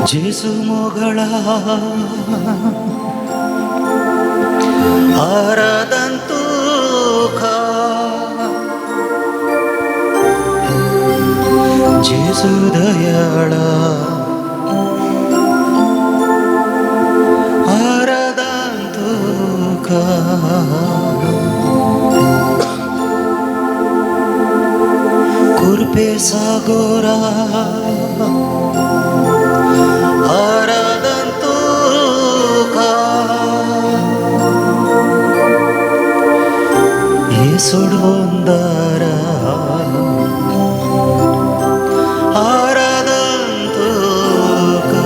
जेजू मोगळा आराधन तुका जेजू दयाळा आराधन तुका कुर्पे सागोरा आराधन तुका सोडवंदारा आराधन तुका.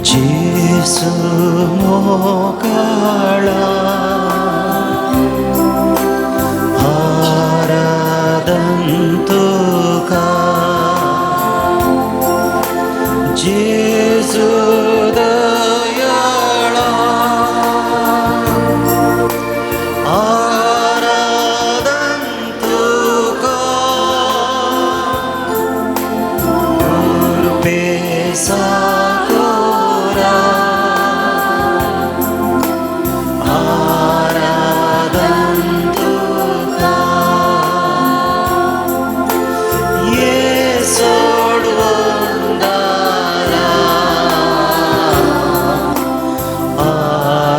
जेजू मोगाळा आराधन तुका जेजू दयाळा आराधन तुका कुर्पे सागोरा आराधन तुका ये सोडवंदारा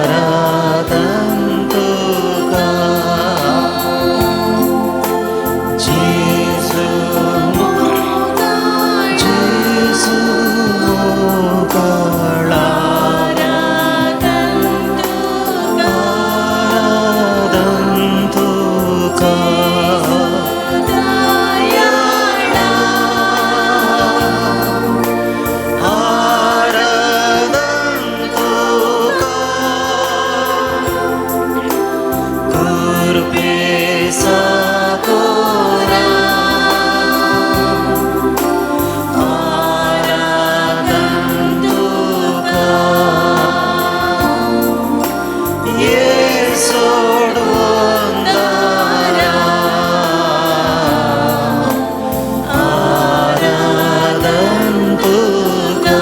आराधन तुका जेजू जेजू मोगाळा आराधन तुका आराधन तुका कुर्पे सागोरा आराधन तुका ये सोडवंदारा आराधन तुका.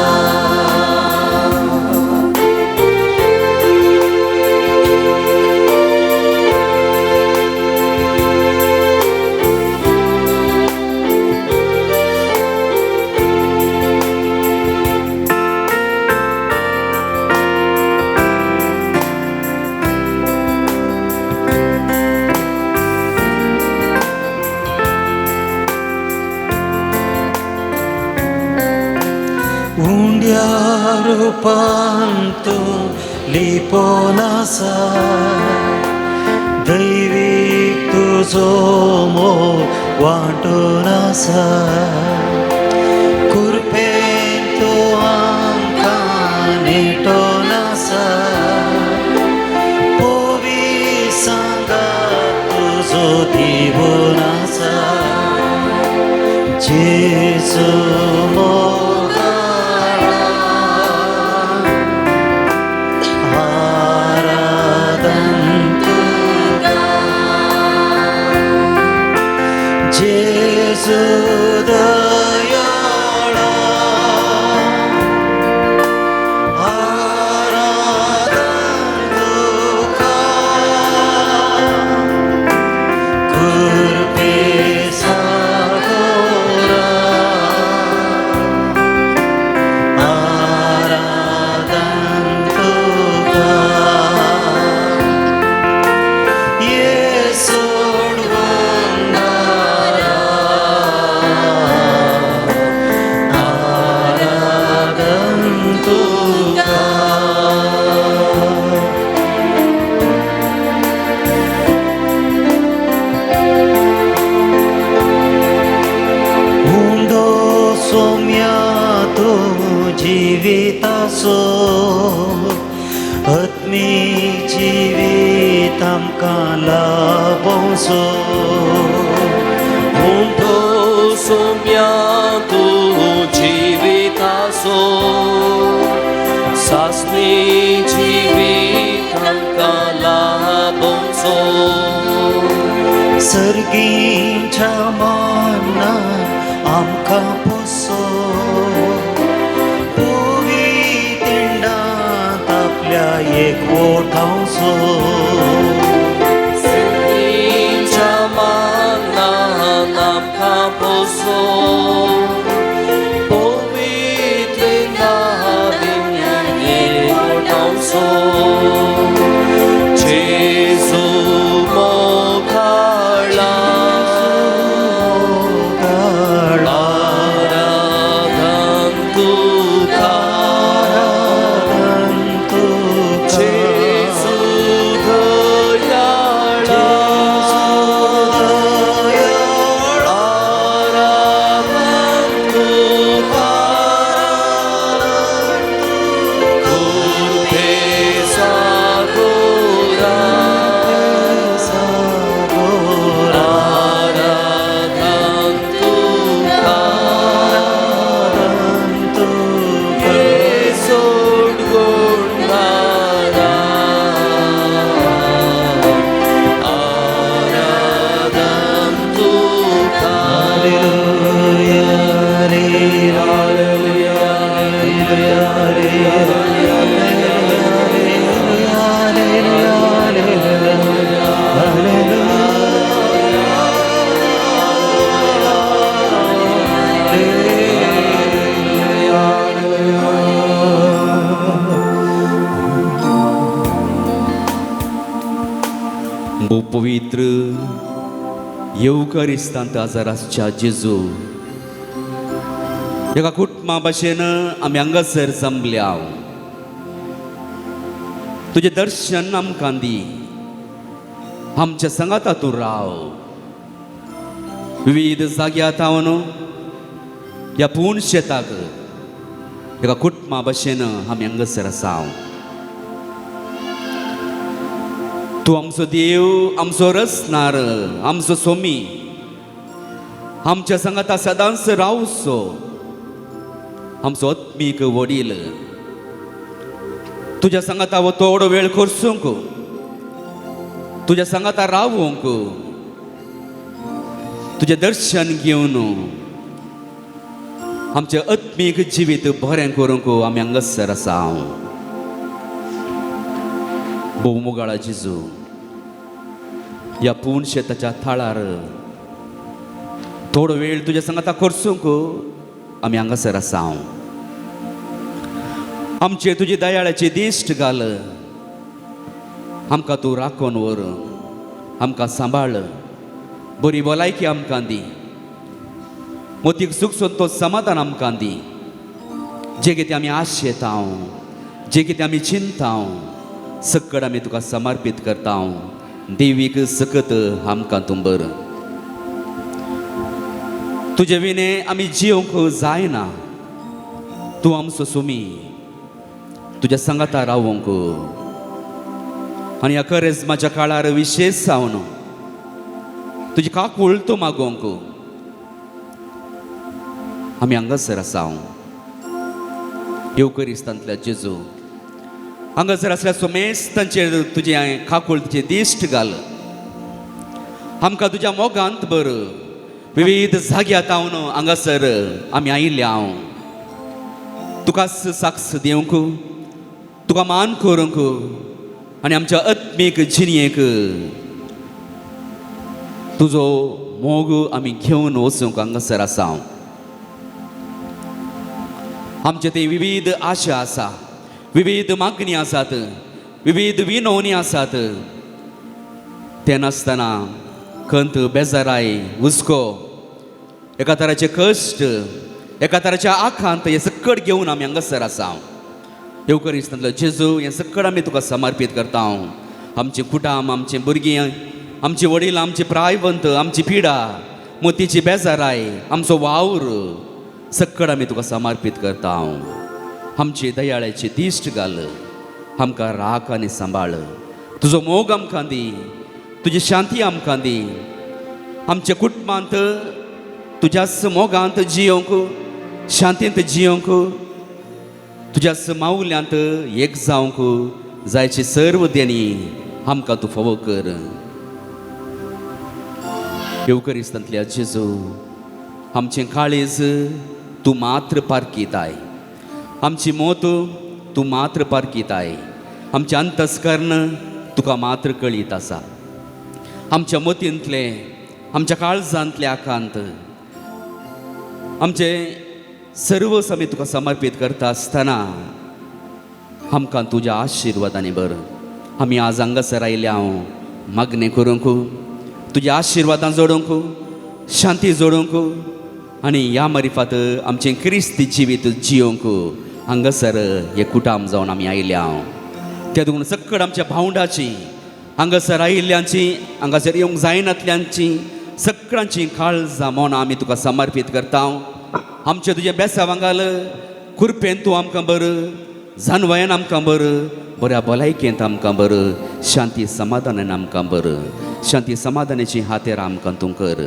उंड्या रूपांतु लिपोनासा दैवीक तुजो मोग वांटून आसा कुर्पेन तूं आमकां नेटोन आसा पोवी सांगात तुजो दिवून आसा जेजू मोगाळा आराधन तुका जेजू दयाळा आराधन तुका कुर्पे सागोरा आराधन तुका ये सोडवंदारा. जिविताचो आत्मीक जिवीत आमकां लाभोवचो. उंठो सोम्या तूं जिविताचो सासणी जिवीत आमकां लाभोवचो. सर्गीच्या मानान आमकां पोसो, पवित्र आपल्या एकवटावचो. सर्गीच्या मानान आमकां पोसो, पवित्र एकवटावचो. जेजू मोगाळा, आराधन तुका, जेजू दयाळा, आराधन तुका, कृपे सागोरा, आराधन तुका, सोड गुणारा, आराधन तुका. पवित्र येवकारिस्तांत आजाराच्या जेजू, एका कुटुंबा भाशेन आमी हांगासर जमल्या. तुजें दर्शन आमकां दी, आमच्या सांगाता तूं राव. विविध जाग्यार थावन ह्या पूर्ण शेताक एका कुटुंबा भाशेन आमी हांगासर आसा. तूं आमचो देव, आमचो रचणार, आमचो सोमी, आमच्या सांगाता सदांच रावचो, आमचो आत्मीक वडील. तुज्या सांगाता हो थोडो वेळ खर्चूंक, तुज्या सांगाता रावूंक, तुजें दर्शन घेवन आमचें आत्मीक जिवीत बरें करूंक आमी हांगासर आसा. भोव मोगाळा जेजू, ह्या पूर्ण शेताच्या थळार थोडो वेळ तुज्या सांगाता खर्चूंक आमी हांगासर आसा. आमचे तुजी दयाळाची दिश्ट घाल, आमकां तूं राखून व्हर, आमकां सांबाळ, बरी भलायकी आमकां दी, मोतीक सूख संतोश समाधान आमकां दी. जे कितें आमी आशेता, जे कितें आमी चिंता, सकड आमी तुका समर्पीत करता. देवीक सकत आमकां तूं बर. तुजे विणे आमी जिवंक जायना. तूं आमचो सुमी, तुज्या सांगाता रावंक आनी ह्या करेजमाच्या काळार विशेश जावन तुजी काकूळ तूं मागोवंक आमी हांगासर आसा. येवकरिस्तांतल्या जेजू, हांगासर आसल्या सोमेस्तांचेर तुजें काकूळ, तुजें दिश्ट घाल. आमकां तुज्या मोगांत बर. विविध जाग्यार थावन हांगासर आमी आयिल्ले हांव तुका साक्ष दिवंक, तुका मान करूंक आनी आमच्या आत्मीक जिणयेक तुजो मोग आमी घेवन वचूंक हांगासर आसा. आमचे ते विविध आशा आसा, विविध मागणी आसात, विविध विनवणी आसात. ते नासतना खंत, बेजाराय, हुस्को, एका तराचे कश्ट, एका तराच्या आखांत हें सकट घेवन आमी हांगासर आसा. येवकरिस्तांतलो जेजू, हें सकट आमी तुका समर्पीत करता. आमचें कुटाम, आमचें भुरगीं, आमचे वडील, आमचे प्रायवंत, आमची पिडा, मोतीची बेजाराय, आमचो वावर सकट आमी तुका समर्पीत करता. आमची दयाळाची दिश्ट घाल, आमकां राख आनी सांबाळ. तुजो मोग आमकां दी, तुजी शांती आमकां दी. आमच्या कुटुंबांत तुज्याच मोगांत जियोंक, शांतींत जियोंक, तुज्याच मावल्यांत एक जावंक जायची सर्व देणी आमकां तूं फावो कर. येवकरिस्तांतल्या जेजू, आमचें काळीज तूं मात्र पारखिताय, आमची मोत तूं मात्र पारखिताय, आमचें अंतस्कर्ण तुका मात्र कळीत आसा. आमच्या मतींतलें, आमच्या काळजांतलें आकांत, आमचें सर्वस आमी तुका समर्पीत करता आसतना आमकां तुज्या आशिर्वादांनी बर. आमी आज हांगासर आयल्या हांव मागणें करूंक, तुज्या आशिर्वादां जोडूंक, शांती जोडूंक आनी ह्या मारिफात आमचें क्रिस्ती जिवीत जियोंक हांगासर हे कुटाम जावन आमी आयल्या हांव. त्या देखून सक्कड आमच्या भावंडाची, हांगासर आयिल्ल्यांची, हांगासर येवंक जायनातल्यांची सगळ्यांची काळजां मनां आमी तुका समर्पीत करता. आमचें तुजें बेसांव घाल, कुरपेन तूं आमकां बर, जानवयान आमकां बर, बऱ्या भलायकेंत आमकां बर, शांती समाधानान आमकां बर, शांती समाधानाची हातेर आमकां तूं कर.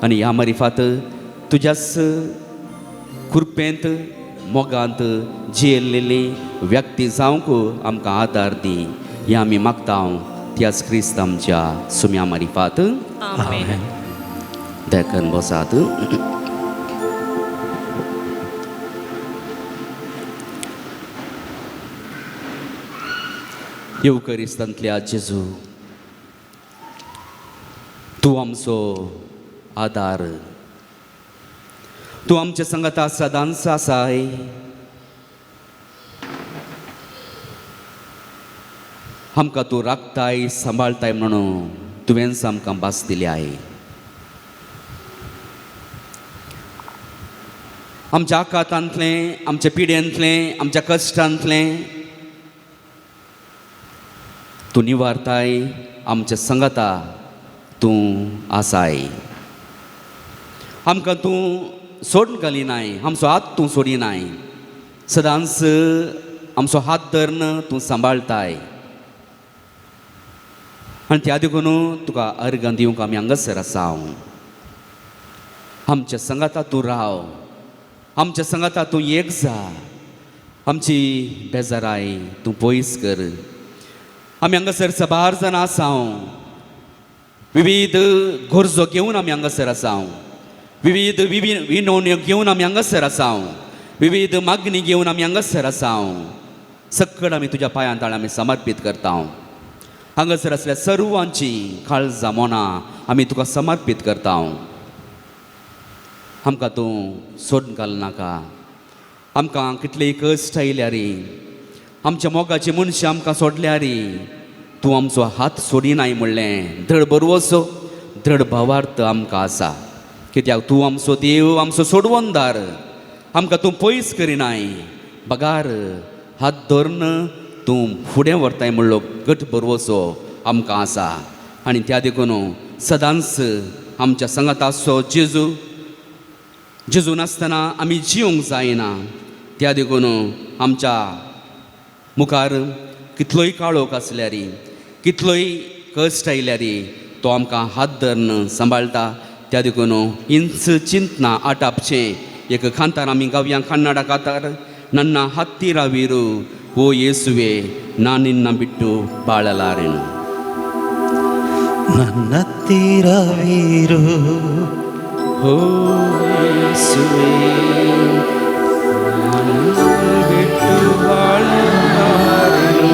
आनी ह्या मारिफात तुज्याच कुरपेंत मोगांत जियेल्लेली व्यक्ती जावंक आमकां आदार दी. हें आमी मागता त्याच क्रिस्त आमच्या सुम्या मारिफात. आमेन. देखन बसात. येवकरिस्तांतल्या जेजू, तूं आमचो आदार, तूं आमच्या संगता सदांच आसाय. आमकां तूं राखताय, सांबाळताय म्हणून तुवेंच आमकां भास दिली आहे. आमच्या आकातांतलें, आमच्या पिड्यांतलें, आमच्या कश्टांतलें तूं निवारताय, आमच्या संगता तूं आसाय. आमकां तूं सोडून घालिनाय, आमचो हात तूं सोडिनाय, सदांच आमचो हात धरून तूं सांबाळताय. आनी त्या देखून तुका अर्गां दिवंक आमी हांगासर आसा. आमच्या संगाता तूं राव, आमच्या संगाता तूं एक जा, आमची बेजाराय तूं पयस कर. आमी हांगासर सबार जाणां आसा, विविध गरजो घेवन आमी हांगासर आसा, विविध विनवण्यो घेवन आमी हांगासर आसा, विविध मागणी घेवन आमी हांगासर आसा. सक्कड आमी तुज्या पांयां ताळ आमी समर्पीत करता. हांगासर आसल्या सर्वांची काळजां मनां आमी तुका समर्पीत करता. आमकां तूं सोडून घालनाका. आमकां कितलेय कश्ट आयल्यार, आमच्या मोगाची मनशां आमकां सोडल्यार, तूं आमचो हात सोडिनाय म्हणलें धड बरवसो धड भावार्थ आमकां आसा. कित्याक तूं आमचो देव, आमचो सोडवणदार, आमकां तूं पयस करिनाय, बगार हात धरून तूं फुडें व्हरताय म्हणलो घट बरवसो आमकां आसा. आनी त्या देखून सदांच आमच्या संगात आसचो जेजू. जेजू नासतना आमी जिवंक जायना. त्या देखून आमच्या मुखार कितलोय काळोख आसल्यार, कितलोय कश्ट आयल्यार, तो आमकां हात धरून सांबाळटा. त्या देखून इंच चिंतना आटापचें एक खांतार आमी गावया कन्नडा कातार. नन्ना हत्तीरावीರು ಓ ಯೇಸುವೆ ನಾನಿನ್ನ ಬಿಟ್ಟು ಬಾಳಲಾರೆನು. ನನ್ನತ್ತಿರವಿರು ಓ ಯೇಸುವೆ ನಾನು ಬಿಟ್ಟು ಬಾಳಲಾರೆನು.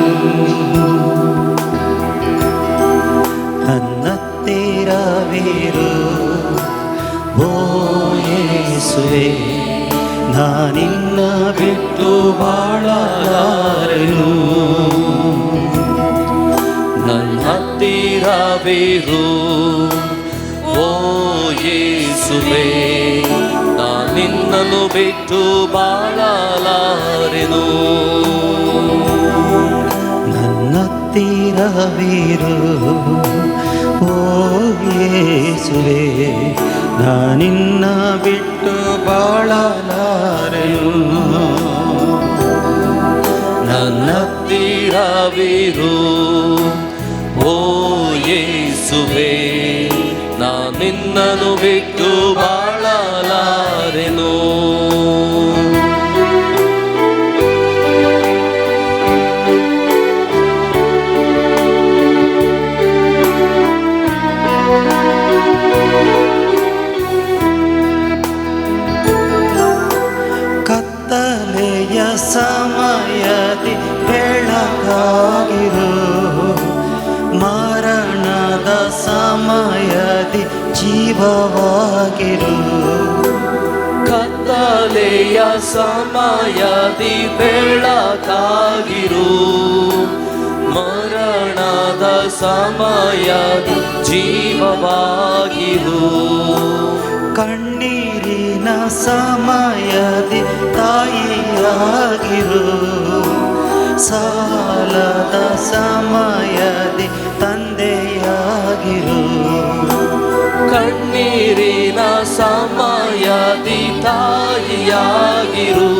ನನ್ನತ್ತಿರವಿರು ಓ ಯೇಸುವೆ ನಾನಿನ್ನ ಬಿಟ್ಟು ಬಾಳಲಾರೆನು. ನನ್ನ ಹತ್ತಿರವಿರು ಓ ಯೇಸುವೆ ನಾನಿನ್ನನ್ನು ಬಿಟ್ಟು ಬಾಳಲಾರೆನು. ನನ್ನತ್ತಿರವಿರು ಓ ಯೇಸುವೆ ನಾನಿನ್ನ ಬಿಟ್ಟು ಬಾಳಲಾರೆನು. ನನ್ನ ಹತ್ತಿರವಿರು ಓ ಯೇಸುವೆ, ನಾ ನಿನ್ನನ್ನು ಬಿಟ್ಟು ಬಾಳಲಾರೆನು. ಕತ್ತಲೆಯ ಸಮಯದಿ ಬೆಳಕಾಗಿರು, ಮರಣದ ಸಮಯದಿ ಜೀವವಾಗಿರು. ಕತ್ತಲೆಯ ಸಮಯದಿ ಬೆಳಕಾಗಿರು, ಮರಣದ ಸಮಯದಿ ಜೀವವಾಗಿರು. ಕಣ್ಣೀರಿನ ಸಮಯದಿ ತಾಯಿಯಾಗಿರು, ಸಾಲದ ಸಮಯದಿ ತಂದೆಯಾಗಿರು. ಕಣ್ಣೀರಿನ ಸಮಯದಿ ತಾಯಿಯಾಗಿರು,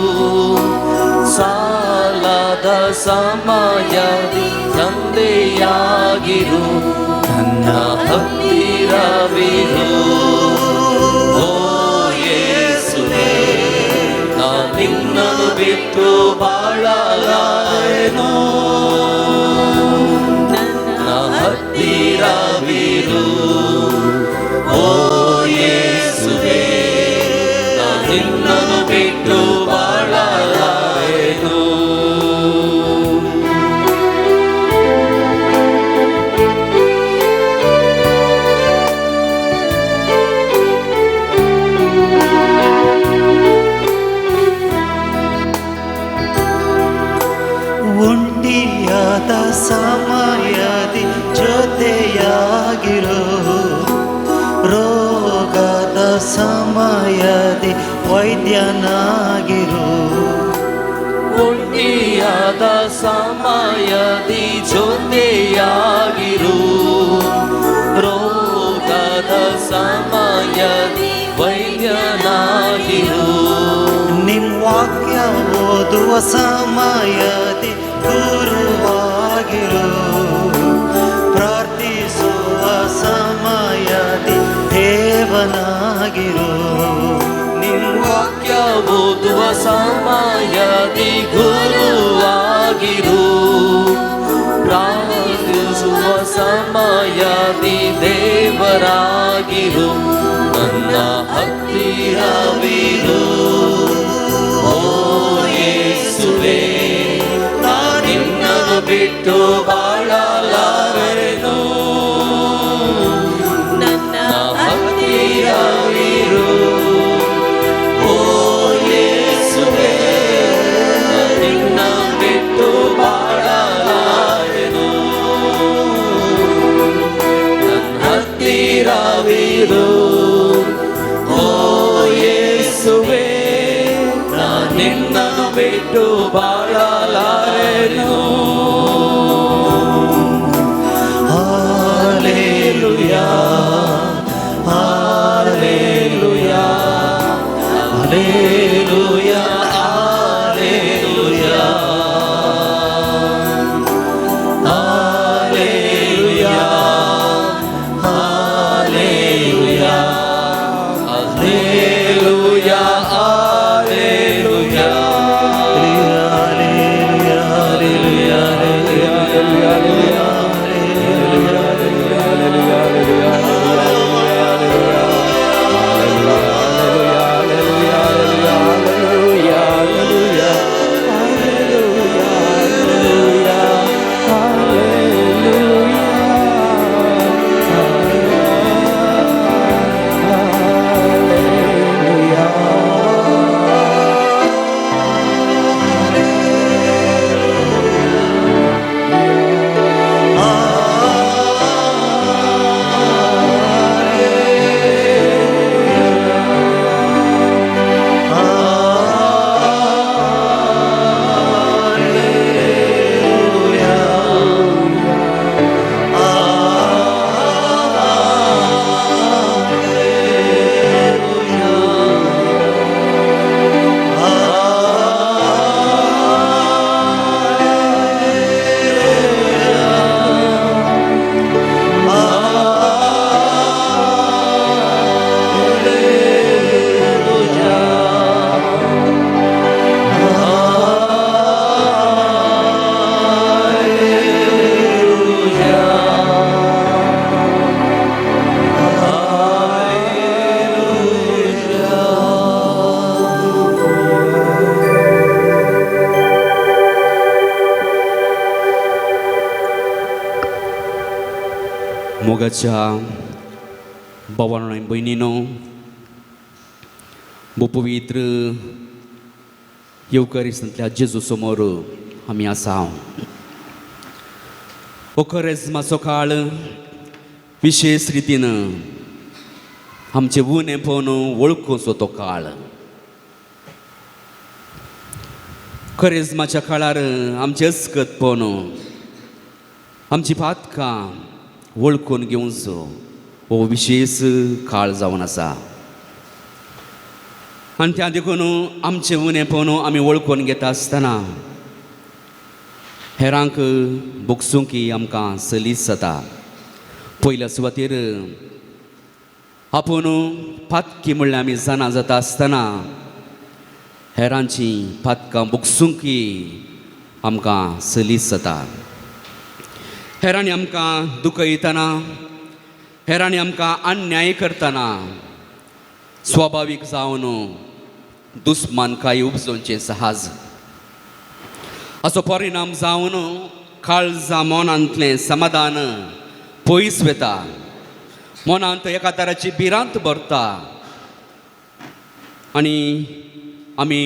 ಸಾಲದ ಸಮಯದಿ ತಂದೆಯಾಗಿರು. ನನ್ನ ಹತ್ತಿರವಿರು ಓ ಯೇಸುವೇ, ನಾ ನಿನ್ನನ್ನು ಬಿಟ್ಟು ಬಾಳಲಾರೆನು. ನನ್ನ ಹತ್ತಿರವಿರು ಓ ಯೇಸುವೇ, ನಾ ನಿನ್ನನ್ನು ಬಿಟ್ಟು ಬಾಳಲಾರೆನು. ಒಂಟಿಯಾದ ಸಮಯದಿ ಜೊತೆಯಾಗಿರು, ರೋಗದ ಸಮಯದಿ ವೈದ್ಯನಾಗಿರು. ಒಂಟಿಯಾದ ಸಮಯದಿ ಜೊತೆಯಾಗಿರು, ರೋಗದ ಸಮಯದಿ ವೈದ್ಯನಾಗಿರು. ನಿಮ್ ವಾಕ್ಯ ಓದುವ ಸಮಯದಿ ಗುರುವಾಗಿರು, ಪ್ರಾರ್ಥಿಸುವ ಸಮಯದಿ ದೇವನಾಗಿರು. ನಿಮ್ ವಾಕ್ಯ ಓದುವ ಸಮಯದಿ ಗುರುವಾಗಿರು, ಪ್ರಾರ್ಥಿಸುವ ಸಮಯದಿ ದೇವರಾಗಿರು. ನನ್ನ ಹತ್ತಿರವಿರು ಓ ಯೇಸುವೇ, ನಾ ನಿನ್ನನ್ನು ಬಿಟ್ಟು ಬಾಳಲಾರೆನು. ನನ್ನ ಹತ್ತಿರವಿರು ಓ ಯೇಸುವೇ, ನಾ ನಿನ್ನ ಬಿಟ್ಟು ಬಾಳಲಾರೆನು. ನನ್ನ ಹತ್ತಿರವಿರು ಓ ಯೇಸುವೇ, ನಾ ನಿನ್ನನ್ನು ಬಿಟ್ಟು ಬಾಳಲಾರೆನು. Hallelujah, hallelujah, hallelujah, hallelujah, hallelujah, hallelujah, hallelujah, hallelujah. Hallelujah, hallelujah, hallelujah. मोगाच्या भावानो आनी भयणीनो, पवित्र येवकारिस्तांतल्या जेजू समोर आमी आसा. हो करेज्माचो काळ विशेश रितीन आमचें उणेपण वळखुचो तो काळ. करेज्माच्या काळार आमचें अस्कतपण, आमची पातकां वळखून घेवचो हो विशेश काळ जावन आसा. आनी त्या देखून आमचें उणेपण आमी वळखून घेता आसतना हेरांक भोगसूंक आमकां सलीस जाता. पयल्या सुवातेर आपूण पातकी म्हणल्यार आमी जाणा जाता आसतना हेरांची पातकां भोगसूंक आमकां सलीस जाता. हेरांनी आमकां दुखयतना, हेरांनी आमकां अन्याय करतना स्वाभावीक जावन दुस्मानकाय उपजोवचें सहज. असो परिणाम जावन काळजा मनांतलें समाधान पयस वता, मनांत एका तराची भिरांत भरता आनी आमी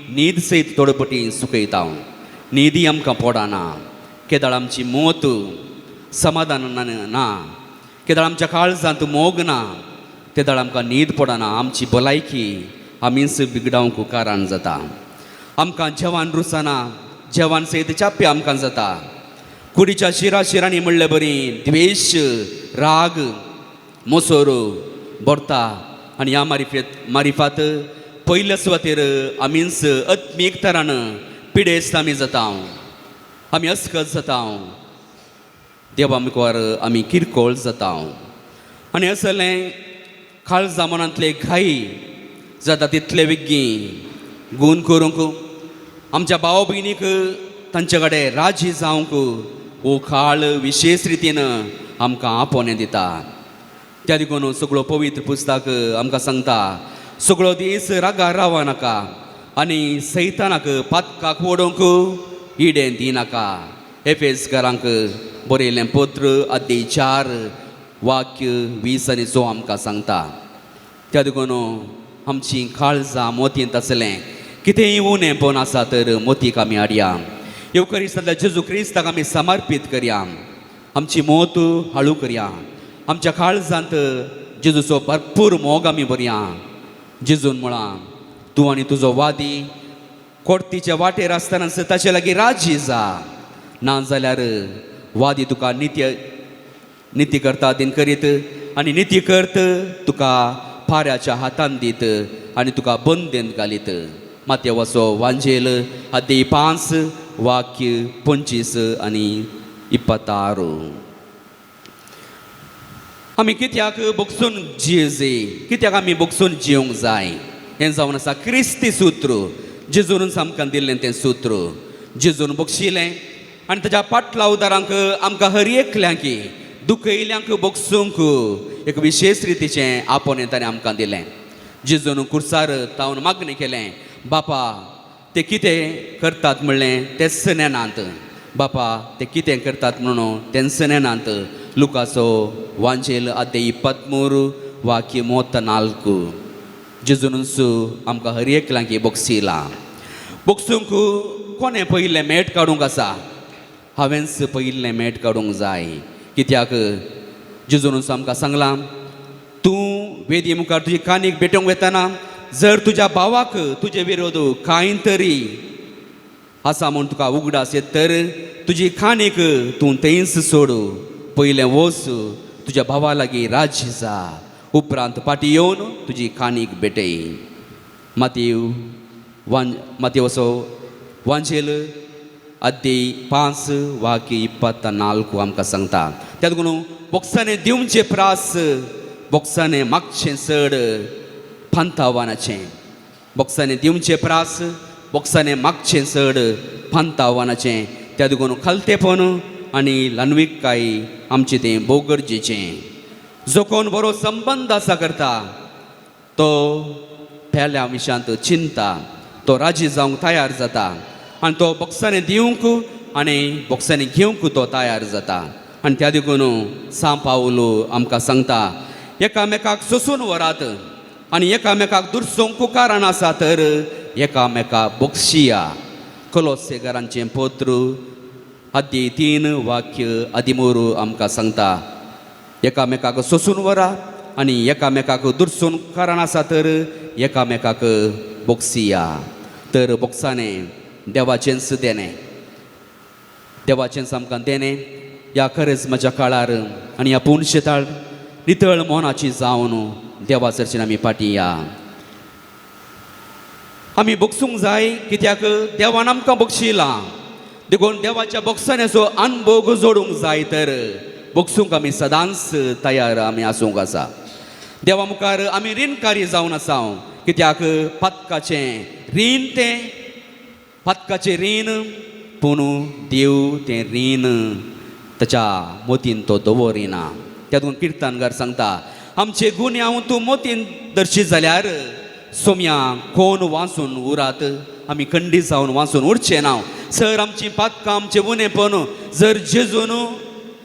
न्हीद सयत थोडे पटी सुकयता. न्हिदी आमकां पडना, केदळ आमची मोत समाधान ना, केदळ आमच्या काळजांत मोग ना, तेदळ आमकां न्हीद पडना. आमची भलायकी आमीच बिगडावंक कारण जाता. आमकां जेवण रुचना, जेवण सयत चाप्पे आमकां जाता. कुडीच्या शिरा शिरांनी म्हणले बरी द्वेश, राग, मोसोर भरता आनी ह्या मारिफात पयल्या सुवातेर आमीच आत्मीक तरान पिडेस्त आमी जाता, आमी अस्कत जाता, देवा मुखार आमी किरकोळ जाता. आनी असलें काळजा मनांतले घाई जाता तितले बेगी गूण करूंक आमच्या भाव भयणीक तांचे कडेन राजी जावंक हो काळ विशेश रितीन आमकां आपोवणें दिता. त्या देखून सगळो पवित्र पुस्तक आमकां सांगता, सगळो दीस रागार रावा नाका आनी सैतानाक पातकाक वडोवंक इडें दिनाका. एफेसकारांक बरयलें पत्र अध्याय 4 वाक्य 20 आनी 100 आमकां सांगता. त्या देखून आमची काळजां मोतींत आसलें कितेंय उणेपण आसा तर मोतीक आमी हाडया. येवकरिस्तांतल्या जेजू क्रिस्ताक आमी समर्पीत करया, आमची मोत हाळू करया, आमच्या काळजांत जेजूचो भरपूर मोग आमी भरया. जेजून म्हळां, तूं आनी तुजो वादी कोर्तीच्या वाटेर आसतना ताचे लागीं राजी जा, ना जाल्यार वादी तुका निती करता दिन करीत आनी निती करत तुका पाऱ्याच्या हातान दीत आनी तुका बंदेन घालीत. मातेवाचो वांजेल अध्याय 5 वाक्य 25 आनी 26. आमी कित्याक भोगसून जिये, कित्याक आमी भोगसून जिवंक जाय हें जावन आसा क्रिस्ती सूत्र. जेजून आमकां दिल्लें तें सूत्र जेजून बक्षिलें आनी ताच्या पाटलावदारांक आमकां हर एकल्यांक दुखयल्यांक भोगसूंक एक विशेश रितीचें आपोवणें ताणें आमकां दिलें. जेजून कुर्सार तावन मागणें केलें, बापा ते कितें करतात म्हणलें तेंच नेनात, बापा ते कितें करतात म्हणून तेंच नेनात. लुकाचो वांजेल अध्याय 23 वाक्य 34. जेजूनच आमकां हर एकल्यांक बक्षिलां. बक्षूंक कोणें पयलें मेट काडूंक आसा, हांवेंच पयलें मेट काडूंक जाय. कित्याक जेजूनच आमकां सांगलां, तूं वेदी मुखार तुजी कानीक भेटोवंक वेतना जर तुज्या भावाक तुजे विरोध कांय तरी आसा म्हूण तुका उगडास येत तर तुजी कानीक तूं थंयच सोड, पयलें वच तुज्या भावा लागीं राजी जा, उपरांत फाटीं येवन तुजी कानीक भेटय. मातेव असो वांजेल अध्याय 5 वाक्य 24 आमकां सांगता. त्या देखून बोक्सांनी दिवचे प्रास, बोक्सांनी मागचें चड पांतावानाचें, बोक्सांनी दिवचे प्रास, बोक्सांनी मागचें चड पांतावानाचें. त्या देखून खालतेपण आनी ल्हानविकाय आमचें तें भोव गरजेचें. जो कोण बरो संबंद आसा करता तो पेल्या विशांत चिंता, तो राजी जावंक तयार जाता आनी तो बोक्सांनी दिवंक आनी बोक्सांनी घेवंक तो तयार जाता. आनी त्या देखून सांव पावलो आमकां सांगता, एकामेकाक सोसून व्हरात आनी एकामेकाक दुरसोंक कारण आसा तर एकामेकाक बक्षिया. कलोसेगारांचें पत्र आद्य 3 वाक्य आदिमोर आमकां सांगता, एकामेकाक सोसून व्हरा आनी एकामेकाक दुरसून कारण आसा तर एकामेकाक बोक्सिया. तर बोक्साने देवाचेंच देणें, देवाचेंच आमकां देणें. ह्या खरेंच म्हज्या काळार आनी ह्या पूण शेताळ नितळ मनाची जावन देवा चर्चेन आमी फाटीं या. आमी बोगसूंक जाय कित्याक देवान आमकां बक्षिलां, देखून देवाच्या बोगसाण्याचो अनभोग जोडूंक जाय तर बोगसूंक आमी सदांच तयार आमी आसूंक आसा. देवा मुखार आमी रिणकारी जावन आसा, कित्याक पातकाचें रीण तें पातकाचें रीण, पूण देव तें रीण ताच्या मोतीन तो दवरिना. त्या दोन किर्तनकार सांगता, आमचे गुन्यांव तूं मोतीन दर्शी जाल्यार सोम्या कोण वाचून उरात, आमी खंडीत जावन वाचून उरचें ना. सर आमची पातकां आमचें उणेपण जर जेजून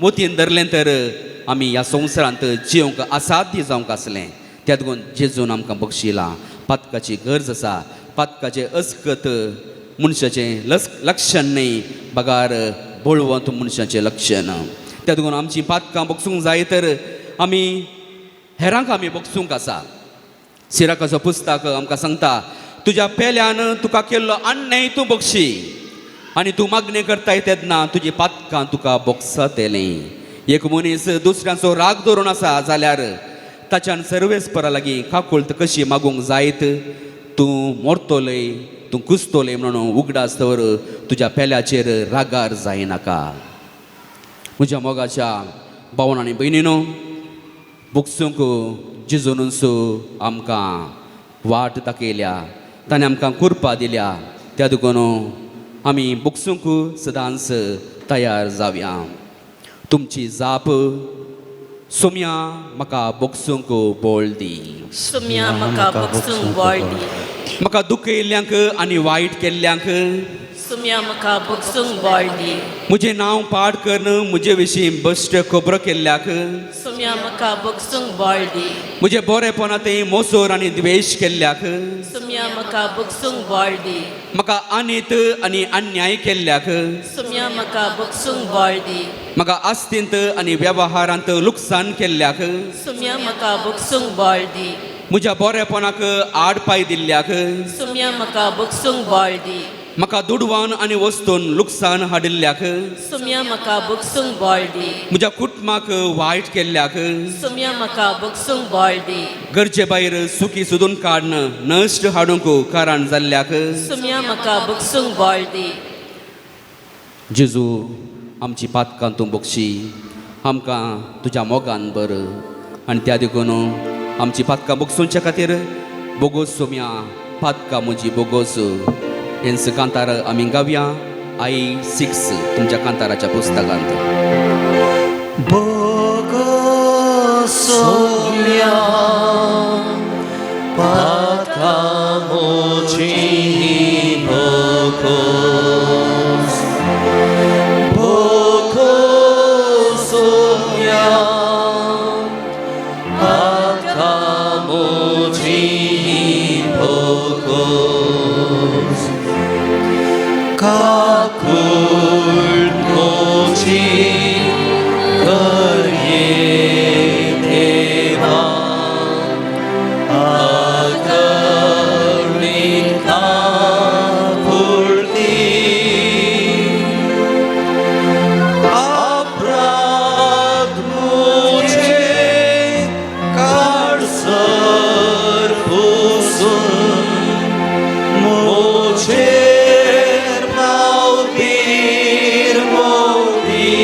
मोतीन धरलें तर आमी ह्या संवसारांत जिवंक असाध्य जावंक आसलें. त्या देखून जेजून आमकां बक्षिलां. पातकाची गरज आसा, पातकाचें अस्कत मनशाचें लक्षण न्हय बगार बळवंत मनशाचें लक्षण. त्या देखून आमची पातकां बक्षूंक जाय तर आमी हेरांक आमी बक्षूंक आसा. सिराकाचो पुस्तक आमकां सांगता, तुज्या पेल्यान तुका केल्लो अन्याय तूं बक्षी आनी तूं मागणें करताय तेन्ना तुजी पातकां तुका बोगसतलीं. एक मनीस दुसऱ्यांचो राग धरून आसा जाल्यार ताच्यान सर्वेस्परा लागीं काकुळत कशी मागूंक जायत, तूं मोरतोलय तूं कुसतोलय म्हणून उगडास दवर, तुज्या पेल्याचेर रागार जायनाका. म्हज्या मोगाच्या भावन आनी भयणीनो, बोगसूंक जेजूनच आमकां वाट दाखयल्या, ताणें आमकां कुरपा दिल्या. त्या देखून आमी बोगसूंक सदांच तयार जावया. तुमची जाप सोम्या म्हाका बोगसूंक बोळ दी, सुम्या म्हाका बोगसूंक बोळ दी, म्हाका दुखयल्ल्यांक आनी वायट केल्ल्यांक सुम्या म्हाका बोगसूंक बोळ दी, म्हजें नांव पाड करून म्हजे विशीं बश्ट खबरो केल्ल्याक सुम्या म्हाका बोगसूंक बोळ दी, म्हजे बरेपणा तें मोसोर आनी द्वेश केल्ल्याक सुम्या म्हाका बोगसूंक बोळ दी, म्हाका अनीत आनी अन्याय केल्ल्याक सुम्या म्हाका बोगसूंक बोळ दी, म्हाका आस्तींत आनी वेव्हारांत लुकसाण केल्ल्याक सुम्या म्हाका बोगसूंक बोळ दी, म्हज्या बरेपणाक आड पांय दिल्ल्याक सुम्या म्हाका बोगसूंक बोळ दी, म्हाका दुडवान आनी वस्तून लुकसाण हाडिल्ल्याक सुम्या म्हाका बोगसूंक बोळ दी, म्हज्या कुटुंबाक वायट केल्ल्याक सुम्या म्हाका बोगसूंक बोळ दी, गरजे भायर सुखी सोदून काडन नश्ट हाडूंक कारण जाल्ल्याक सुम्या म्हाका बोगसूंक बोळ दी. जेजू आमची पातकां तूं बक्षी, आमकां तुज्या मोगान बर आनी त्या देखून आमची पातकां बक्षुच्या खातीर बोगोस सोम्या पातकां म्हजी बोगोस हेंच कांतार आमी गावया. आई 6 तुमच्या कांताराच्या पुस्तकांत. सोम्या पातकां म्हजी बोगोस, बोगोस सोम्या पातकां म्हजी बोगोस, काकुळट म्हजी कर ये देवा, आकर्णीत काकुळटी, अपराध म्हजे काड सर पुसून, म्हजेर मावबीर मोदी.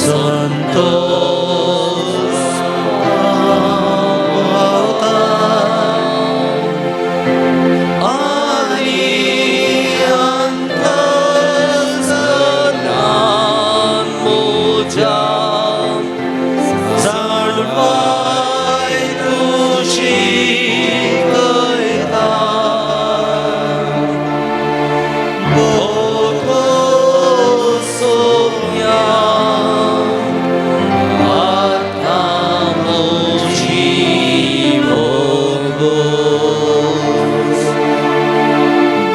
संतोष पावता आनी अंतर्ज्ञान म्हज्या जाणवाय तूं शिकयता. भोगो सोम्या आत्मा म्हजी भोगोस.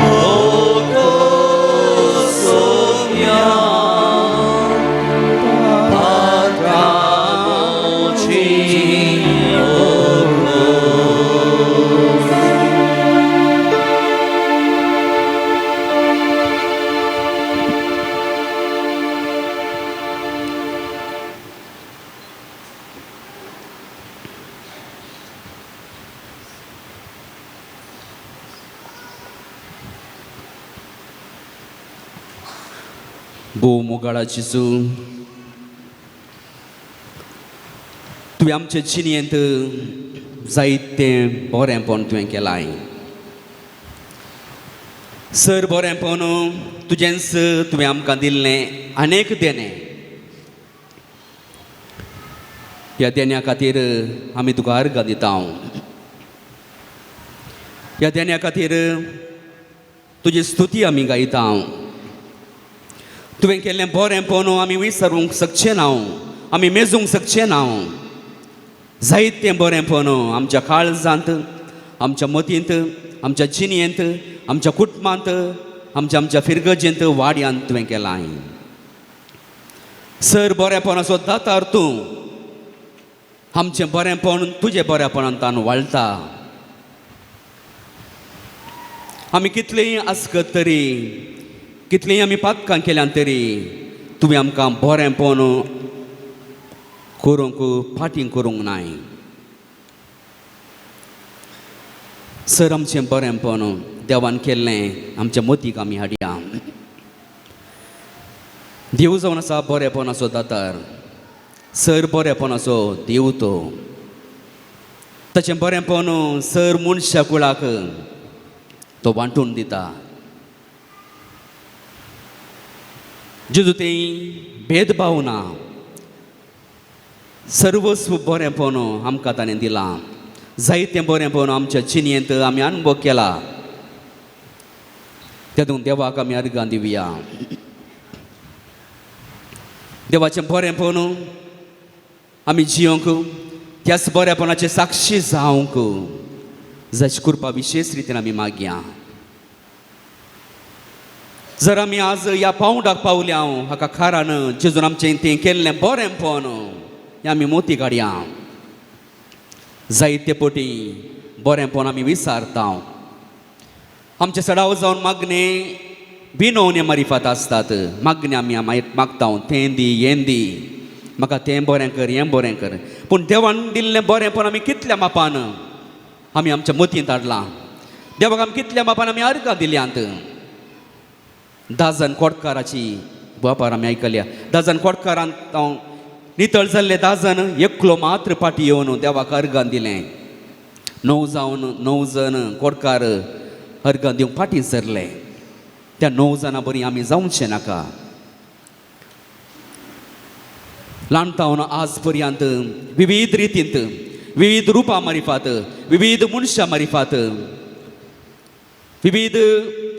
भोगो सोम्या आत्मा म्हजी भोगोस. भोव मोगाळा जेजू, तुवें आमचे जिणेंत जायतें बरेंपण तुवें केलां. सर बरेंपण तुजेंच तुवें आमकां दिल्लें अनेक देणें. ह्या देण्या खातीर आमी तुका अर्गां दिता. ह्या देण्या खातीर तुजी स्तुती आमी गायता. तुवें केल्लें बरेंपण आमी विसरूंक शकचे ना, आमी मेजूंक शकचे ना. जायतें बरेंपण आमच्या काळजांत, आमच्या मतींत, आमच्या जिणेंत, आमच्या कुटुंबांत, आमच्या आमच्या फिरगजेंत, वाड्यांत तुवें केलां. सर बरेंपणाचो दातार तूं, आमचें बरेंपण तुजें बरेंपणांतान वाळटा. आमी कितलेंय आसकत तरी, कितलींय आमी पातकां केल्यान तरी तुवें आमकां बरेंपण करूंक फाटीं करूंक नाय. सर आमचें बरेंपण देवान केल्लें आमच्या मतीक आमी हाडया. देव जावन आसा बरेंपणाचो दातार. सर बरेंपणाचो देव तो. ताचें बरेंपण सर मनशा कुळाक तो वांटून दिता. जेजू थंय भेदभाव ना, सर्वस्व बरेंपण आमकां ताणें दिलां. जायतें बरेंपण आमच्या जिणेंत आमी अनुभव केला. तेतून देवाक आमी अर्गां दिवया. देवाचें बरेंपण आमी जियोंक, त्याच बरेंपणाचे साक्षी जावंक जाची कृपा विशेश रितीन आमी मागया. जर आमी आज ह्या पावंडाक पावल्या हाका कारण जेजून आमचें तें केल्लें बरेंपण हें आमी मोती काडया. जायते पटी बरेंपण आमी विसारता. आमचे सडाव जावन मागणे विनवणे मारिफात आसतात. मागणे आमी मागता, तें दी हें दी, म्हाका तें बरें कर हें बरें कर. पूण देवान दिल्लें बरेंपण आमी कितल्या मापान आमी आमच्या मतींत हाडलां. देवाक आमी कितल्या मापान आमी अर्गां दिल्यांत. 10 जाण कोटकाराची वेपार आमी आयकल्या. 10 जाण कोटकारान हांव नितळ जाल्ले 10 जाण एकलो मात्र फाटी येवन देवाक अर्गां दिलें. 9 जावन 9 जाण कोटकार अर्गां दिवंक फाटीं सरले. त्या 9 जाणां बरी आमी जावचें नाका. ल्हान तावन आज पर्यंत विविध रितींत, विविध रुपां मारिफात, विविध मनशां मारिफात, विविध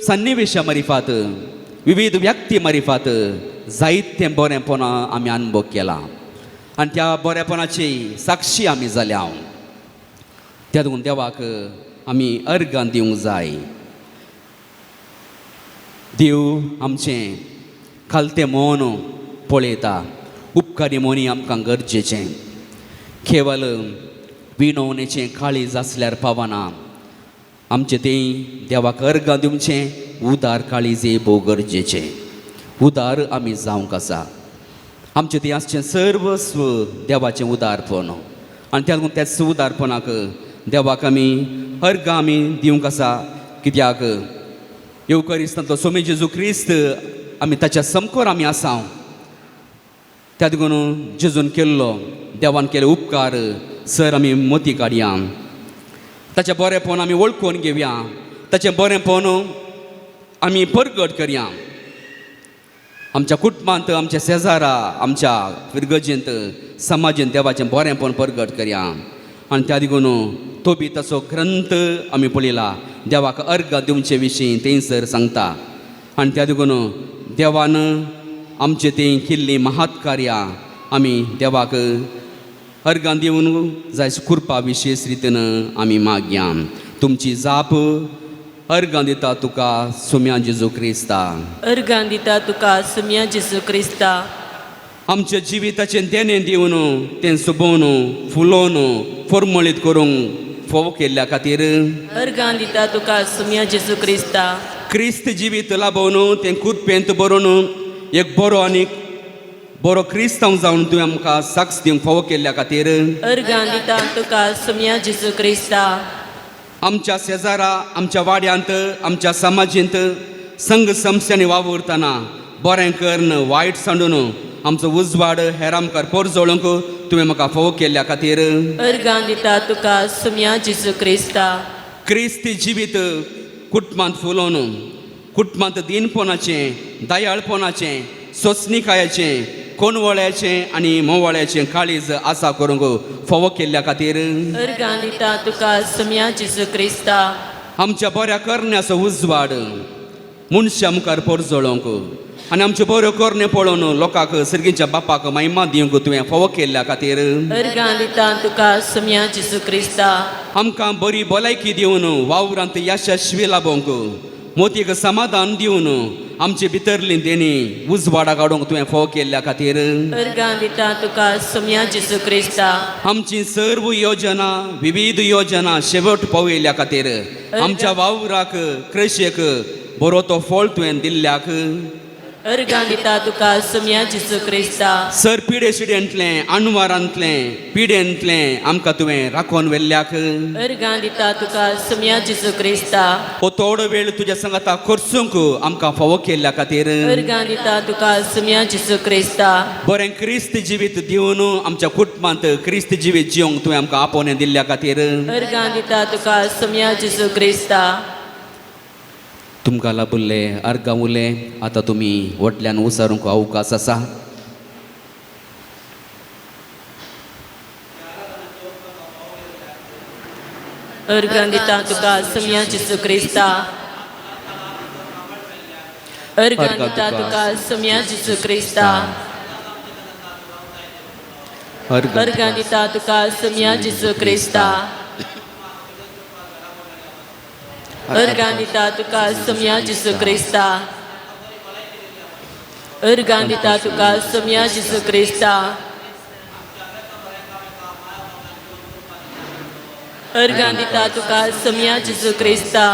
सन्निवेशां मारिफात, विविध व्यक्ती मारिफात जायतें बरेंपण आमी अनुभव केलां आनी त्या बरेंपणाची साक्षी आमी जाल्या. त्या दोन देवाक आमी अर्गां दिवंक जाय. देव आमचें खालतें मन पळयता. उपकारी मोनी आमकां गरजेचें. केवल विनवणेचें काळीज आसल्यार पावना. आमचें तें देवाक अर्गां दिवचें उदार काळीज भोव गरजेचें. उदार आमी जावंक आसा. आमचें तें आसचें सर्वस्व देवाचें उदारपण आनी त्या लागून त्याच उदारपणाक देवाक आमी अर्गां आमी दिवंक आसा. कित्याक येवकरिस्तांतलो सोमी जेजू क्रिस्त आमी ताच्या समकोर आमी आसा. त्या देखून जेजून केल्लो देवान केले उपकार सर आमी मोती काडया, ताचें बरेंपण आमी वळखून घेवया, ताचें बरेंपण आमी परगट करया. आमच्या कुटुंबांत, आमच्या शेजारा, आमच्या फिरगजेंत, समाजेंत देवाचें बरेंपण परगट करया. आनी त्या देखून तो बी तसो ग्रंथ आमी पळयला, देवाक अर्घ दिवचे विशीं थंयसर सांगता. आनी त्या देखून देवान आमचे तीं केल्लीं महात्कार्यां आमी देवाक अर्घां दिवन जाय कृपा विशेश रितीन आमी मागया. तुमची जाप अर्घां दिता तुका सुम्या जेजू क्रिस्ता. अर्गां दिता तुका सुम्या जेजू क्रिस्ता. आमच्या जिविताचें देणें दिवन तें सोबोवन फुलोवन फॉर्मळीत करूंक फोव केल्ल्या खातीर अर्गां दिता तुका सुम्या जेजू क्रिस्ता. क्रिस्त जिवीत लाभोवन तें कुरपेंत बरोवन एक बरो आनी बरो क्रिस्तांव जावन तुवें आमकां साक्ष दिवंक फावो केल्ल्या खातीर अर्गां दिता तुका सुम्या जेजू क्रिस्ता. आमच्या शेजारा, आमच्या वाड्यांत, आमच्या समाजेंत संघ संस्थांनी वावुरतना बरें करून वायट सांडून आमचो उजवाड हेर मुखार पोरजोळूंक तुवें म्हाका फावो केल्ल्या खातीर अर्गां दिता तुका सुम्या जेजू क्रिस्ता. क्रिस्ती जिवीत कुटुंबांत फुलोवन कुटुंबांत दिनपणाचें, दयाळपणाचें, सोंसणिकायेचें, कोणवळ्याचें आनी मोवाळ्याचें काळीज आसा करूंक फावो केल्ल्या खातीर अर्गां दिता तुका सुम्या जेजू क्रिस्ता. आमच्या बऱ्या करण्याचो उजवाड मनशां मुखार पोरजोळोवंक आनी आमच्यो बऱ्यो करण्यो पळोवन लोकांक सर्गीच्या बापाक महिमा दिवंक तुवें फावो केल्ल्या खातीर अर्गां दिता तुका सुम्या जेजू क्रिस्ता. आमकां बरी भलायकी दिवन वावरांत यशस्वी लाभोवंक, मोतीक समाधान दिवन आमचे भितरली देणी उजवाडा काडूंक तुवें फावो केल्ल्या खातीर अर्गां दिता तुका सुम्या जेजू क्रिस्ता. आमची सर्व योजना, विविध योजना शेवट पावयल्या खातीर आमच्या वावराक कृशेक बरो तो फळ तुवें दिल्ल्याक अर्गां दिता तुका सुम्या जेजू क्रिस्ता. सर पिडे शिडेंतलें, अणवारांतलें, पिडेंतलें आमकां तुवें राखोवन व्हेल्ल्याक अर्गां दिता तुका सुम्या जेजू क्रिस्ता. हो थोडो वेळ तुज्या संगाता खर्चूंक आमकां फावो केल्ल्या खातीर अर्गां दिता तुका सुम्या जेजू क्रिस्ता. बरें क्रिस्त जिवीत दिवन आमच्या कुटुंबांत क्रिस्त जिवीत जिवंक तुवें आमकां आपोवणें दिल्ल्या खातीर अर्गां दिता तुका सुम्या जेजू क्रिस्ता. तुमकां लाभुल्ले अर्गां उरले आतां तुमी व्हडल्यान उसारूंक अवकाश आसा. अर्गां दिता तुका सुम्या जेजू क्रिस्ता. अर्गां दिता तुका सुम्या जेजू क्रिस्ता. अर्गां दिता तुका सुम्या जेजू क्रिस्ता. अर्गां दिता तुका सुम्या जेजू क्रिस्ता. अर्गां दिता तुका सुम्या जेजू क्रिस्ता. अर्गां दिता तुका सुम्या जेजू क्रिस्ता.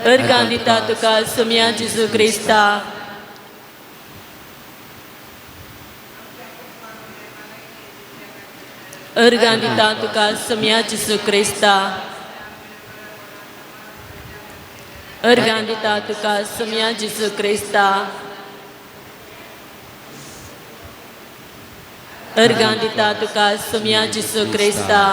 अर्गां दिता तुका सुम्या जेजू क्रिस्ता. अर्गां दिता तुका सुम्या जेजू क्रिस्ता. अर्गां दिता तुका सुम्या जेजू क्रिस्ता. अर्गां दिता तुका सुम्या जेजू क्रिस्ता.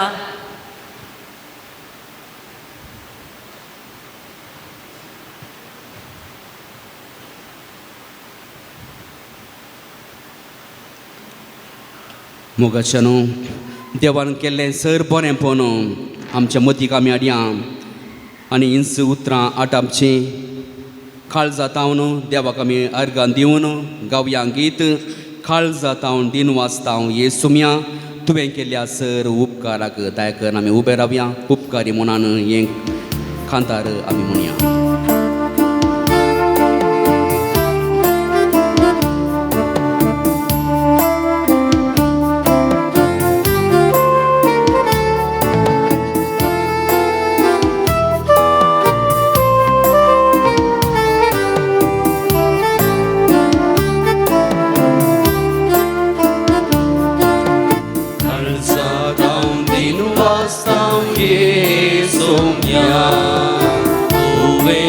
मोगाच्या न्हू देवान केल्लें सर बरेंपण आमच्या मतीक आमी हाडया आनी हिंस उतरां आटापचीं काळजा तावन देवाक आमी अर्गां दिवन गावया गीत काळजा तावन दिन वाचताव ये सुम्या तुवें केल्ल्या सर उपकाराक दायकन आमी उबे रावया उपकारी म्हणान हें कांतार आमी म्हणया. Ye somya, uve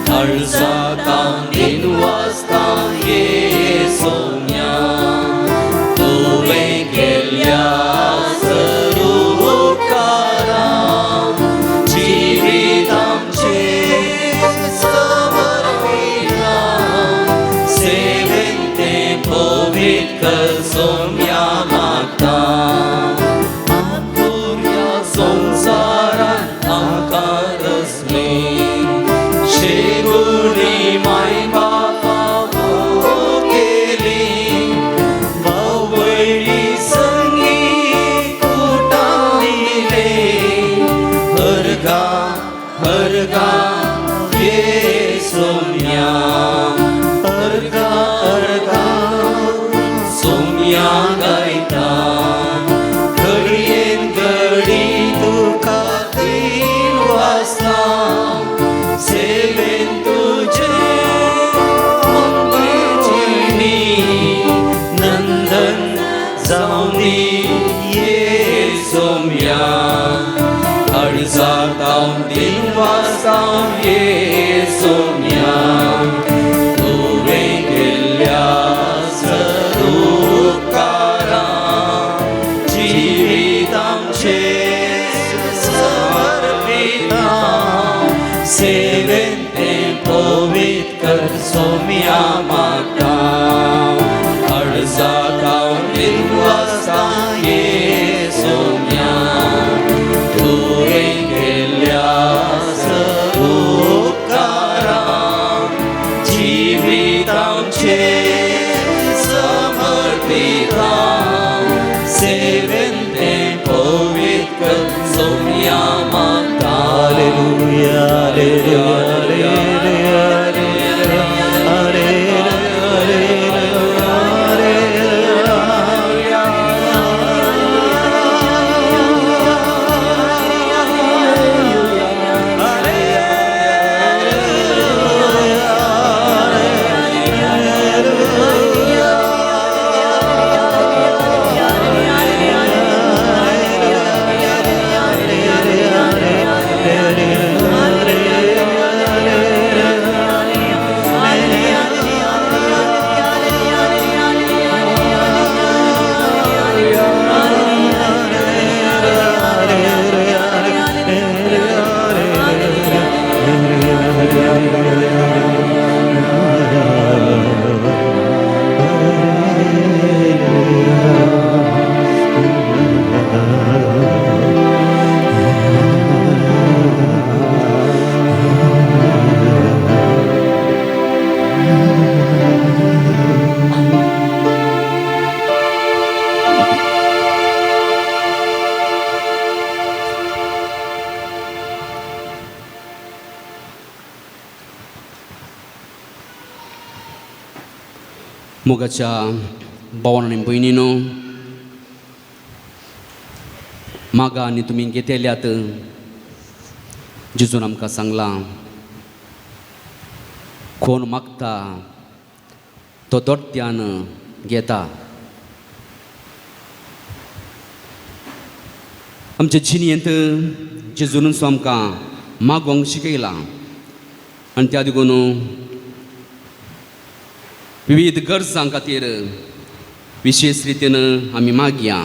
काळजातावन दिनवासता ये सोम्या तुवें केल्ल्या सरू उपकारा जिवीत आमचें समर्पिता सेवेन तें पवित्र कर सोम्या मागता आपुर्या संवसारान आमकां रचले शेगुणी माय बापा केली भाव-भयणी संगी कुटां दिले हरगा हरगा ये सोम्या हरगा हरगा सोम्या गायता घडयेन घडी तुका दिनवासता सेवेन तुजे मंगळचिणी नंदन जावनी ये सोम्या काळजातावन दिनवासता ये सोम्या तुवें केल्ल्या सरू उपकारा जिवीत आमचें समर्पिता सेवेन तें पवित्र कर सोम्या मागता काळजातावन दिनवासता ये सोम्या तुवें केल्ल्या सरू उपकारा जिवीत आमचें समर्पिता सेवेन तें पवित्र कर सोम्या मागता. Hallelujah, hallelujah, hallelujah, hallelujah, मोगाच्या भावान आनी भयणीनो, मागा आनी तुमी घेतल्यात. जेजून आमकां सांगलां, कोण मागता तो दोट्यान घेता. आमचे जिणेंत जेजूनच आमकां मागोंक शिकयलां आनी त्या देखून विविध गरजां खातीर विशेश रितीन आमी मागया,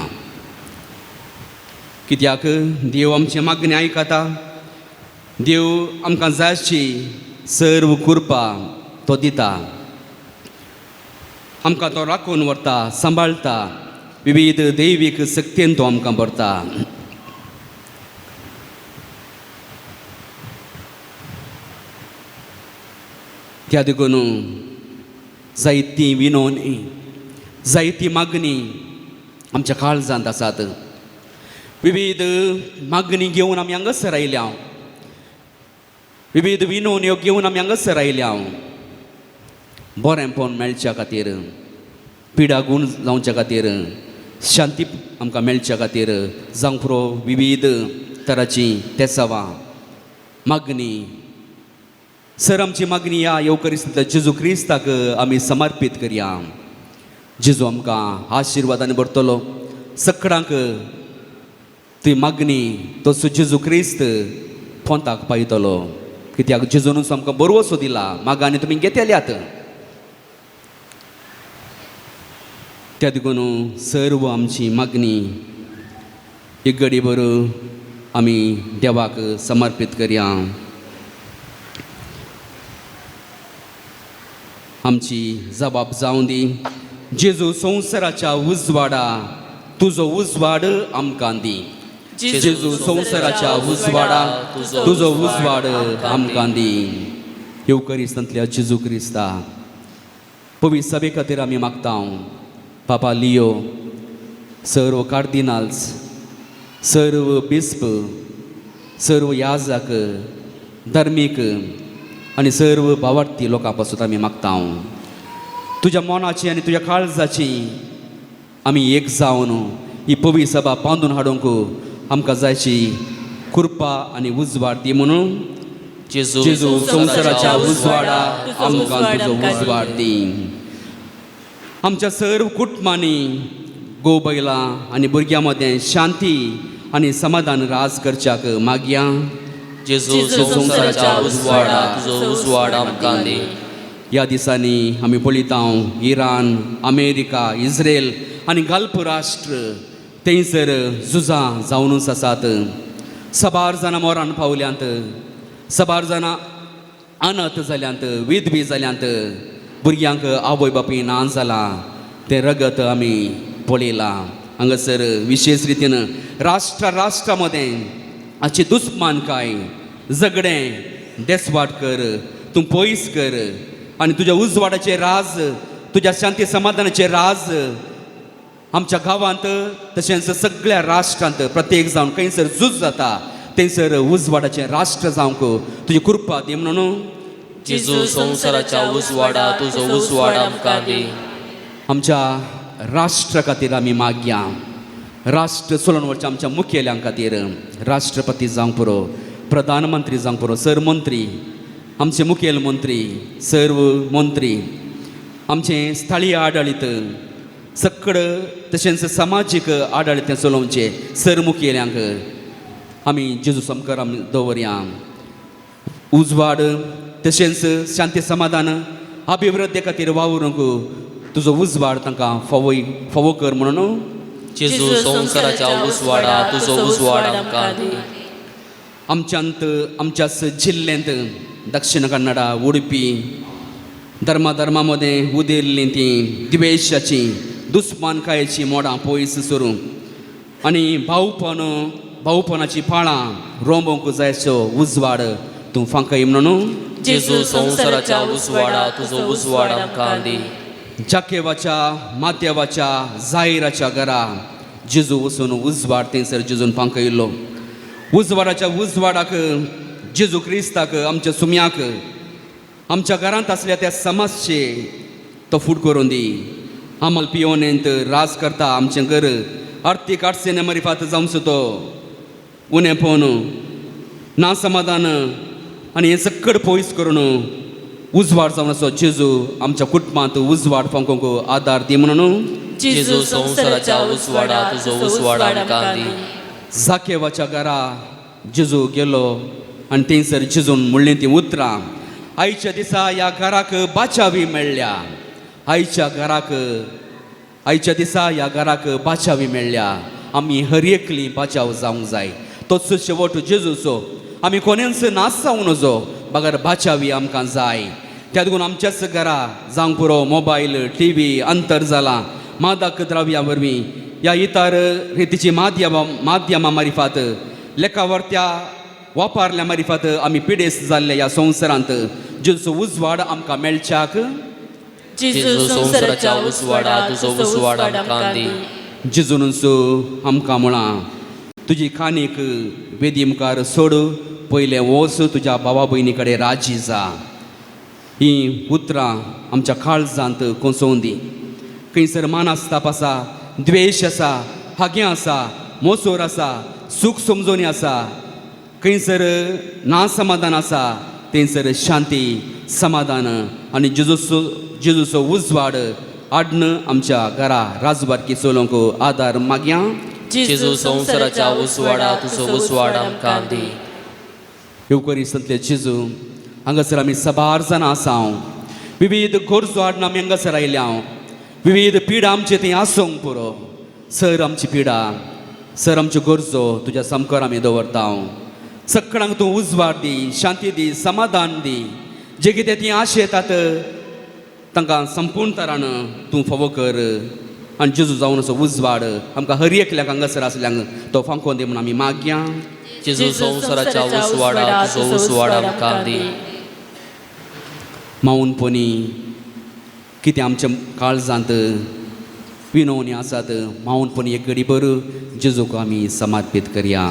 कित्याक देव आमचें मागणें आयकता. देव आमकां जाय आसची सर्व कृपा तो दिता, आमकां तो राखून व्हरता, सांबाळटा, विविध दैवीक शक्तीन तो आमकां भरता. त्या देखून जायती विनवणी, जायती मागणी आमच्या काळजांत आसात. विविध मागणी घेवन आमी हांगासर आयल्या, विविध विनवण्यो घेवन आमी हांगासर आयल्या, बरेंपण मेळच्या खातीर, पिडा गूण जावच्या खातीर, शांती आमकां मेळच्या खातीर, जावंक पुरो विविध तराची तेसावां मागणी. सर आमची मागणी ह्या येवकरिस्तांतल्या जेजू क्रिस्ताक आमी समर्पीत करया. जेजू आमकां आशिर्वादान भरतलो. सकडांक ती मागणी तो जेजू क्रिस्त पोंताक पायतलो. कित्याक जेजूनच आमकां बरवसो दिला मागांनी तुमी घेतल्यात. त्या देखून सर्व आमची मागणी एक घडी बरो आमी देवाक समर्पीत करया. आमची जबाब जावं दी. जेजू संवसाराच्या उजवाडा तुजो उजवाड आमकां दी. जेजू संवसाराच्या उजवाडा तुजो उजवाड आमकां दी. येवकरिस्तांतल्या जेजू क्रिस्ता पवित्र सभे खातीर आमी मागता. पापा लियो, सर्व कार्दिनाल्स, सर्व बिस्प, सर्व याजक, धार्मीक आनी सर्व भावार्थी लोकां पासून आमी मागता. तुज्या मनाची आनी तुज्या काळजाची आमी एक जावन ही पवित्र सभा बांदून हाडूंक आमकां जायची कृपा आनी उजवाड दी म्हणून. जेजू संवसाराच्या उजवाडा आमकां तुजो उजवाड दी. आमच्या सर्व कुटुंबांनी गो बैलां आनी भुरग्यां मदें शांती आनी समाधान राज करच्याक मागया. जेजू संवसाराच्या उजवाडा तुजो उजवाड आमकां दी. ह्या दिसांनी आमी पळयता इराण, अमेरिका, इस्रेल आनी गल्फ राष्ट्र थंयसर झुजां जावनूच आसात. साबार जाणां मोरान पावल्यांत, साबार जाणां अनाथ जाल्यांत, विधवी जाल्यांत, भुरग्यांक आवय बापूय ना जालां, तें रगत आमी पळयलां. हांगासर विशेश रितीन राष्ट्रा राष्ट्रा मदें हाची दुस्मानकाय, झगडें देसवाट कर, तूं पयस कर आनी तुज्या उजवाडाचे राज, तुज्या शांती समाधानाचे राज आमच्या गांवांत तशेंच सगळ्या राष्ट्रांत प्रत्येक जावन खंयसर झूज जाता थंयसर उजवाडाचें राष्ट्र जावंक तुजी कृपा दी म्हणून. जेजू संवसाराच्या उजवाडा तुजो उजवाड आमकां दी. आमच्या राष्ट्रा खातीर आमी मागया. राष्ट्र चलोवन वचच्या आमच्या मुखेल्यां खातीर, राष्ट्रपती जावंक पुरो, प्रधानमंत्री जावंक पुरो, सर मंत्री, आमचे मुखेल मंत्री, सर्व मंत्री, आमचें स्थळीय आडळीत सकड तशेंच समाजीक आडळीत चलोवचें सर मुखेल्यांक आमी जेजू सामकार आमी दवरया. उजवाड तशेंच शांती समाधान अभिवृद्धी खातीर वावरूंक तुजो उजवाड तांकां फावो फावो कर म्हणून. जेजू संवसाराच्या उजवाडा तुजो उजवाड आमकां दी. आमच्यांत आमच्याच जिल्ल्यांत दक्षिण कन्नडा, उडुपी धर्मा धर्मा मदें उदेल्लीं तीं द्वेशाचीं दुस्मानकायेचीं मोडां पयस सरूं आनी भावपण भावपणाचीं पाळां रोंबोवंक जायचो उजवाड तूं फांकय म्हणून. जेजू संवसाराच्या उजवाडा तुजो उजवाड आमकां दी. जाकेवाच्या मातेवाच्या जायराच्या घरा जेजू वचून उजवाड थंयसर जेजून फांकयलो. उजवाडाच्या उजवाडाक जेजू क्रिस्ताक आमच्या सुम्याक आमच्या घरांत आसल्या त्या समस्ये तो फूट करून दी. आमल पियोनेंत राज करता आमचें घर आर्थीक अडचणे मरिफात जावचो तो उणेपण ना समाधान आनी हें सकड पयस करून उजवाड जावन असो जेजू आमच्या कुटुंबांत उजवाड फांकोवंक आदार दी म्हणून. जेजू संवसाराच्या उजवाडा तुजो उजवाड आमकां दी. जाकेवाच्या घरा जेजू गेलो आनी थंयसर जेजून म्हणलीं तीं उतरां आयच्या दिसा ह्या घराक बाचावी मेळ्ळ्या. आयच्या घराक आयच्या दिसा ह्या घराक बाचावी मेळ्ळ्या. आमी हर एकली बाचाव जावंक जाय. तोच शेवट जेजूचो आमी कोणेंच नाश जावं नजो बगर बाचावी आमकां जाय. त्या देखून आमच्याच घरा जावंक पुरो मोबायल टीव्ही अंतरजालां मादक द्रव्यां वरवीं ह्या इतर रितीची माध्यमां माध्यमां मारिफात लेखावरत्या वापरल्या मारिफात आमी पिडेस्त जाल्ले ह्या संवसारांत जेजूचो उजवाड आमकां मेळच्याक. जेजू संवसाराच्या उजवाडा तुजो उजवाड आमकां दी. जेजूनच आमकां म्हळां तुजी कानीक वेदी मुखार सोड पयलें वच तुज्या भावा भयणी कडेन राजी जा. हीं उतरां आमच्या काळजांत कोसोवन दी. खंयसर मानस्ताप आसा, द्वेश आसा, हागें आसा, मोसोर आसा, सूख समजोणी आसा, खंयसर ना समाधान आसा थंयसर शांती समाधान आनी जेजूचो जेजूचो उजवाड आडन आमच्या घरा राजबारकी चलोवंक आदार मागया. जेजू संवसाराच्या उजवाडा तुजो उजवाड आमकां दी. येवकरिस्तांतले जेजू हांगासर आमी साबार जाणां आसा. विविध गरजो हाडून आमी हांगासर आयल्या. विविध पिडा आमचे थंय आसूंक पुरो. सर आमची पिडा, सर आमच्यो गरजो तुज्या सामकार आमी दवरता. सगळ्यांक तूं उजवाड दी, शांती दी, समाधान दी. जे कितें ती आशेतात तांकां संपूर्ण तरान तूं फावो कर आनी जेजू जावन असो उजवाड आमकां हर एकल्याक हांगासर आसल्यांक तो फांकोन दी म्हूण आमी मागया. जेजू संवसाराच्या उजवाडा, तुजो उजवाड आमकां दी. मावनपणी कितें आमच्या काळजांत विनवणी आसात, मावनपणी एक घडी भर जेजूक आमी समर्पीत करया.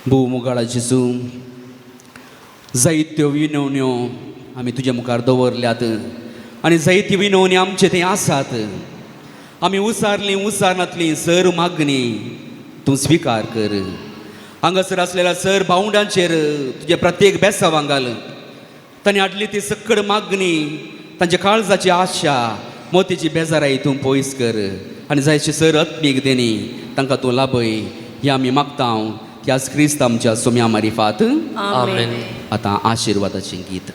भोव मुगाळा जेजू, जायत्यो विनवण्यो आमी तुज्या मुखार दवरल्यात आनी जायती विनवणी आमचे थंय आसात. आमी उसारलीं उसारनातलीं सर मागणी तूं स्विकार कर. हांगासर आसलेल्या सर भावंडांचेर तुजे प्रत्येक बेसावांक घाल. तांणी हाडली ती सक्कड मागणी, तांच्या काळजाची आशा मोतीची बेजाराय तूं पयस कर आनी जायशी सर आत्मीक देणी तांकां तूं लाभय हें आमी मागता त्याच क्रिस्त आमच्या सोम्या मारिफात. आमेन. आतां आशिर्वादाचें गीत.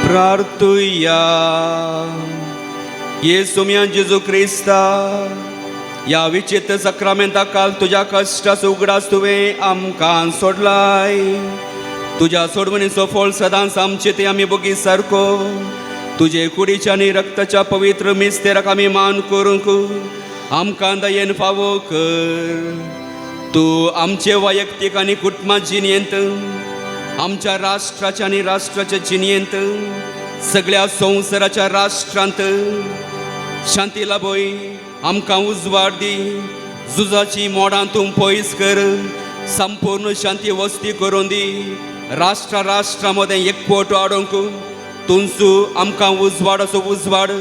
प्रार्थुया. येसुम्या जेजू क्रिस्ता, ह्या विचित्र सक्रामेंता काल तुज्या कश्टाचो उगडास तुवें आमकां सोडलाय. तुज्या सोडवणीचो फळ सदांच आमचे ते आमी बोगी सारको तुजे कुडीच्या आनी रक्ताच्या पवित्र मिस्तेराक आमी मान करूंक आमकां दयेन फावो कर. तूं आमचे वैयक्तीक आनी कुटुंबा जिणेंत, आमच्या राष्ट्राच्या आनी राष्ट्राच्या जिणेंत, सगळ्या संवसाराच्या राष्ट्रांत शांती लाभय. आमकां उजवाड दी, झुजाची मोडां तूं पयस कर, संपूर्ण शांती वस्ती करून दी. राष्ट्रा राष्ट्रा मदें एकवट हाडूंक तुमचो आमकां उजवाडाचो उजवाड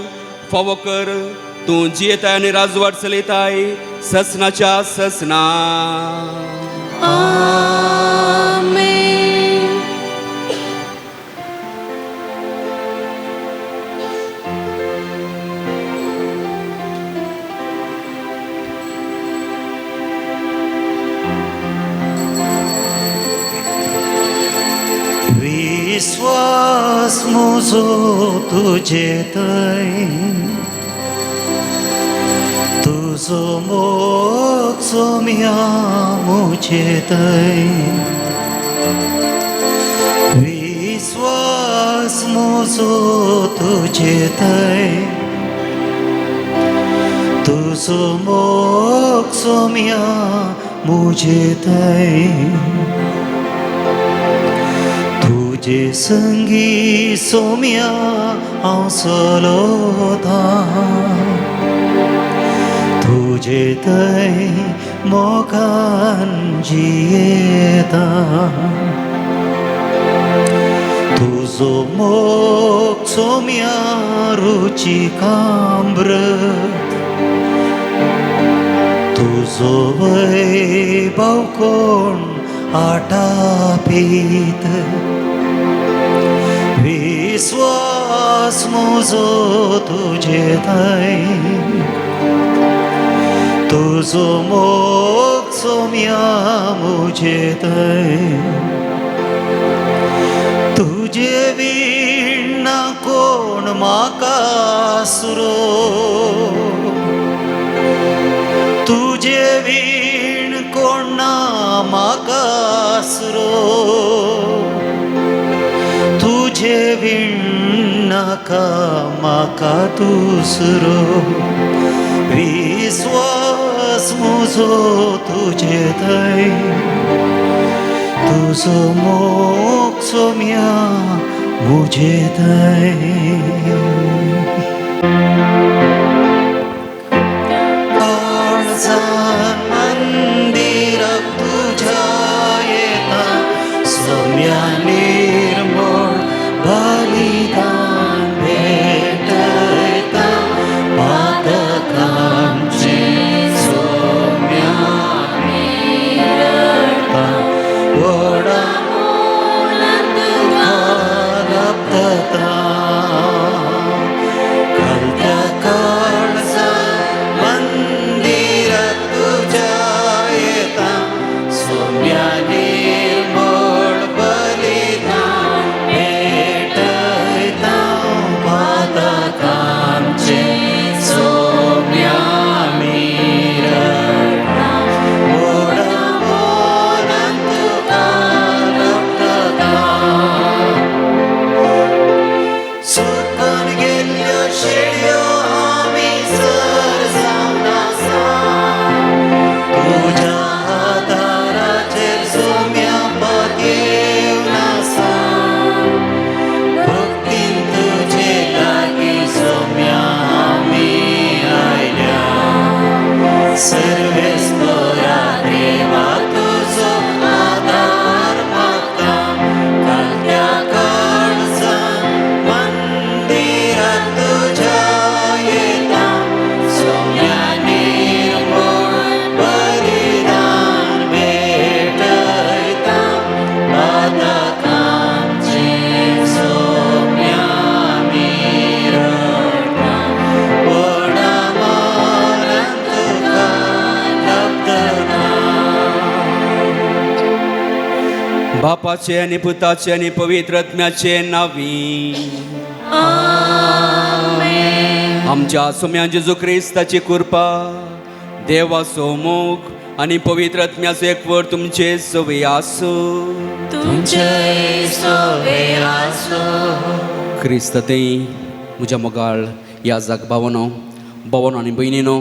फावो कर. तूं जियेताय आनी राजवाड चलयताय ससनाच्या ससना. आमेन. विश्वास म्हजो तुजे थंय तुजो मोग सोम्या म्हजे थंय विश्वास म्हजो तुजे थंय तुजो मोग सोम्या म्हजे थंय तुजे संगी सोम्या हांव चलता तुजे थंय मोगान जियेता तुजो मोग सोम्या रुचिकामृत तुजो वैभव कोण आटापीत विश्वास म्हजो तुजे थंय तुजो मोग सोम्या म्हजे थंय तुजे वीण ना कोण म्हाका आसरो तुजे वीण कोण ना म्हाका आसरो तुजे वीण नाका म्हाका दुसरो विश्वास म्हजो तुजे थंय तुजो मोग सोम्या म्हजे थंय काळजान मंदिराक तुज्या येता सोम्या निर्मळ बलिदान भेटयता पातकांचे सोम्या व्हडा तुका लब्धता कलत्या काळजान मंदिराक तुज्या येता सोम्या निर्मळ बलिदान भेटयता पातकांचे सोम्या रडटा व्हडा मोलान तुका लब्धता सुकून गेल्ल्यो शेळयो आमी सर जावन आसा तुज्या आदाराचेर सोम्या पातयेवन आसा भक्तीन तुजे लागीं सोम्या आमी आयल्या सर्वेस्पोरा देवा तुजो आदार मागता कलत्या काळजान मंदिराक तुज्या येता सोम्या निर्मळ बलिदान भेटयता पातकांचे सोम्या रडटा व्हडा मोलान तुका लब्धता. बापाचे आनी पुताचे आनी पवित्र आत्म्याचे नावी. आमच्या सोम्या जेजू क्रिस्ताची कृपा, देवाचो मोग आनी पवित्र आत्म्याचो एकवट तुमचे सवय आसूं. तुमचे सवे आसो. क्रिस्त ते म्हज्या मोगाळ ह्या जाग भावनो भवनो आनी भयणीनो,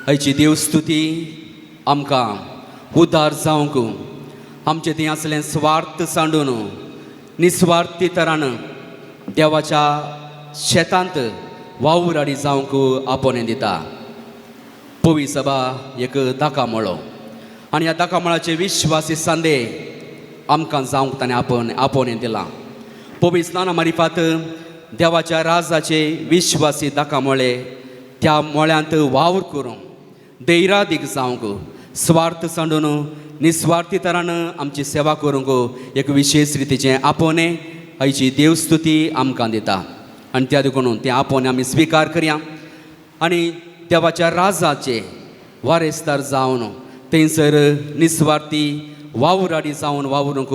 आयची देवस्तुती आमकां उदार जावंक, आमचें थंय आसलें स्वार्थ सांडून निस्वार्थी तरान देवाच्या शेतांत वावुराडी जावंक आपोवणें दिता. पवी सभा एक दाका मळो आनी ह्या दाका मळाचे विश्वासी सांदे आमकां जावंक ताणें आपोवणें दिलां. पवी स्नाना मारिफात देवाच्या राजाचे विश्वासी दाका मळे त्या मळ्यांत वावर करूंक, दैरादीक जावंक, स्वार्थ सांडून निस्वार्थी तरान आमची सेवा करूंक एक विशेश रितीचें आपोवणें आयची देवस्तुती आमकां दिता. आनी त्या देखून तें आपोवणें आमी स्विकार करया आनी देवाच्या राजाचे वारेसदार जावन थंयसर निस्वार्थी वावुराडी जावन वावरूंक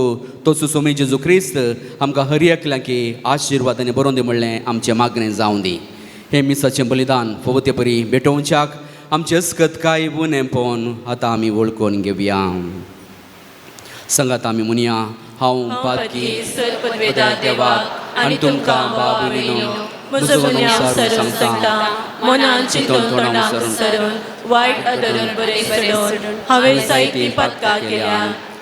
तसो सोमी जेजू क्रिस्त आमकां हर एकल्यांकी आशिर्वाद आनी बरोवन दी म्हणलें आमचें मागणें जावं दी. हें मिसाचें बलिदान फावो ते परी भेटोवच्याक आमचें अस्कत काय उणेपण आतां आमी वळखून घेवया. सांगात आमी म्हणया, हांव पातकी सर पदवेदार देवाक आनी तुमकां भाव भयणीनो म्हजो गुन्यांव सरून सांगता, मनान चिंतून तोंडान सरून वायट अदरून बरें सोडून हांवें जायतीं पातकां केल्या.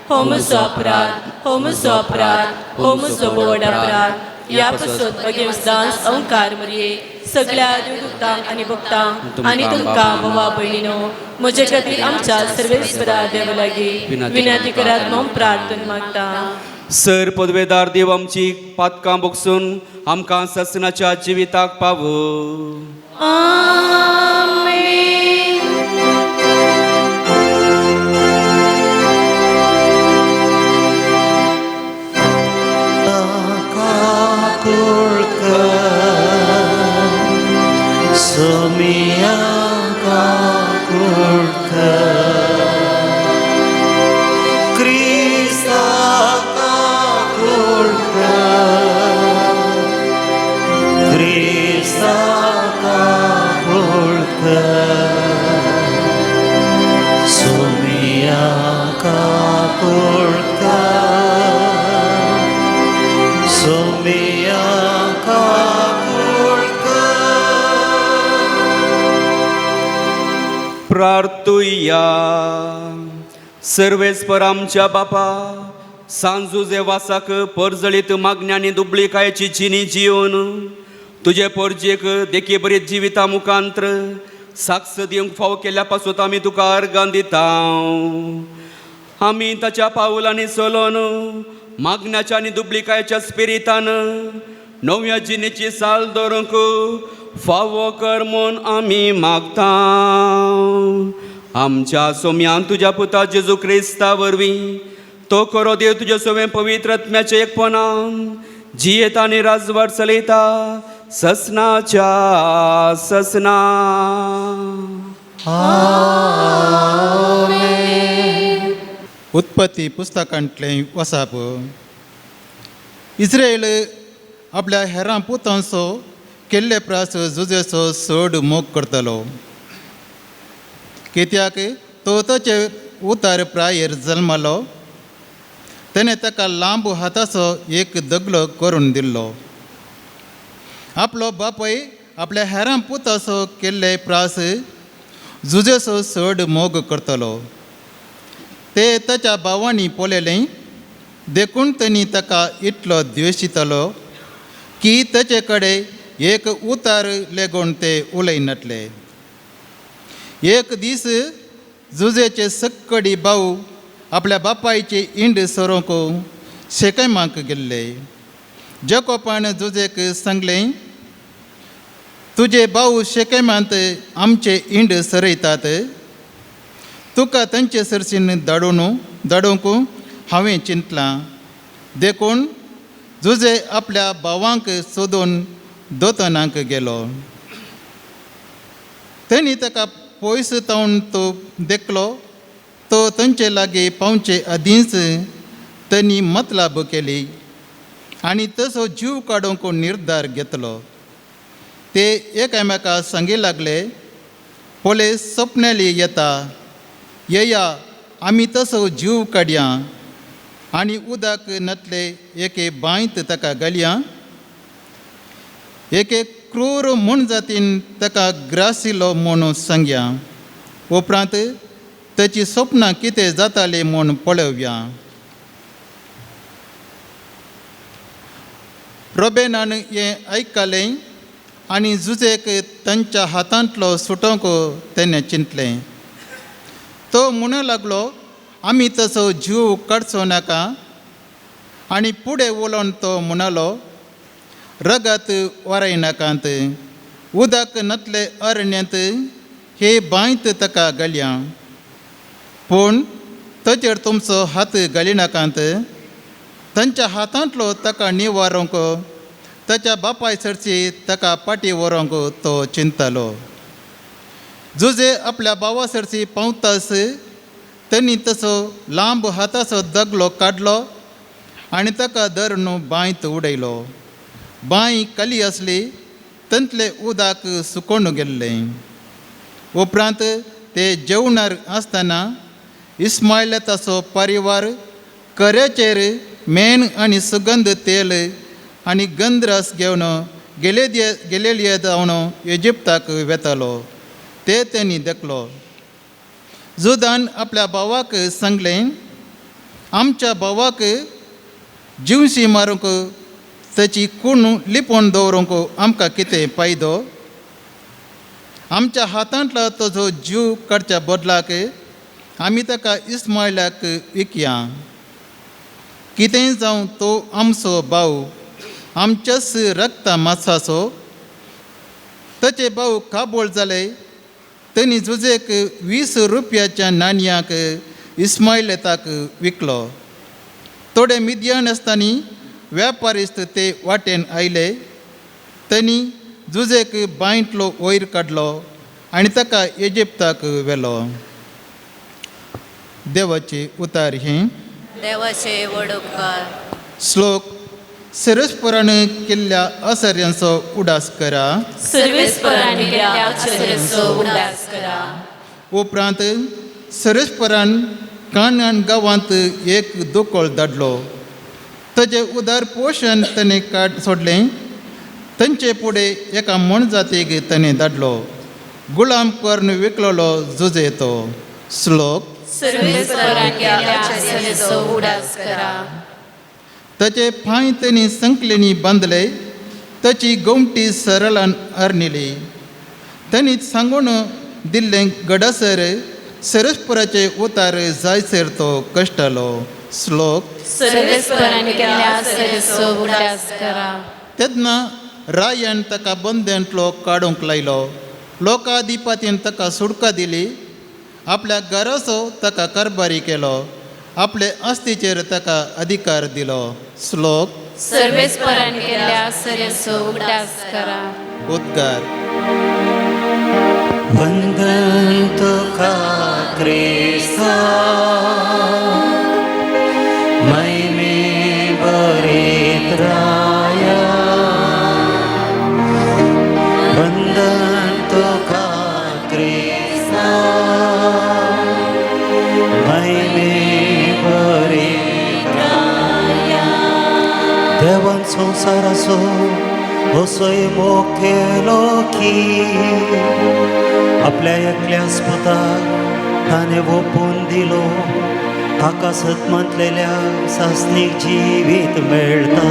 हो म्हजो अपराध, हो म्हजो अपराध, हो म्हजो व्हड अपराध. ह्या पासून अगेन्स्ट अंकार मरये सगळ्या देवदूतांक आनी भक्तांक आनी तुमकां भावा भयणीनो म्हजे खातीर आमच्या सर्वेस्परा देवा लागीं विनंती करात म्हूण प्रार्थना मागता. सर पदवेदार देव आमची पातकां बोगसून आमकां ससनाच्या जिविताक पावो. आमेन. Somiya kakulka Krista kakulka Krista kakulka Somiya kakulka Somiya kakulka प्रार्थुया. सर्वेस्पर आमच्या बापा सांजुजे वासाक परजळीत मागण्यांनी दुबळीकायेची जिणी जिवन तुजे पोरजेक देखी बरी जिविता मुखांत्र साक्ष दिवंक फावो केल्या पासून आमी तुका अर्गां दिता. आमी ताच्या पावलांनी चलोन मागण्याच्या आनी दुबळीकायेच्या स्पिरितान नव्या जिणेची साल दवरूंक फावो कर म्हूण आमी मागता. आमच्या सोम्यान तुज्या पुता जेजू क्रिस्ता वरवीं तो खरो देव तुज्या सवें पवित्र आत्म्याचें एकपणान जियेता आनी राजवाट चलयता ससनाच्या ससना. उत्पत्ती पुस्तकांतलें वसाप. इस्रायल आपल्या हेरां पुतांचो केल्ले प्रास जुजेचो चड मोग करतलो, कित्याक तो ताचे उतार प्रायेर जल्मलो. तेणें ताका लांब हाताचो एक दगलो करून दिल्लो. आपलो बापूय आपल्या हेरां पुताचो केल्ले प्रास जुजेचो चड मोग करतलो. ते ताच्या भावांनी पळयलें देखून तेणी ताका इतलो द्वेशितलो की ताचे कडेन एक उतार लेगून ते उलयनातले. एक दीस जुजेचे सक्कडी भाव आपल्या बापायचे इंड सरोंक शेकमाक गेल्ले. जेकोपान जुजेक सांगलें, तुजे भाव शेकेमांत आमचे इंड सरयतात, तुका तांचे सरशीन धाडूंक हांवें चिंतलां. देखून जुजे आपल्या भावांक सोदून दोतोनाक गेलो. तेणी ताका पयस तावन तो देखलो. तो तांचे लागीं पावचे आदींच तेणी मतलाब केली आनी तसो जीव काडूंक निर्धार घेतलो. ते एकामेका सांगी लागले, पळय सपनेली येता, येया आमी तसो जीव काडया आनी उदक नातले एके बांयत ताका घालया. एके क्रूर मोनजातीन ताका ग्रासिलो म्हूण सांगया, उपरांत ताची सपनां कितें जातालीं म्हूण पळोवया. रोबेनान हें आयकलें आनी जुजेक तांच्या हातांतलो सुटोवंक तेणें चिंतलें. तो म्हणूंक लागलो, आमी तसो जीव काडचो नाका. आनी फुडें उलोवन तो म्हणालो, रगत वरयनाकात, उदक नातले अरण्यांत हे बांयत ताका घालया, पूण ताचेर तुमचो हात घालिनाकात. तांच्या हातांतलो ताका निवारूंक ताच्या बापाय सरची ताका फाटी व्हरूंक तो चिंततालो. जुजे आपल्या भावा सरची पावतास तेणी तसो लांब हाताचो दगलो काडलो आनी ताका धरून बांयत उडयलो. बांय कली आसली, तंतले उदक सुकोवन गेल्लें. उपरांत ते जेवणार आसतना इस्मायलाचो परिवार कऱ्याचेर मेण आनी सुगंध तेल आनी गंधरस घेवन गेलेलिया जावन इजिप्ताक वेतालो ते तेणी देखलो. जुदान आपल्या भावाक सांगलें, आमच्या भावाक जिवशी मारूंक ताची खूण लिपोवन दवरूंक आमकां कितें फायदो? आमच्या हातांतलो ताजो जीव काडच्या बदलाक आमी ताका इस्मायलाक विकया. कितेंय जावं तो आमचो भाव, आमच्याच रक्ता मासाचो. ताचे भाव काबोळ जाले. तेणी जुजेक 20 रुपयाच्या नाणयाक इस्मायलेताक विकलो. थोडे मिद्यान आसतानी व्यापारिस्त ते वाटेन आयले. तेणी जुजेक बांयतलो वयर काडलो आनी ताका इजिप्ताक व्हेलो. देवाची उतार हें. देवाचे व्हड उपकार. श्लोक. सरस्परान केल्ल्या आसर्यांचो उडास करा. सर्वेस्परांनी केल्ल्या आश्चर्याचो उडास करा. उपरांत सरस्परान कानान गांवांत एक दुकळ धाडलो. ताजें उदार पोशण ताणें काड सोडलें. तांचे फुडें एका मोनजातीक ताणें धाडलो. गुलाम करून विकलेलो जुजे तो. श्लोक. सर्वेस्परांनी केल्ल्या आश्चर्याचो उडास करा. ताचे पांय तांणी संकलेनी बांदले. ताची गोमटी सरळान अरणिली. तांणी सांगून दिल्लें गडासर सरस्पराचे उतार जायसर तो कश्टालो. श्लोक. सर्वेस्परांनी केल्ल्या आश्चर्याचो उडास करा. तेन्ना रायान ताका बंद्यांतलो काडूंक लायलो. लोकाधिपतीन ताका सुटका दिली. आपल्या घराचो ताका कारभारी केलो. आपले आस्तीचेर ताका अधिकार दिलो. श्लोक. सर्वेस्परांनी केल्ल्या आश्चर्याचो उडास करा. उद्गार. वंदन तुका क्रिस्ता, महिमे भरीत राया. वंदन तुका क्रिस्ता, महिमे भरीत राया. देवान संवसाराचो असोय मोग केलो की आपल्या एकल्याच पुताक ताणें ओपून दिलो, ताका सतमंतलेल्या सासणीक जिवीत मेळटा.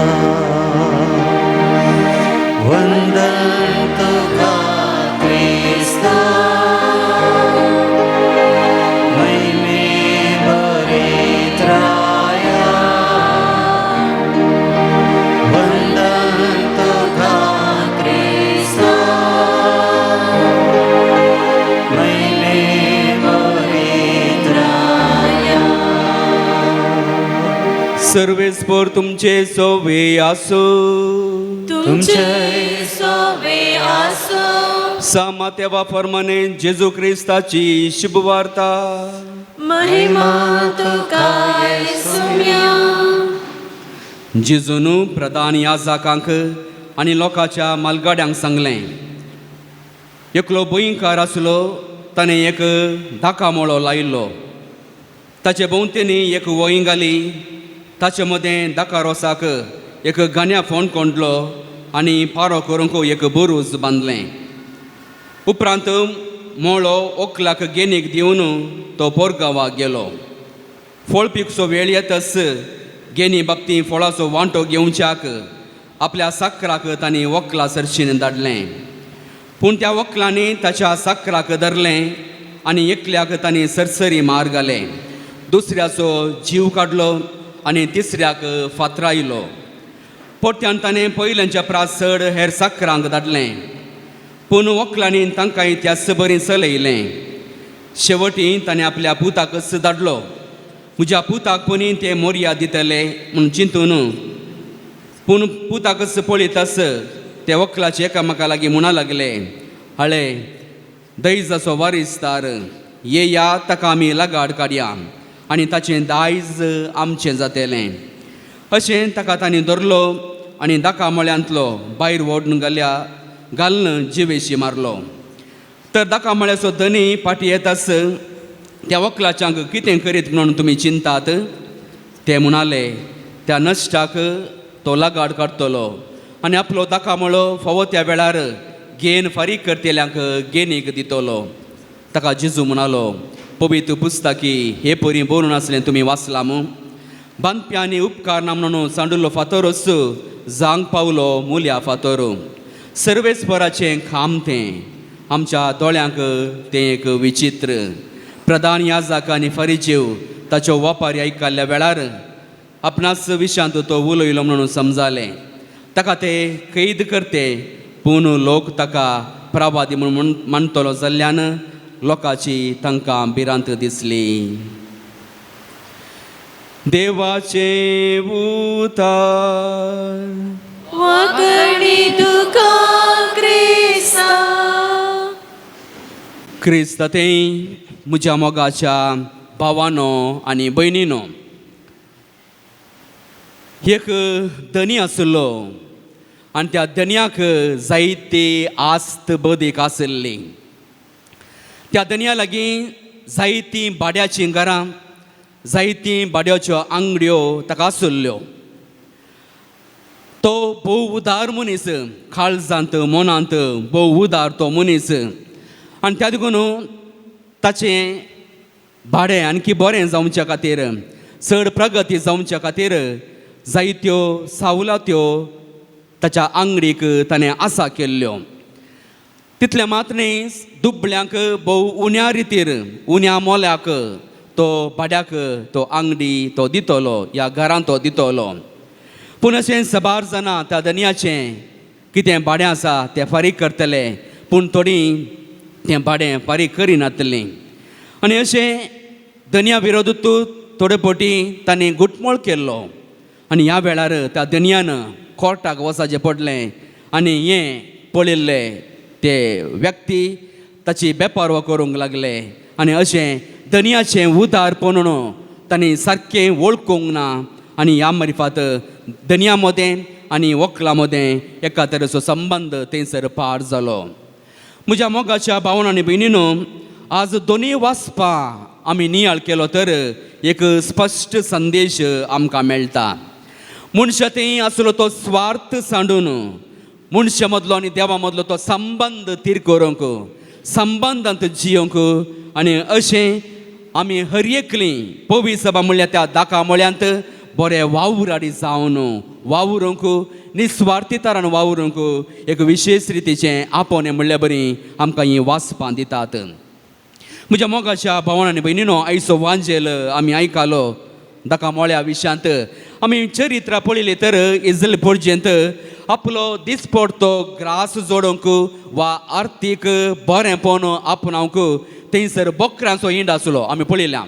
वंदन तुका क्रिस्ता, महिमे भरीत राया. वंदन तुका क्रिस्ता, महिमे भरीत राया. सर्वेस्पर तुमचे सोवे आसो. तुमचे सोवे आसो. सामातेवा फर्माने जेजू क्रिस्ताची शुभवार्ता. महिमा तुका येसुम्या. जेजून प्रधान याजकांक आनी लोकांच्या मालगाड्यांक सांगलें, एकलो भंयकार आसलो. ताणें एक धाका मोळो लायिल्लो. ताचे भोंवतणी एक वंय घाली. ताचे मदें धाका रोसाक एक गाण्या फोंड कोंडलो आनी पारो करूंक एक बुरूज बांदलें. उपरांत मोळो ओकलाक गेनीक दिवन तो पोरगांवाक गेलो. फळ पिकचो वेळ येतच गेनी बाबती फळाचो वांटो घेवच्याक आपल्या साकराक तांणी वकला सरशीन धाडलें. पूण त्या वकलांनी ताच्या साकराक धरलें आनी एकल्याक तांणी सरसरी मार घाले, दुसऱ्याचो जीव काडलो आनी तिसऱ्याक फातरायलो. परत्यान ताणें पयल्यांच्या प्रास चड हेर साकरांक धाडलें, पूण वकलांनी तांकां त्याच बरी चलयलें. शेवटी ताणें आपल्या पुताकच धाडलो. म्हज्या पुताक पुनी ते मोरया दितले म्हूण चिंतून. पूण पुताकच पळयतास ते वकलाचे एकामेका लागीं म्हणा लागले, हळे दैजाचो वारिसदार, येया ताका आमी लगाड काडया आनी ताचें दायज आमचें जातेलें. अशें ताका तांणी धरलो आनी दाका मळ्यांतलो भायर व्हरून घाल्या घालून जिवेशी मारलो. तर दाका मळ्याचो धनी फाटीं येतास त्या वकलाच्यांक कितें करीत म्हणून तुमी चिंतात? ते म्हणाले, त्या नश्टाक तो लगाड काडटलो आनी आपलो दाका मळो फावो त्या वेळार गेन फारीक करतल्यांक गेनीक दितलो. ताका जेजू म्हणालो, पवित्र पुस्तकी हे परी बरोवन आसलें तुमी वाचलां मू? बांदप्यांनी उपकारना म्हणून सांडुल्लो फातोरच जावंक पावलो मुल्या फातोर. सर्वेस्पराचें खाम तें, आमच्या दोळ्यांक तें एक विचित्र. प्रधान याजक आनी फरिजीव ताच्यो वपारी आयकल्ल्या वेळार आपणाच विशांत तो उलयलो म्हणून समजालें. ताका ते कैद करते, पूण लोक ताका प्रवादी म्हणून मानतलो जाल्ल्यान लोकांची तांकां भिरांत दिसली. देवाचें उतर. वाकडी तुका क्रिस्ता. क्रिस्त ते म्हज्या मोगाच्या भावानो आनी भयणीनो, एक धनी आशिल्लो आनी त्या धनयाक जायती आस्त बदीक आशिल्ली. त्या धनया लागीं जायतीं भाड्याचीं घरां, जायतीं भाड्याच्यो आंगड्यो ताका आशिल्ल्यो. तो भोव उदार मनीस, काळजांत मनांत भोव उदार तो मनीस. आनी त्या देखून ताचें भाडें आणकी बरें जावच्या खातीर, चड प्रगती जावच्या खातीर जायत्यो सावलात्यो ताच्या आंगडीक ताणें आसा केल्ल्यो. तितलें मात न्ही, दुबळ्यांक भोव उण्या रितीर, उण्या मोल्याक तो भाड्याक तो आंगडी तो दितलो, ह्या घरांत तो दितलो. पूण अशें सबार जाणां त्या धनयाचें कितें भाडें आसा तें फारीक करतले, पूण थोडीं तें भाडें फारीक करिनातलीं. आनी अशें धनया विरोधांत थोडे फावटी तांणी घुटमळ केल्लो. आनी ह्या वेळार त्या धनयान कोर्टाक वचचें पडलें आनी हें पळयल्लें ते व्यक्ती ताची बेपारवा करूंक लागले. आनी अशें धनयाचें उदारपण तांणी सारकें वळखूंक ना. आनी ह्या मारिफात धनया मदें आनी वकला मदें एका तरेचो संबंद थंयसर पार जालो. म्हज्या मोगाच्या भावना आनी भयणीनो, आज दोनूय वाचपां आमी नियाळ केलो तर एक स्पश्ट संदेश आमकां मेळटा. मनशा थंय आसलो तो स्वार्थ सांडून मनशा मदलो आनी देवा मदलो तो संबंद थीर करूंक, संबंदांत जियोंक. आनी अशें आमी हर एकली पवी सभा म्हणल्यार त्या दाका मळ्यांत बरे वावुराडी जावन वावरूंक, निस्वार्थी तरान वावरूंक एक विशेश रितीचें आपोवणें म्हणल्यार बरी आमकां हीं वाचपां दितात. म्हज्या मोगाच्या भावान आनी भयणीनो, आयचो वांजेल आमी आयकालो दाका मोळ्या विशयांत. आमी चरित्रां पळयली तर इजल पोरजेंत आपलो दिसपडतो ग्रास जोडूंक वा आर्थीक बरेंपण आपणावंक थंयसर बोकरांचो इंड आसलो. आमी पळयल्या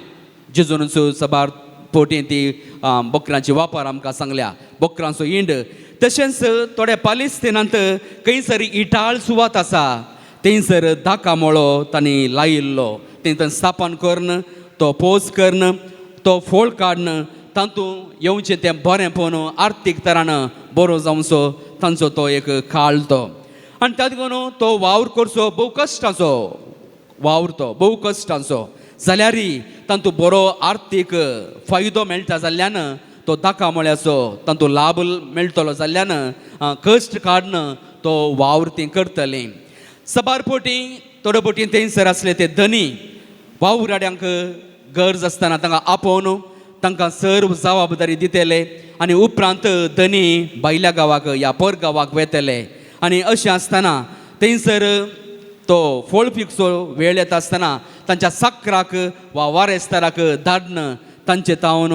जेजून सबार पोटी ती बोकरांची वापर आमकां सांगल्या, बोकरांचो इंड. तशेंच थोड्या पालिस्तिनांत खंयसर इटाळ सुवात आसा थंयसर दाका मळो तांणी लायिल्लो. थंय स्थापन करून तो पोस करून तो फोळ काडून तातूंत येवचें तें बरेंपण आर्थीक तरान बरो जावचो तांचो तो एक काळ तो. आनी त्या देखून तो वावर करचो भोव कश्टाचो वावर, तो भोव कश्टांचो जाल्यारय तातूंत बरो आर्थीक फायदो मेळटा जाल्ल्यान तो दाका मळ्याचो तातूंत लाभ मेळटलो जाल्ल्यान कश्ट काडून तो वावर ती करतली. सबार पोटी थोडे पोटी थंयसर आसले ते धनी वावराड्यांक गरज आसतना तांकां आपोवन तांकां सर्व जबाबदारी दितले आनी उपरांत धनी भायल्या गांवाक ह्या पर गांवाक वेतले. आनी अशें आसतना थंयसर तो फळ पिकचो वेळ येता आसतना तांच्या साकराक वा वारेस्ताराक धाडन तांचे तावन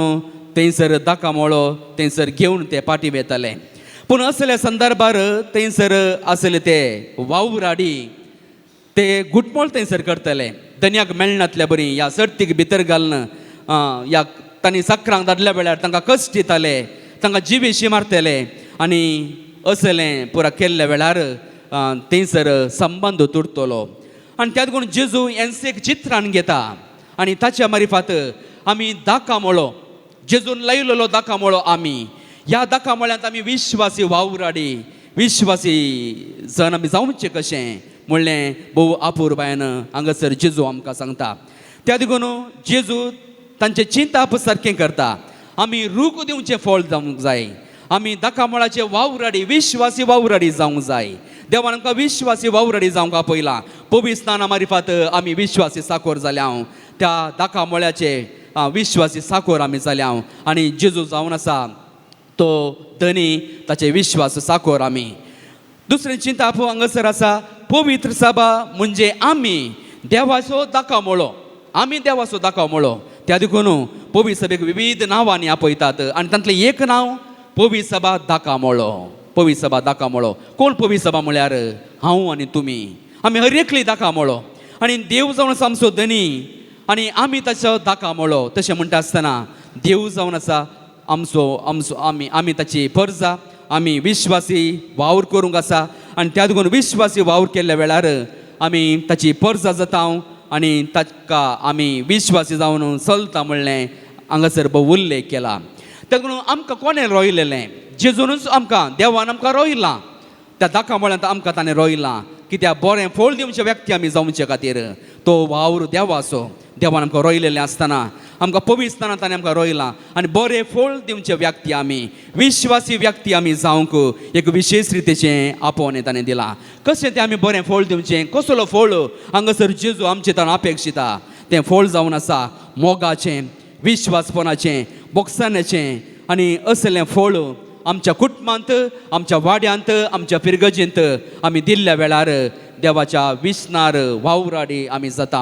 थंयसर दाका मोळो थंयसर घेवन ते फाटीं वेताले. पूण असल्या संदर्भार थंयसर आसले ते वावराडी ते घुटमळ थंयसर करतले. धनयाक मेळनातल्या बरी ह्या सर्तीक भितर घालून ह्या तांणी साकरांक धाडल्या वेळार तांकां कश्ट दिताले, तांकां जिवेशी मारतले. आनी असलें पुरा केल्ल्या वेळार थंयसर संबंद तुटतलो. आनी त्यात देखून जेजू हेंच एक चित्रान घेता आनी ताच्या मारिफात आमी दाकामोळो जेजून लायलेलो दाकामोळो आमी ह्या दाकामोळ्यांत आमी विश्वासी वावराडी विश्वासी जण आमी जावचें कशें म्हणलें भोव अपुरबायेन हांगासर जेजू आमकां सांगता. त्या देखून जेजू तांचें चिंताप सारकें करता. आमी रूख दिवचें फळ जावंक जाय, आमी दाकामोळाचे वावराडी विश्वासी वावराडी जावंक जाय. देवान आमकां विश्वासी वावराडी जावंक आपयलां. पवित्र स्नाना मारिफात आमी विश्वासी साकोर जाल्या हांव त्या दाकामोळ्याचे विश्वासी साकोर आमी जाल्या हांव आनी जेजू जावन आसा तो धनी ताचे विश्वास साकोर आमी. दुसरें चिंताप हांगासर आसा पवित्र सभा म्हणजे आमी देवाचो दाकामोळो, आमी देवाचो दाकामोळो. त्या देखून पवित्र सभेक विविध नांवांनी आपयतात आनी तांतलें एक नांव पवित्र सभा दाकामोळो. पवित्र सभा दाकामोळो कोण? पवित्र सभा म्हळ्यार हांव आनी तुमी, आमी हर एकली दाकामोळो आनी देव जावन आसा आमचो धनी आनी आमी ताचो दाकामोळो. तशें म्हणटा आसतना देव जावन आसा आमचो आमचो आमी आमी ताची परजा, आमी विश्वासी वावर करूंक आसा आनी त्या देखून विश्वासी वावर केल्ल्या वेळार आमी ताची परजा जाता आनी ताका आमी विश्वासी जावन चलता म्हणलें हांगासर भोव उल्लेख केला. त्या देखून आमकां कोणें रोयलेलें? जेजूनच आमकां देवान आमकां रोयलां. त्या दाकामोळ्यांत आमकां ताणें रोयलां कित्याक बरें फळ दिवचे व्यक्ती आमी जावचे खातीर. तो वावर देवाचो, देवान आमकां रोयलेलें आसतना आमकां पवित्र ताणें आमकां रोयलां आनी बरें फळ दिवचे व्यक्ती आमी विश्वासी व्यक्ती आमी जावंक एक विशेश रितीचें आपोवणें ताणें दिलां. कशें तें आमी बरें फळ दिवचें? कसलो फळ हांगासर जेजू आमचें ताणें अपेक्षिता? तें फळ जावन आसा मोगाचें, विश्वासपणाचें, बोगसाण्याचें आनी असलें फळ आमच्या कुटुंबांत, आमच्या वाड्यांत, आमच्या फिरगजेंत आमी दिल्ल्या वेळार देवाच्या विसनार वावराडी आमी जाता.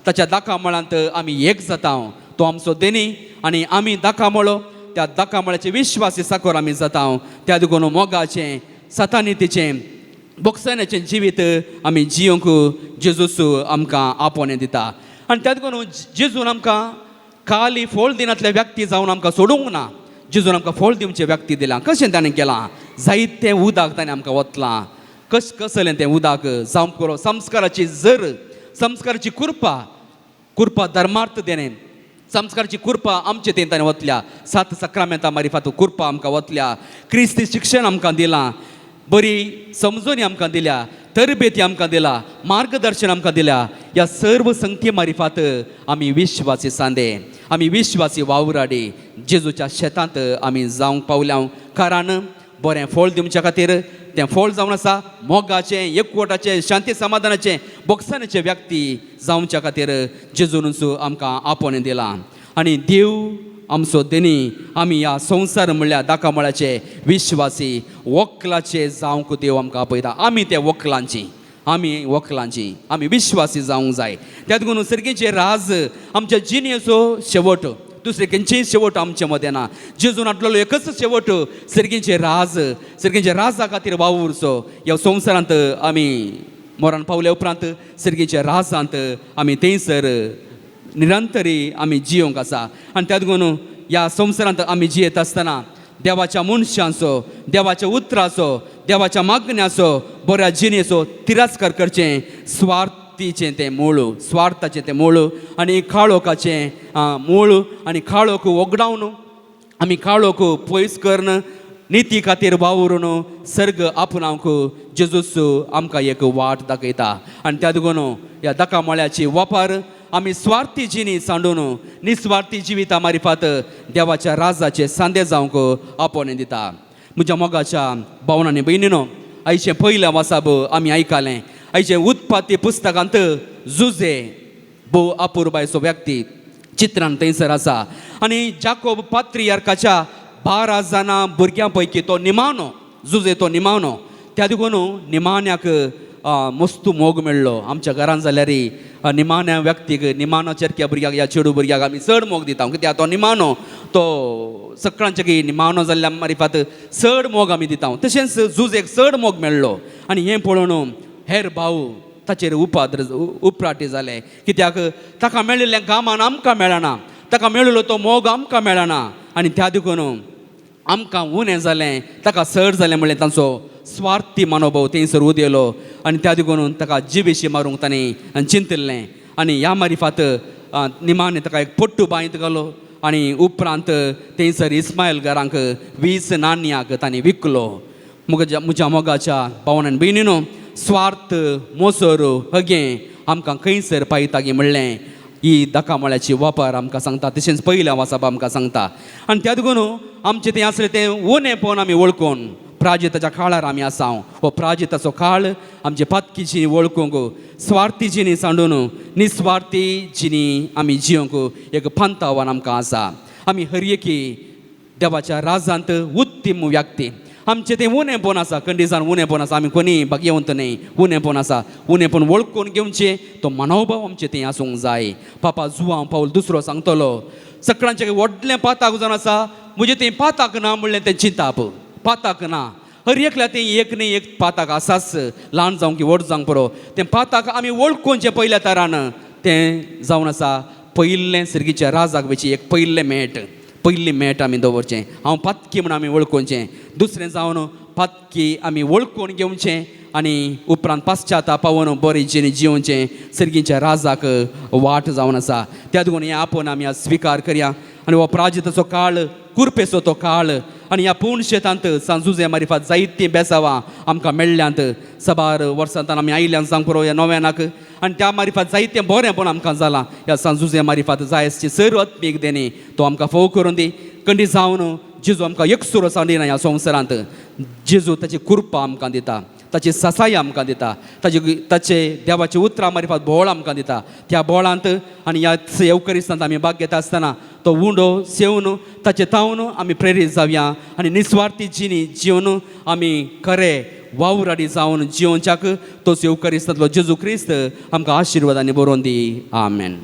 ताच्या दाकामोळांत आमी एक जाता. तो आमचो देनी आनी आमी दाकामोळो, त्या दाकामोळ्याचे विश्वासी साकोर आमी जाता. त्या देखून मोगाचें, सतानितीचें, बोगसाण्याचें जिवीत आमी जियोंक जेजूस आमकां आपोवणें दिता. आनी त्या देखून जेजून आमकां खाली फळ दिनांतले व्यक्ती जावन आमकां सोडूंक ना. जेजून आमकां फळ दिवचे व्यक्ती दिलां. कशें ताणें केलां? जायतें उदक ताणें आमकां वतलां. कश कसलें तें उदक? जावं पुरो संस्काराची जर, संस्काराची कृपा, कृपा धर्मार्थ देणें, संस्काराची कृपा आमचे तें ताणें वतल्या. सात सक्रामेंता मारिफात कृपा आमकां वतल्या. क्रिस्ती शिक्षण आमकां दिलां, बरी समजणी आमकां दिल्या, तरबेती आमकां दिला, मार्गदर्शन आमकां दिल्या. ह्या सर्व संगती मारिफात आमी विश्वासी सांदे, आमी विश्वासी वावराडी जेजूच्या शेतांत आमी जावंक पावल्या. कारण बरें फळ दिवच्या खातीर तें फळ जावन आसा मोगाचें, एकवटाचें, शांती समाधानाचें, बोगसाण्याचें व्यक्ती जावच्या खातीर जेजूनच आमकां आपोवणें दिलां. आनी देव आमचो देनी, आमी ह्या संवसार म्हणल्यार दाकामोळाचे विश्वासी वकलाचे जावंक देव आमकां आपयता. आमी ते वकलांची, आमी वकलांची, आमी विश्वासी जावंक जाय. त्या देखून सर्गीचे राज आमच्या जिणेचो शेवट, दुसरे खंयचेय शेवट आमचे मदें ना. जेजून हाडलेलो एकच शेवट सर्गीचे राज, सर्गीचे राजा खातीर वावुरचो. ह्या संवसारांत आमी मरण पावल्या उपरांत सर्गीच्या राजांत आमी थंयसर निरंतरी आमी जियोंक आसा. आनी त्या देखून ह्या संवसारांत आमी जियेत आसतना देवाच्या मनशांचो, देवाच्या उतराचो, देवाच्या मागण्याचो, बऱ्या जिणेचो तिरस्कार करचें स्वार्थीचें तें मूळ, स्वार्थाचें तें मूळ आनी काळोखाचें मूळ आनी काळोख वगडावन आमी काळोख पयस करून निती खातीर वावरून सर्ग आपणावंक जेजूस आमकां एक वाट दाखयता. आनी त्या देखून ह्या दाकामोळ्याची वापर आमी स्वार्थी जिणी सांडून निस्वार्थी जिविता मारिफात देवाच्या राजाचे सांदे जावंक आपोवणें दिता. म्हज्या मोगाच्या भावनां आनी भयणीनो, आयचें पयलें वासाब आमी आयकलें. आयचें उत्पत्ती पुस्तकांत जुजे भोव अपुरबायचो व्यक्ती चित्रान थंयसर आसा आनी जाकोब पात्रियार्काच्या 12 जाणां भुरग्यां पैकी तो निमाणो, जुजे तो निमाणो. त्या देखून निमाण्याक मस्तू मोग मेळ्ळो. आमच्या घरान जाल्यार निमाण्या व्यक्तीक, निमाणो चेरक्या भुरग्याक या चेडू भुरग्याक आमी चड मोग दिता कित्याक तो निमाणो, तो सगळ्यांचे की निमाणो जाल्ल्या मारिफात चड मोग आमी दिता. तशेंच जुजेक चड मोग मेळ्ळो आनी हें पळोवन हेर भाव ताचेर उपाद्र उपराटे जाले कित्याक ताका मेळिल्लें कामान आमकां मेळना, ताका मेळिल्लो तो मोग आमकां मेळना आनी त्या देखून आमकां उणें जालें, ताका चड जालें म्हणलें तांचो स्वार्थी मनोभाव थंयसर उदेलो आनी त्या देखून ताका जिवेशी मारूंक ताणें चिंतिल्लें. आनी ह्या मारिफात निमाणें ताका एक पोट्टू बांयत घालो आनी उपरांत थंयसर इस्मायल घरांक 20 नाणयांक ताणें विकलो. म्हज्या म्हज्या मोगाच्या भावनान आनी भयणीनो, स्वार्थ मोसर हगें आमकां खंयसर पायता गी म्हणलें ही दकामळ्याची वापर आमकां सांगता, तशेंच पयल्या वासाप आमकां सांगता. आनी त्या देखून आमचें तें आसलें तें उणेपण आमी वळखून प्राजिताच्या काळार आमी आसा. हो प्राजिताचो काळ आमचे पातकीची वळखूंक, स्वार्थी जिणी सांडून निस्वार्थी जिणी आमी जिवंक एक पंथावन आमकां आसा. आमी हर एकी देवाच्या राजांत उत्तीम व्यक्ती. आमचें तें उणेपण आसा, कंडिसान उणेपण आसा, आमी कोणी भाग्यवंत न्हय, उणेपण आसा. उणेपण वळखून घेवचें तो मनोभाव आमचें तें आसूंक जाय. पापा जुवांव पावल दुसरो सांगतलो, सगळ्यांचें व्हडलें पाताक जावन आसा म्हजें तें पाताक ना म्हणलें तें चिंताप पाताक ना. हर एकल्या तें एक न्ही एक पाताक आसाच, ल्हान जावं की व्हड जावंक पुरो. तें पाताक आमी वळखूनचें पयल्या तरान तें जावन आसा पयिल्लें सर्गीच्या राजाक वेची एक पयिल्लें मेट, पयली मेट आमी दवरचें. हांव पातकी म्हूण आमी वळखुचें. दुसरें जावन पातकी आमी वळखून घेवचें आनी उपरांत पाश्चाताप पावोन बरी जिणी जिवचें सर्गीच्या राजाक वाट जावन आसा. त्या देखून हें आपोवन आमी आज स्विकार करया. आनी हो प्राजिताचो काळ, कुरपेचो तो काळ आनी ह्या पूर्ण शेतांत सांजुजे मारिफात जायतीं बेसावां आमकां मेळ्ळ्यांत. साबार वर्सांतान आमी आयिल्ल्यान सांग पुरो ह्या नव्यानाक आनी त्या मारिफात जायतें बरेंपण आमकां जालां. ह्या सांजुजे मारिफात जाय आसची सर्व आत्मीक देणी तो आमकां फोव करून दी. कंडी जावन जेजू आमकां एकसुरो सांडिना ह्या संवसारांत. जेजू ताची कृपा आमकां दिता, ताची ससाय आमकां दिता, ताचे ताचे देवाची उतरां मारिफात बोळ आमकां दिता. त्या बोळांत आनी ह्या येवकरिस्तांत आमी भाग घेता आसतना तो उंडो सेवन ताचे तावन आमी प्रेरीत जावया आनी निस्वार्थी जिणी जिवन आमी खरे वावराडी जावन जिवनच्याक तोच येवकरिस्तांतलो जेजू क्रिस्त आमकां आशिर्वादांनी बरोवन दी. आमेन.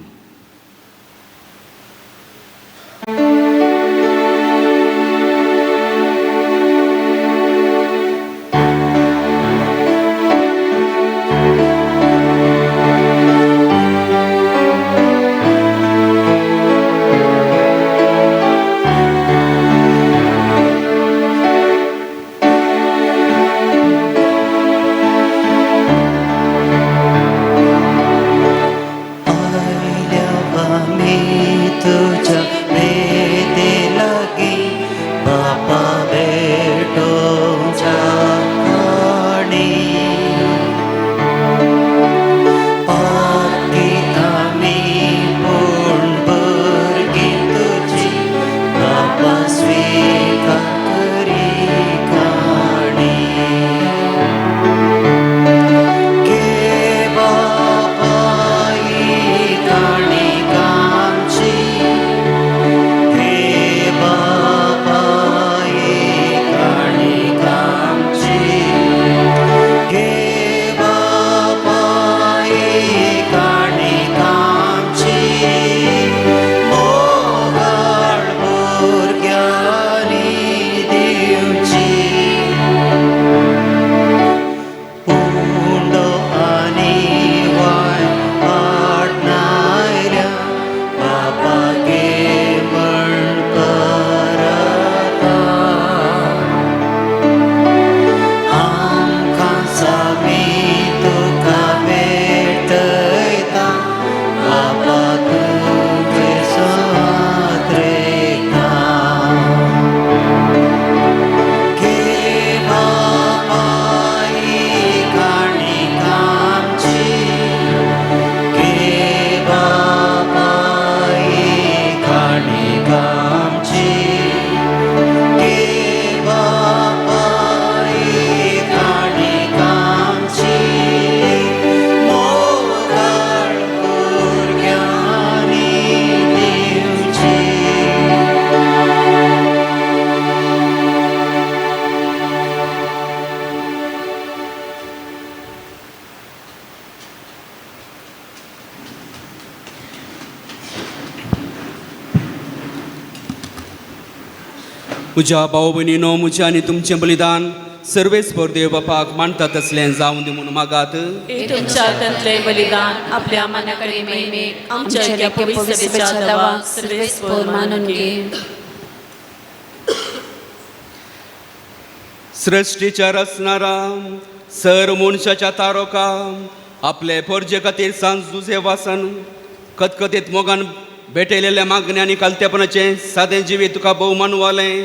म्हज्या भाव भयणीनो, म्हजें आनी तुमचें बलिदान सर्वेस्पर देव बापाक मानता तसलें जावं दी म्हणून मागात. तुमच्या हातांतलें बलिदान आपल्या मानाकडे महिमेक आमच्या पवित्र सभेच्या दवाक सर्वेस्पर मानून घे. सृश्टीच्या रचणारा सर मनशाच्या तारोका आपले पोरजे खातीर सांज जुजे वासन कतकतीत मोगान भेटयलेल्या मागण्या आनी खालतेपणाचें सादें जिवीत तुका भोवमान वालें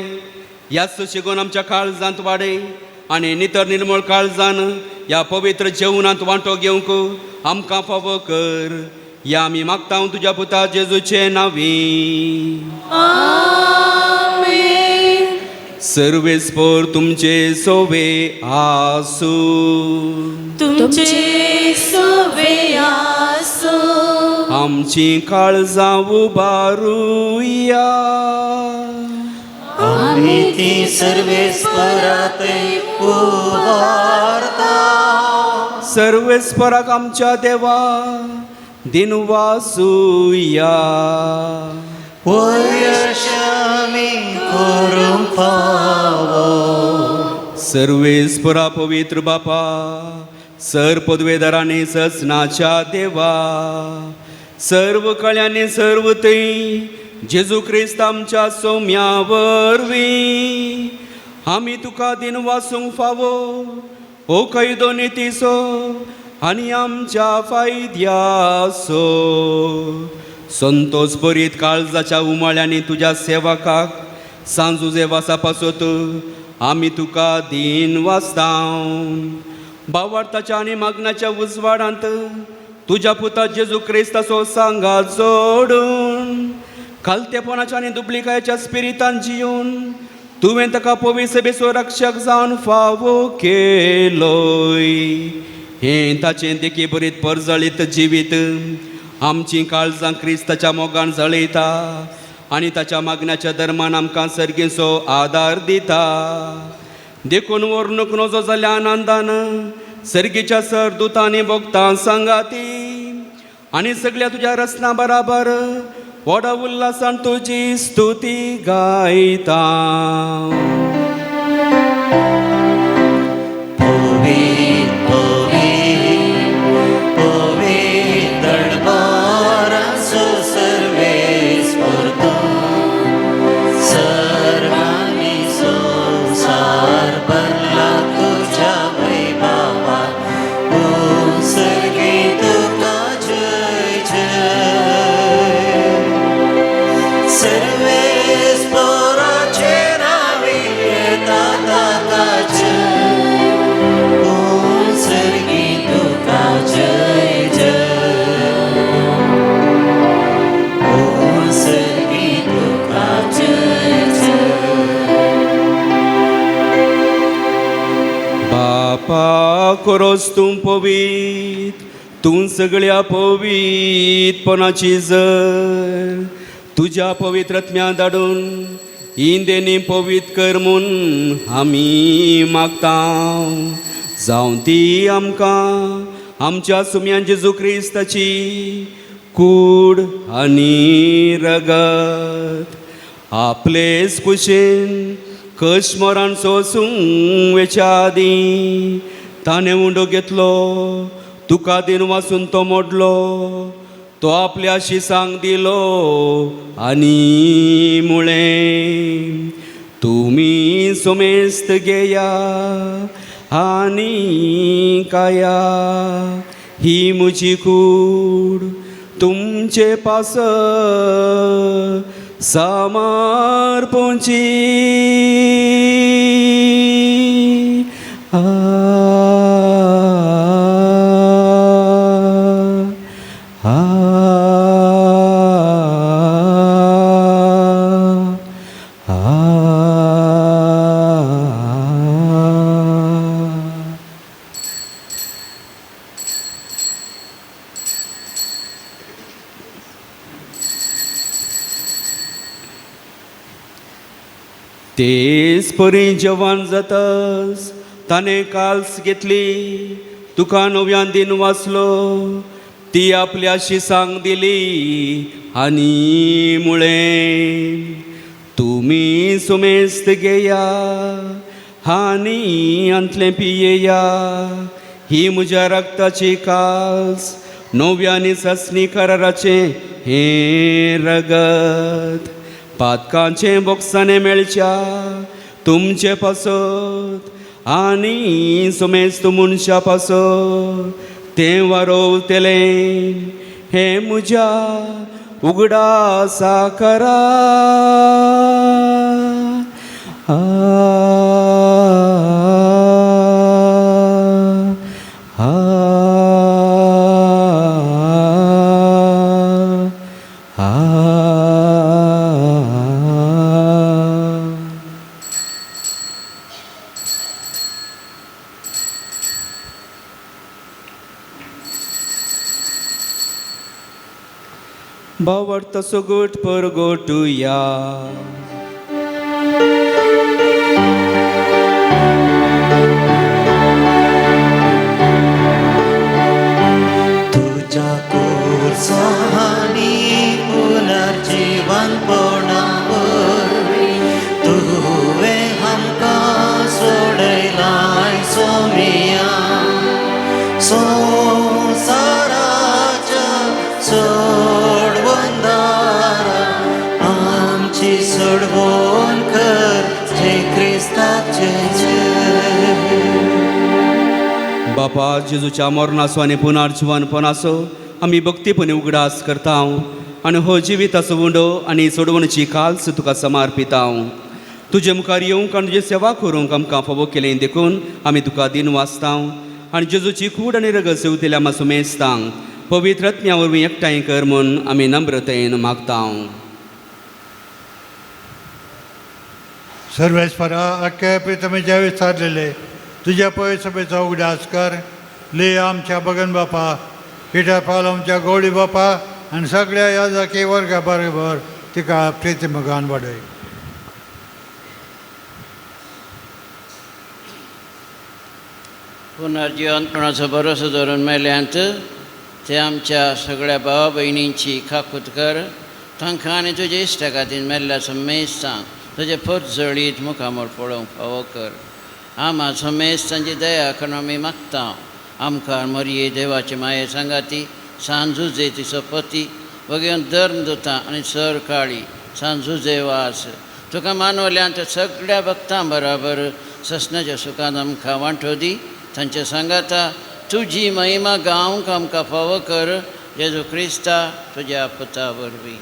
ह्याच शिगोन आमच्या काळजांत वाडय आनी नितर निर्मळ काळजान ह्या पवित्र जेवणांत वांटो घेवंक आमकां फावो कर ह्या आमी मागता तुज्या पुता जेजूचे नांवी. सर्वेस्पोर तुमचे सोवे आसू. तुमचे सोवे आसो. आमची काळजां उबारुया. आमी ती सर्वेस्परात उबारता. सर्वेस्पराक आमच्या देवा दिनवासुया. वयशामी करूंक फावो. सर्वेस्परा पवित्र बापा सर पदवेदारांनी सजनाच्या देवा सर्व कळ्यांनी सर्व थंय जेजू क्रिस्त आमच्या सोम्या वरवीं आमी तुका दिन वासूंक फावो हो कैदो नितीचो आनी आमच्या फायद्याचो. संतोष बरीत काळजाच्या उमाळ्यांनी तुज्या सेवकाक सांजुजे वासा पासत आमी तुका दीन वाचताव. बावार्थाच्या आनी मागण्याच्या उजवाडांत तुज्या पुता जेजू क्रिस्ताचो सांगा जोडून खालतेपणाच्या आनी दुबलिकायेच्या स्पिरितान जियोन तुवें ताका पवित्र बेसो रक्षक जावन फावो केलोय. हें ताचें देखी बरीत परजळीत जिवीत आमचीं काळजां क्रिस्ताच्या मोगान जळयता आनी ताच्या मागण्याच्या धर्मान आमकां सर्गीचो आदार दिता. देखून व्हरणूक नजो जाल्या आनंदान सर्गीच्या सर दुतांनी भोगतां सांगाती आनी सगळ्या तुज्या रचना बराबर व्हडा उल्हासान तुजी स्तुती गायता. पवित्र पवित्र पवित्र दरबाराचो सर्वेस्पर तूं सर्वांनी संवसार भरला तुज्या वैभवान. ओ सर्गी तुका जय जय. सर्वेस्पराचे नांवी येता ताका जय. ओ सर्गी तुका जय जय. ओ सर्गी तुका जय जय. बापा कोरोस तूं पवीत तूं सगळ्या पवीतपणाची जर तुज्या पवित्रत्म्या धाडून इंदेनी पवीत कर म्हूण आमी मागता. जावं ती आमकां आमच्या सुम्यान जेजू क्रिस्ताची कूड आनी रगत आपलेच कुशीन कश्मरान सोसूंक वेच्या आदीं ताणें उंडो घेतलो तुका दिन वासून तो मोडलो तो आपल्या शिसांक दिलो आनी मुळें तुमी सोमेस्त घेया आनी काया ही म्हजी कूड तुमचे पासत समर्पणची. आ आ आ. तेच परी जवान जातस ताणें काल्स घेतली तुका नव्यान दिन वाचलो ती आपल्या शिसांक दिली आनी मुळें तुमी सुमेस्त घेया आनी अंतलें पियेया ही म्हज्या रक्ताची काल्स नव्यानी ससनी कराराचें हें रगत पातकांचें बोगसाणें मेळच्या तुमचे पासत आनी सुमेस्त मनशा पासो तें वारोवतलें हें म्हज्या उगडासा करा. आ, आ, आ. भावार्थ सुगट परगोटुया. तुज्या कोर्सांनी पुनर्जीवनपणा वरवीं तुवें आमकां सोडयलाय सोमिया. संवसाराच्या सोडवंदारा आमची सोडवण कर जे क्रिस्ताचे जय. बापा जेजूच्या मरणाचो आनी पुनर्जिवनपणाचो आमी भक्तीपणी उगडास करता आनी हो जिविताचो उंडो आनी सोडवणची काल्स तुका समर्पिता. तुजे मुखार येवंक आनी तुजी सेवा करूंक आमकां फावो केलें देखून आमी तुका दिन वाचता आनी जेजूची कूड आनी रगत सेवतल्या आमच्या सुमेस्तांक पवित्र आत्म्या वरवीं एकठांय कर म्हूण आमी नम्रतेन मागता. सर्वेस्परा अख्ख्या प्रितमेच्या विचारलेले तुझ्या पवित्र सभेचा उगडास कर. ले आमच्या बगन बापा, पिटर पावल आमच्या गौडी बापा आनी सगळ्या याजकी वर्गा बरोबर तिका प्रिती मोगान वाडय. पुनर्जिवनपणाचो भरोसो धरून मेल्यांत ते आमच्या सगळ्या भावा भयणींची काकूत कर. तांकां आनी तुजे इश्टा खातीर मेल्ल्या समेस्तांक तुजे पोत जळीत मुखामळ पळोवंक फावो कर. आमा समेस्तांची दया करून आमी मागता. आमकां मरये देवाचे माये सांगाती सान जुजे तिचो पती वगेवन धर्म दुता आनी सर काळी सान जुजे वास तुका मानवल्यांत सगळ्या भक्तां बराबर ससनाच्या सुखान आमकां वांटो दी. तांचे सांगाता तुजी महिमा गावंक आमकां फावो कर. जेजू क्रिस्ता तुज्या पुता वरवीं.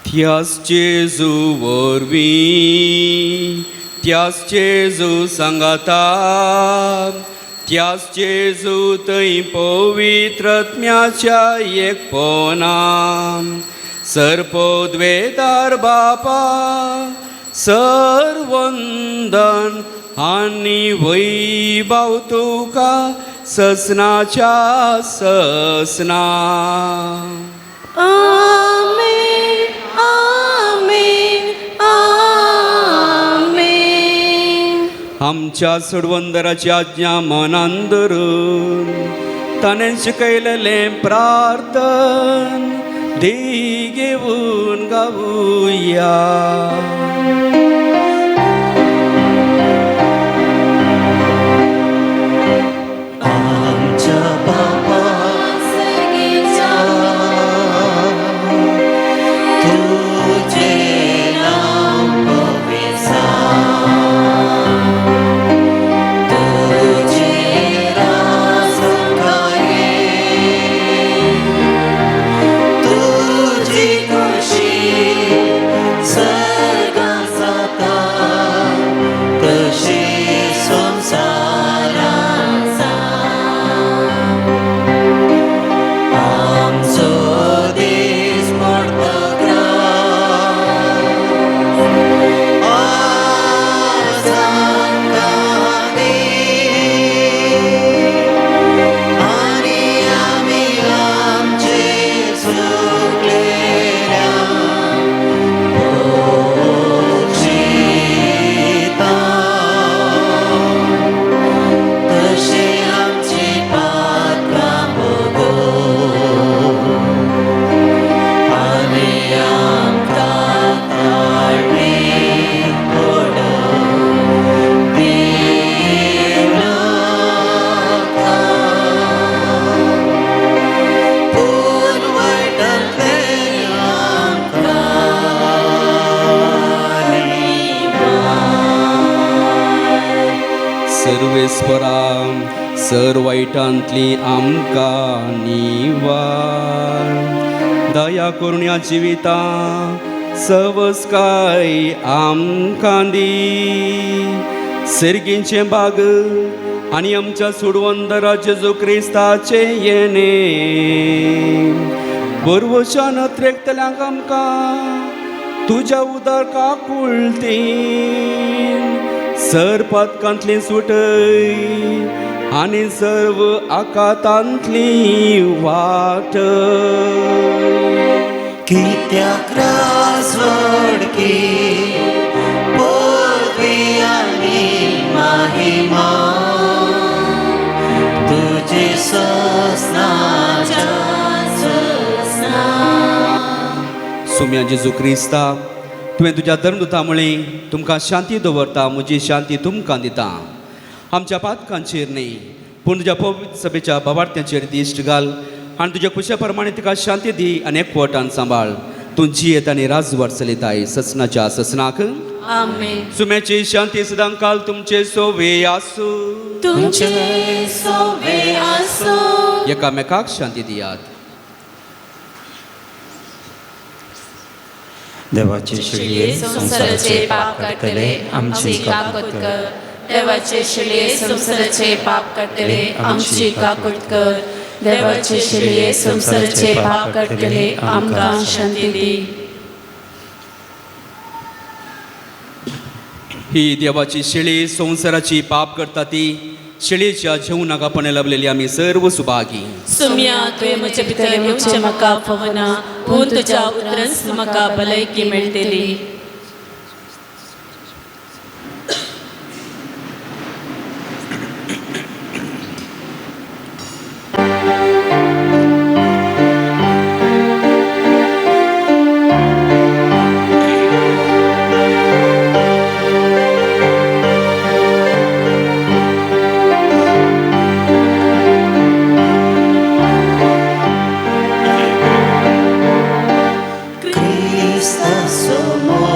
त्याच जेजू वरवीं, त्याच जेजू सांगाता, त्याच जेजू थंय पवित्र आत्म्याच्या एकपणान सर्पोद्वेदार बापा सर्वंदन आनी वैभव तुका ससनाच्या ससना. आमेन, आमेन, आमेन. आमच्या सोडवंदराची आज्ञा मनान धरून ताणें शिकयलेलें प्रार्थन दी घेवन गावुया. आमच्या बापा तुझे नाव पवित्र, तुझे राज कार्य, तुझी खुशी स्वर्गात जाता. सर वायटांतली आमकां निवार. दया करून ह्या जिविता सवस्काय आमकां दी. सिर्गींचें बाग आनी आमच्या सुडवंदरा जेजू क्रिस्ताचें येणें बरवशान त्रेकतल्यांक आमकां तुज्या उदर काकुळतीन सर पातकांतली सुटय आनी सर्व आकातांतली वाट. कित्याक राजवडकी पदवी आनी महिमा तुजी ससनाच्या ससना. सुम्या जेजू क्रिस्ता, तुवें तुज्या धर्मदूता मुळे तुमकां शांती दवरता, म्हजी शांती तुमकां दिता. आमच्या पातकांचेर न्ही पूण तुज्या पवित्र सभेच्या बाबार्थ्यांचेर दिश्ट घाल आनी तुज्या खुशे प्रमाणे तिका शांती दी आनी एकवटान सांबाळ. तूं जियेत आनी राजवट चलयताय ससनाच्या ससनाक. आमेन. सुम्याची शांती सदां काल तुमचे सोवे आसूं. तुमचे सोवे आसूं. एकामेकाक शांती दियात. देवाचे शिळये संवसाराचे पाप काडटले आमची काकूत कर. देवाचे शिळये संवसाराचे पाप काडटले आमची काकूत कर. देवाचे शिळये संवसाराचे पाप काडटले आमकां शांती दी. ही देवाची शेळी संवसाराची पाप करता ती शेळीच्या जेवणाक आपण लाभलेली आमी सर्व सुभागी. सुम्या तुवें म्हजे भितर येवचें म्हाका फावना, पूण तुज्या उतरांच म्हाका भलायकी मेळटली. Cristo.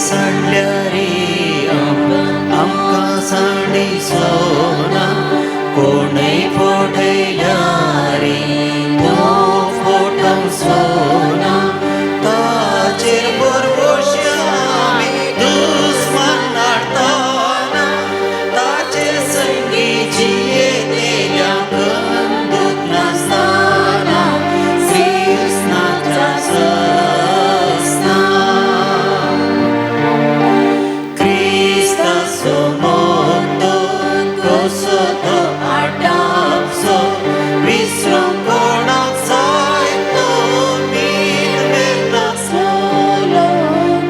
सांडल्यारी आमकां सांडिसोना कोणय फटयल्यारी तो फटोवचो ना ताचेर भरवंशा आमी दुस्मान हाडटना ताचे संगी जियेतल्यांक दुख नासतना क्रिस्ताच्या सस्ना क्रिस्ताचो मोग कसो तो आटापसो विसरूंक कोणाक जायतो मीत मेरनासलो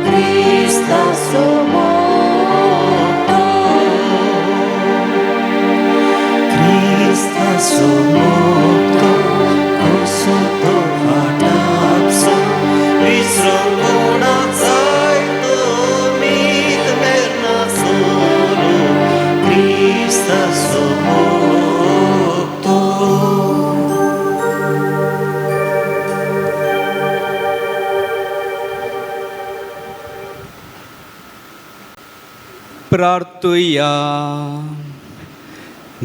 क्रिस्ताचो मोग क्रिस्ताचो मोग कसो तो आटापसो विसरूंक कोणाक जायतो मीत मेरनासलो क्रिस्ताचो मोग तो. प्रार्थुया.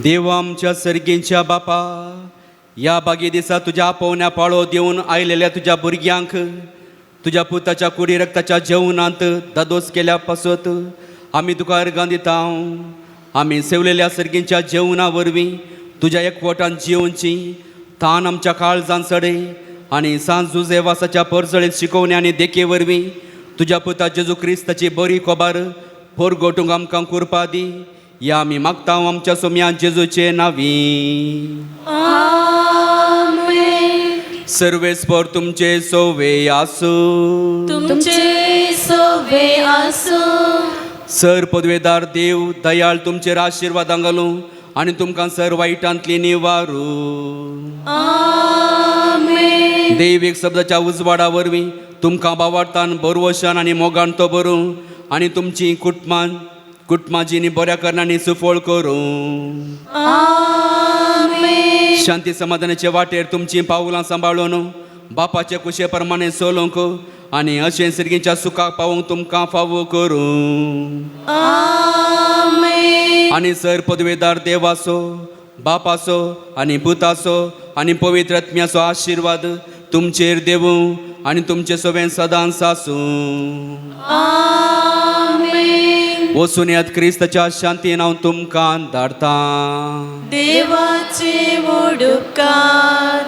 देवा आमच्या सर्गींच्या बापा, ह्या बागे दिसा तुज्या आपोवण्या पाळो दिवन आयलेल्या तुज्या भुरग्यांक तुज्या पुताच्या कुडी रक्ताच्या जेवणांत दादोस केल्या पासत आमी तुका अर्गां दिता. आमी सेवलेल्या सर्गींच्या जेवणा वरवीं तुज्या एकवटान जियोवची तान आमच्या काळजान सडे आनी सांज जुजेवासाच्या परजळीत शिकोवण्या आनी देखे वरवीं तुज्या पुता जेजू क्रिस्ताची बरी खबर पोरगोटूंक आमकां कुरपा दी. या आमी मागता आमच्या सोम्या जेजूचे नावी. आमेन. सर्वेस्पर तुमचे सोवे आसूं. तुमचे सोवे आसूं. सर पदवेदार देव दयाळ तुमचेर आशिर्वादां घालूं आनी तुमकां सर वायटांतली निवारू. आमेन. देव एक शब्दाच्या उजवाडा वरवीं तुमकां बावार्थान बरवशान आनी मोगान तो बरूं आनी तुमची कुटुंबां कुटुंबाची बऱ्या करणांनी सुफळ करूं. आमेन. शांती समाधानाचे वाटेर तुमची पावलां सांबाळून बापाचे कुशे प्रमाणे चलोवंक आनी अशें सिरगीच्या सुखाक पावोवंक तुमकां फावो करूं. आमेन. आनी सर पदवेदार देवाचो बापाचो आनी पुताचो आनी पवित्र आत्म्याचो आशिर्वाद तुमचेर देवूं आनी तुमचे सवें सदांच आसूं. आमेन. वचून यात, क्रिस्ताच्या शांतीन हांव तुमकां धाडतां. देवाचे व्हड उपकार.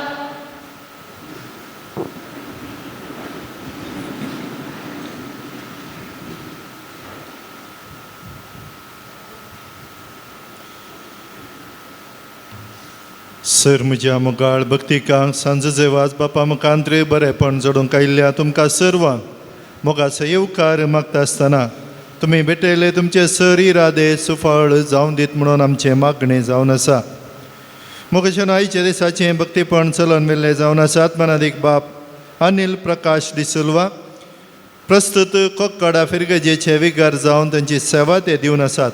सर म्हज्या मोगाळ भक्तिकांक सांजचे वाज बापा मुखांत्रे बरेपण जोडूंक आयिल्ल्या तुमकां सर्वांक मोगाचो येवकार मागता आसतना तुमी भेटयले तुमचे सर इरादे सुफळ जावन दीत म्हणून आमचें मागणें जावन आसा. मोगेशन आयच्या दिसाचें भक्तीपण चलन मेल्लें जावन आसा आत्मनादीक बाप अनिल प्रकाश डिसुल्वा, प्रस्तुत कोक्काडा फिरगजेचे विगार जावन तांची सेवा ते दिवन आसात.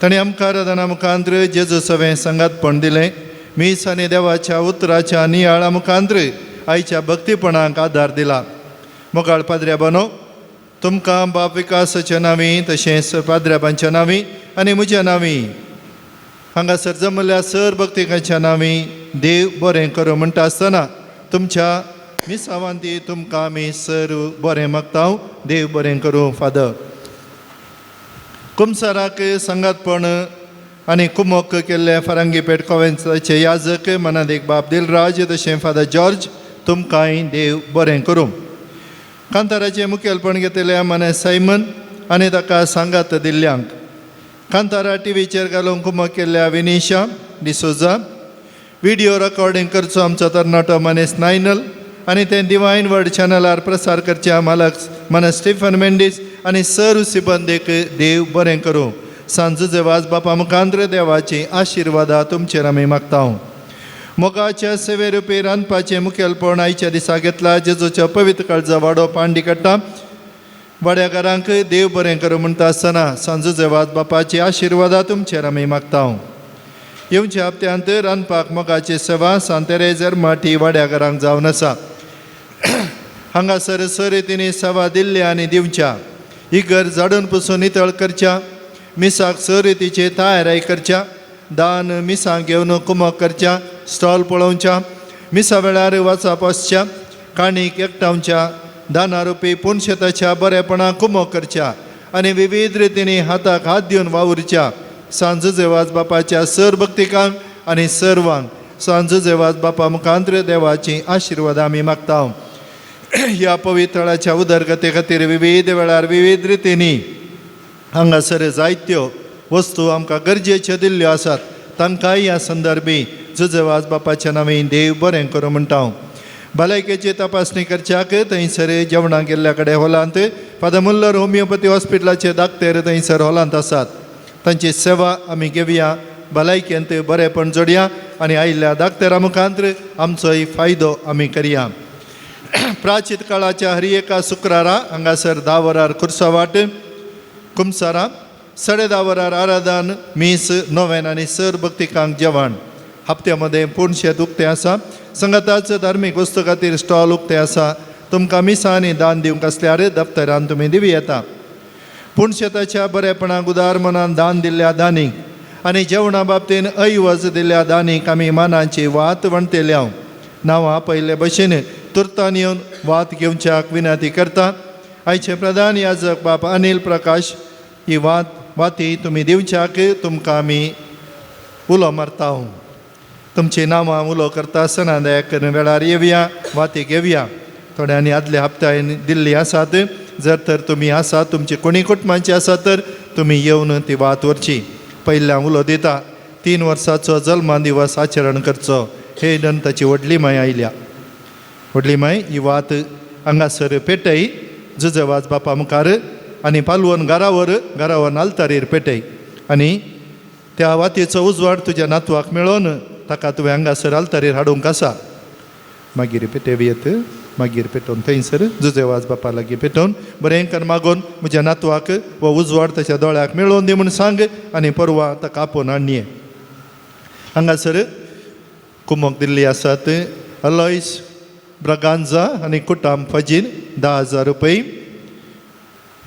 तांणी आमकां आराधना मुखांत्र जेजू सवें सांगातपण दिलें. मीस आनी देवाच्या उतराच्या नियाळा मुखांत्र आयच्या भक्तीपणाक आदार दिला. मोगाळ पाद्र्या बानो, तुमकां बाप विकासाच्या नांवी तशेंच पाद्र्याबांच्या नांवी आनी म्हज्या नांवी हांगासर जमल्या सर भक्तिकांच्या नांवी देव बरें करूं म्हणटा आसतना तुमच्या मिसावांती तुमकां आमी सर बरें मागता. देव बरें करूं फादर. कुमसाराक सांगातपण आनी कुमोक केल्ले फारांगी पेट कोवेंचाचे याजक मनादीक बाप दिलराज तशें फादर जॉर्ज, तुमकांय देव बरें करूं. कांताराचें मुखेलपण घेतलें मने सायमन आनी ताका सांगात दिल्ल्यांक, कांतारा टिवीचेर घालूंक कुमक केल्ल्या विनिशा डिसोजा, विडियो रेकॉर्डिंग करचो आमचो तरणाटो मनीस नायनल आनी तें डिवायन वर्ड चॅनलार प्रसार करच्या मालक मनस स्टिफन मेंडीस आनी सर सिबंदीक देव बरें करूं. सांजचे वाज बापा मुखांत्र देवाची आशिर्वादा तुमचेर आमी मागता. मोगाच्या सेवे रुपी रांदपाचें मुखेलपण आयच्या दिसा घेतला जेजूच्या पवित्र काळजा वाडो पांडी काडटा वाड्याकारांक देव बरें करूं म्हणटा आसतना सांजचे वाज बापाची आशिर्वादा तुमचेर आमी मागता. येवच्या हप्त्यांत रांदपाक मोगाची सेवा सांतेरेजर माटी वाड्याघरांक जावन आसा. हांगासर सर तिणी सेवा दिल्ली आनी दिवच्या इगर्ज झाडून पुसून नितळ करच्या, मिसाक स रितीचे तयाराय करच्या, दान मिसां घेवन कुमक करच्या, स्टॉल पळोवच्या, मिसा वेळार वाचप आसच्या, काणीक एकठांवच्या, दाना रुपी पुनशेताच्या बरेपणा कुमक करच्या आनी विविध रितींनी हाताक हात दिवन वावुरच्या सांत जुजेवाज बापाच्या सर भक्तिकांक आनी सर्वांक सांत जुजेवाज बापा मुखांत्र देवाची आशिर्वाद आमी मागता. ह्या पवित्रळाच्या उदरगते खातीर विविध वेळार विविध रितींनी हांगासर जायत्यो वस्तू आमकां गरजेच्यो दिल्ल्यो आसात, तांकांय ह्या संदर्भी जुजेवाज बापाच्या नांवी देव बरें करूं म्हणटा हांव. भलायकेची तपासणी करच्याक थंयसर जेवणाक गेल्ल्या कडेन हॉलांत फादर मुल्लर होमियोपॅथी हॉस्पिटलाचे दाक्तेर थंयसर हॉलांत आसात, तांची सेवा आमी घेवया, भलायकेंत बरेंपण जोडया आनी आयिल्ल्या दाक्तेरा मुखांत आमचोय फायदो आमी करया. प्राचीत काळाच्या हर एका शुक्रारा हांगासर 10 वरार खुर्सावाट कुमसारा, 10:30 वरार आराधन मीस नोवेन आनी सर भक्तिकांक जेवण. हप्त्या मदें पूर्ण शेत उक्तें आसा. संगताच धार्मीक वस्तू खातीर स्टॉल उक्तें आसा. तुमकां मिसां आनी दान दिवंक आसल्यार दफ्तरान तुमी दिवं येता. पूण शेताच्या बरेपणाक उदार मनान दान दिल्ल्या दानीक आनी जेवणा बाबतीन ऐवज दिल्ल्या दानीक आमी मानाची वात वणतेल्या. नांवां पयले भशेन तुर्तान येवन वात घेवच्याक विनंती करता. आयचे प्रधान याजक बाप अनिल प्रकाश ही वात वाती तुमी दिवच्याक तुमकां आमी उलो मारता. तुमची नांवां उलो करता आसतना दया करून वेळार येवया, वाती घेवया. थोड्यांनी आदल्या हप्त्यान दिल्ली आसात, जर तर तुमी आसात तुमची कोणी कुटुंबांची आसात तर तुमी येवन ती वात व्हरची. पयल्या उलो दिता 3 वर्साचो जल्मा दिवस आचरण करचो हे नन ताची व्हडली माय आयल्या. व्हडली माय ही वात हांगासर पेटय जुजेवाज बापा मुखार आनी पालवन घरावर घरावर आल्तारीर पेटय आनी त्या वातीचो उजवाड तुज्या नातवाक मेळोवन ताका तुवें हांगासर आल्तारीर हाडूंक आसा. मागीर पेटेवयेत, मागीर पेटोवन थंयसर जुजेवाज बापा लागीं पेटोवन बरें कर मागोवन म्हज्या नातवाक हो उजवाड ताच्या दोळ्याक मेळोवन दी म्हूण सांग आनी परवा ताका आपोवन हाडये. हांगासर कुमक दिल्ली आसात अलोयस ब्रगांजा आनी कुटाम फजीर 10,000 रुपये.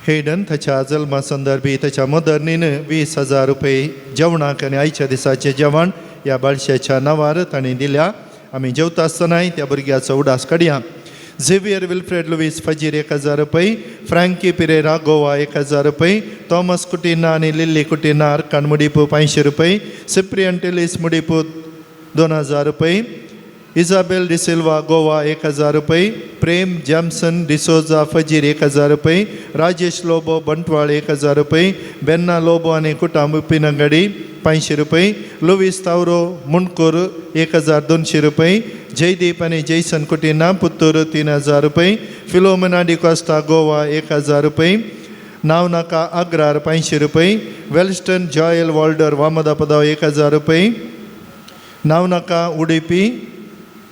हेडन ताच्या जल्मा संदर्भी ताच्या मदर्नीन 20,000 रुपये जेवणाक आनी आयच्या दिसाचें जेवण ह्या बाळशाच्या नांवार तांणी दिल्या. आमी जेवता आसतनाय त्या भुरग्याचो उडास काडया. झेवियर विल्फ्रेड लुईस फजीर 1,000 रुपये, फ्रँकी पिरेरा गोवा 1,000 रुपये, थॉमस कुटिना आनी लिल्ली कुटिना आरकान मुडीपू 500 रुपये, सिप्रियन टेलीस मुडीपू 2,000 रुपये, इजाबेल डिसिल्वा गोवा 1,000 रुपये, प्रेम जॅमसन डिसोजा फजीर 1,000 रुपये, राजेश लोबो बंटवाळ 1,000 रुपये, बेन्ना लोबो आनी कुटाम उपिनंगडी 500 रुपये, लुवीस तावरो मुंडकोर 1,200 रुपये, जयदीप आनी जयसन कुटिना पुत्तूर 3,000 रुपये, फिलोमेना डिकॉस्टा गोवा 1,000 रुपये, नावनाका आग्रार 500 रुपये, वेल्स्टन जॉयल वॉल्डर वामदापदाव 1,000 रुपये, नावनाका उडुपी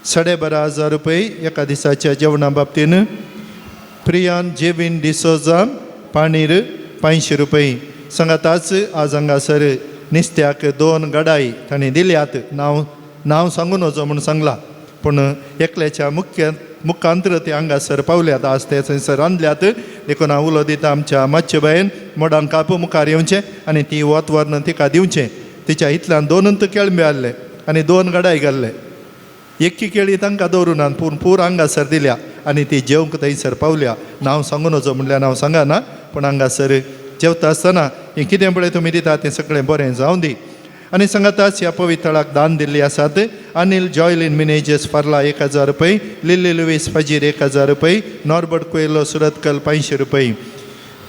12,500 रुपये एका दिसाच्या जेवणा बाबतीन, प्रियान जेवीन डिसोजा पाणीर 500 रुपये. सांगाताच आज हांगासर निस्त्याक 2 गडाय तांणी दिल्यात. नांव नांव सांगू नजो म्हूण सांगलां पूण एकल्याच्या मुख्य मुखांत्र ते हांगासर पावल्यात, आज ते थंयसर रांदल्यात. देखून हांव उलो दिता आमच्या मातशे बायन मोडांक कापू मुखार येवचें आनी ती वत व्हरून तिका दिवचें. तिच्या इतल्यान 2 केळंबे आहले आनी 2 गडाय घाल्ले. एकी केळी तांकां दवरून पूण पूर हांगासर दिल्या आनी ती जेवंक थंयसर पावल्या. नांव सांगू नजो म्हणल्यार नांव सांगना पूण हांगासर जेवता आसतना हें कितें पळय तुमी दिता तें सगळें बरें जावं दी. आनी सांगाताच ह्या पवित्रळाक दान दिल्ली आसात अनिल जॉयलीन मिनेजस फार्ला 1,000 रुपये, लिल्ली लुईस फजीर 1,000 रुपये, नॉर्बर्ट कुएलो सुरतकल 500 रुपये.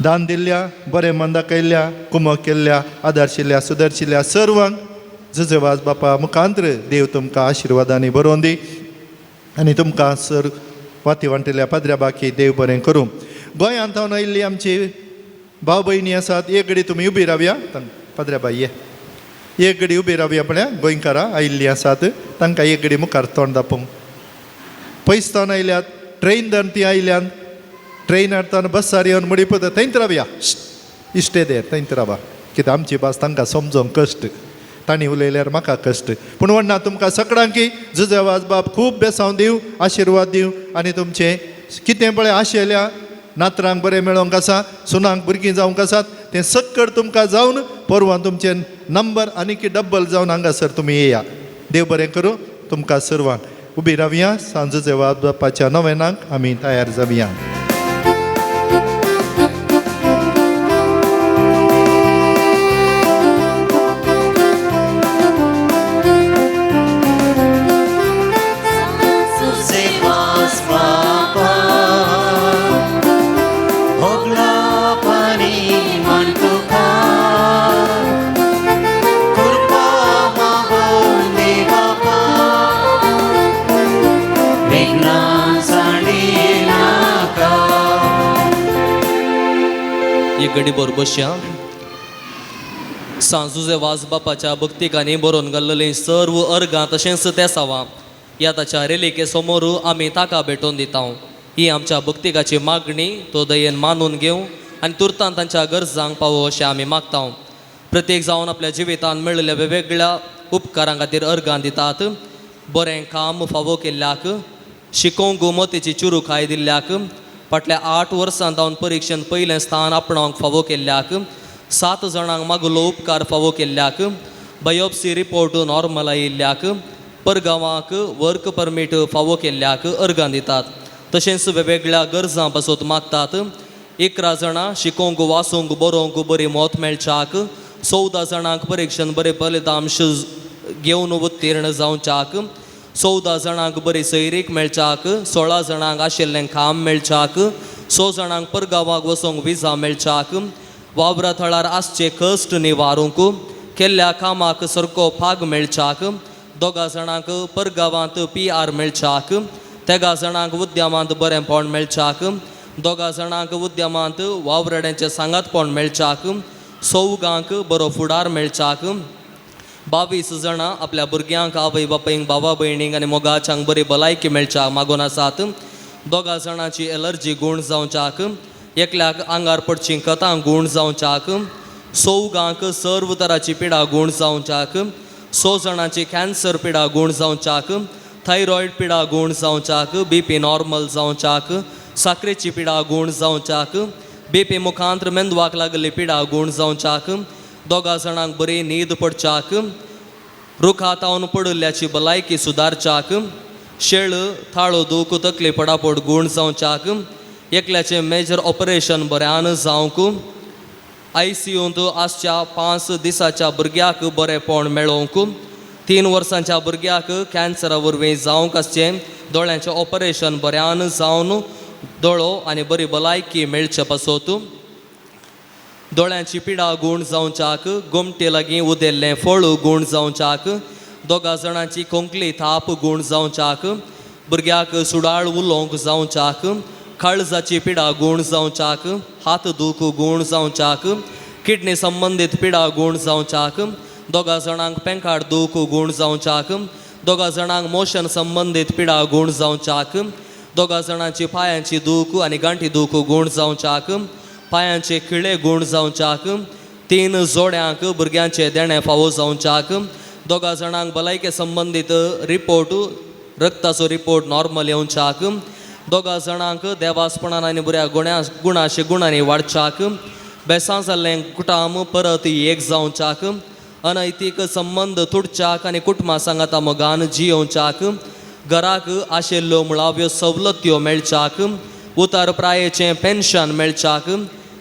दान दिल्ल्या बरें मंदा केल्ल्या कुमक केल्ल्या आदर्शिल्ल्या सुदर्शिल्ल्या सर्वांक जुजेवाज बापा मुखांत्र देव तुमकां आशिर्वादांनी बरोवन दी आनी तुमकां सर वाती वांटिल्ल्या पाद्र्या बाकी देव बरें करूं. गोंयांत हांव आयिल्ली आमची भाव भयणी आसात, एक घडी तुमी उबी रावया. पाद्र्या बाई ये एक घडी उबी रावया पळया. गोंयकारां आयिल्लीं आसात तांकां एक घडी मुखार तोंड दापोवंक. पयस तावन आयल्यात, ट्रेन धरून ती आयल्यान, ट्रेन हाडटान बसार येवन मुडी पद थंयच रावया. इश्टे दे थंयच रावा, कित्याक आमची भास तांकां समजोंक कश्ट, तांणी उलयल्यार म्हाका कश्ट. पूण वण्णा तुमकां सगळ्यांकी जुजेवाज बाब खूब बेसांव दिवं, आशिर्वाद दिवं आनी तुमचें कितें पळय आशेल्या नातरांक बरें मेळोंक आसा, सुनांक भुरगीं जावंक आसात, तें सक्कड तुमकां जावन परवां तुमचे नंबर आनीक डब्बल जावन हांगासर तुमी येया. देव बरें करूं तुमकां सर्वांक. उबी रावया, सांजचे वाजपाच्या नवेनाक आमी तयार जावया. गडीभर बसया. सांजुजे वाज बापाच्या भक्तिकांनी बरोवन घाल्लेलीं सर्व अर्गां तशेंच तेसावां ह्या ताच्या रेलिके समोर आमी ताका भेटोवन दिता. ही आमच्या भक्तिकाची मागणी तो दयेन मानून घेवं आनी तुर्तान तांच्या गरजांक पावो अशें आमी मागता. प्रत्येक जावन आपल्या जिवितांत मेळिल्ल्या वेगवेगळ्या उपकारां खातीर अर्गां दितात. बरें काम फावो केल्ल्याक, शिकोवंक मोतीची चुरूखाय दिल्ल्याक, फाटल्या 8 वर्सां जावन परिक्षेंत पयलें स्थान आपणावंक फावो केल्ल्याक, 7 जाणांक मागलो उपकार फावो केल्ल्याक, बायोप्सी रिपोर्ट नॉर्मल आयिल्ल्याक, परगांवाक वर्क परमीट फावो केल्ल्याक अर्गां दितात. तशेंच वेगवेगळ्या गरजां पासत मागतात. 11 जाणां शिकोवंक वाचूंक बरोवंक बरी मत मेळच्याक, 14 जाणांक परिक्षेंत बरे फलितांश घेवन उत्तीर्ण जावच्याक, 14 जाणांक बरी सैरीक मेळच्याक, 16 जाणांक आशिल्लें काम मेळच्याक, 6 जाणांक परगांवाक वचूंक विजा मेळच्याक, वावरा थळार आसचे कश्ट निवारूंक, केल्ल्या कामाक सारको फाग मेळच्याक, 2 जाणांक परगांवांत PR मेळच्याक, 3 जाणांक उद्यमांत बरेंपण मेळच्याक, 2 जाणांक उद्यमांत वावराड्यांचें सांगातपण मेळच्याक, 4 बरो फुडार मेळच्याक, 22 जाणां आपल्या भुरग्यांक आवय बापायंक भावा भयणींक आनी मोगाच्यांक बरी भलायकी मेळच्याक मागून आसात. 2 जाणांची एलर्जी गूण जावच्याक, एकल्याक आंगार पडची कथां गूण जावच्याक, 4 सर्व तराची पिडा गूण जावच्याक, 6 जाणांची कॅन्सर पिडा गूण जावच्याक, थायरॉयड पिडा गूण जावच्याक, BP normal जावच्याक, साकरेची पिडा गूण जावच्याक, BP मुखांत मेंदवाक लागली पिडा गूण जावच्याक, 2 जाणांक बरी न्हीद पडच्याक, रुखा तावन पडिल्ल्याची भलायकी सुदारच्याक, शेळ थाळो दूख तकली पडापड गूण जावच्याक, एकल्याचें मेजर ऑपरेशन बऱ्यान जावंक, ICUंत आसच्या 5 दिसाच्या भुरग्याक बरेंपण मेळोवंक, 3 वर्सांच्या भुरग्याक कॅन्सरा वरवीं जावंक आसचें दोळ्यांचें ऑपरेशन बऱ्यान जावन दोळो आनी बरी भलायकी मेळचे पासत, दोळ्यांची पिडा गूण जावच्याक, गोमटे लागीं उदेल्लें फळ गूण जावच्याक, 2 जाणांची खोंकली थाप गूण जावच्याक, भुरग्याक सुडाळ उलोवंक जावच्याक, काळजाची पिडा गूण जावच्याक, हात दूख गूण जावच्याक, किडनी संबंदीत पिडा गूण जावच्याक, 2 जाणांक पेंकाड दूख गूण जावच्याक, 2 जाणांक मोशन संबंदीत पिडा गूण जावच्याक, 2 जाणांची पांयांची दूख आनी गांठी दूख गूण जावच्याक, पांयांचे खिळे गूण जावच्याक, 3 जोड्यांक भुरग्यांचे देणें फावो जावच्याक, 2 जाणांक भलायके संबंदीत रिपोर्ट रक्ताचो रिपोर्ट नॉर्मल येवच्याक, 2 जाणांक देवासपणान आनी बऱ्या गुण्या गुणाशे गुणांनी वाडच्याक, बेसां जाल्लें कुटाम परत एक जावच्याक, अनैतीक संबंद तुटच्याक आनी कुटुंबा सांगाता मोगान जियोवच्याक, घराक आशिल्ल्यो मुळाव्यो सवलत्यो मेळच्याक, उतार प्रायेचें पेन्शन मेळच्याक,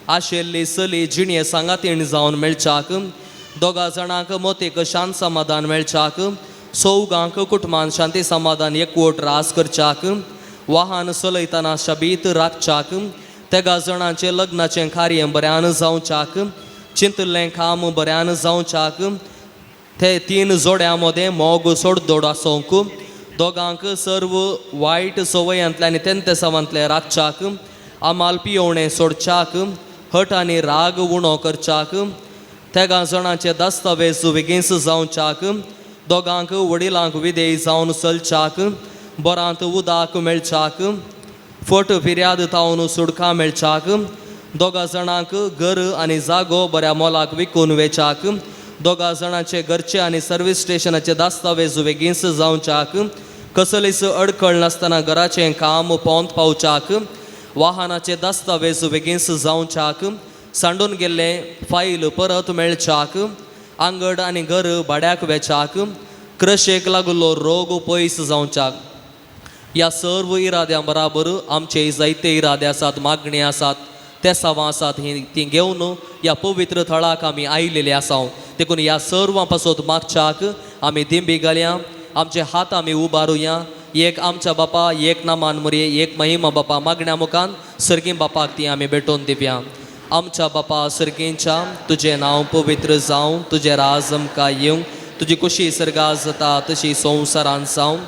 आशिल्ली चली जिणये सांगातीण जावन मेळच्याक, 2 जाणांक मोतीक शांत समाधान मेळच्याक, 4 कुटुंबान शांती समाधान एकवट रास करच्याक, वाहन चलयतना शबीत राखच्याक, 3 जाणांचें लग्नाचें कार्य बऱ्यान जावच्याक, चिंतिल्लें काम बऱ्यान जावच्याक, ते 3 जोड्यां मदें मोग सोडदोड आसूंक, 2 सर्व वायट संवयांतले आनी तेंतेसावांतले राखच्याक, आमाल पियोवणें सोडच्याक, हट आनी राग उणो करच्याक, 3 जाणांचे दस्तावेज बेगीन जावच्याक, 2 वडिलांक विदेय जावन चलच्याक, बोरांत उदक मेळच्याक, फट फिर्याद तावन सुडकां मेळच्याक, 2 जाणांक घर आनी जागो बऱ्या मोलाक विकून वेच्याक, 2 जाणांचे घरचे आनी सर्वीस स्टेशनाचे दस्तावेज बेगीन जावच्याक, कसलीच अडखळ नासतना घराचें काम पोंत पावच्याक, वाहनाचे दस्तावेज बेगीन जावच्याक, सांडून गेल्ले फायल परत मेळच्याक, आंगड आनी घर भाड्याक वेच्याक, क्रशेक लागलो रोग पयस जावच्याक. ह्या सर्व इराद्यां बराबर आमचे जायते इरादे आसात, मागणी आसात, तेसावां आसात, ही ती घेवन ह्या पवित्र थळाक आमी आयिल्ले आसा. देखून ह्या सर्वां पासत मागच्याक आमी दिंबी घालया, आमचे हात आमी उबारुया. एक आमच्या बापा, एक नामान मुरये, एक महिमा बापा मागण्या मुखान सर्गीं बापाक ती आमी भेटोवन दिवया. आमच्या बापा सर्गींच्या, तुजें नांव पवित्र जावं, तुजें राज आमकां येवं, तुजी कुशी सर्गा जाता तशी संवसारान जावं.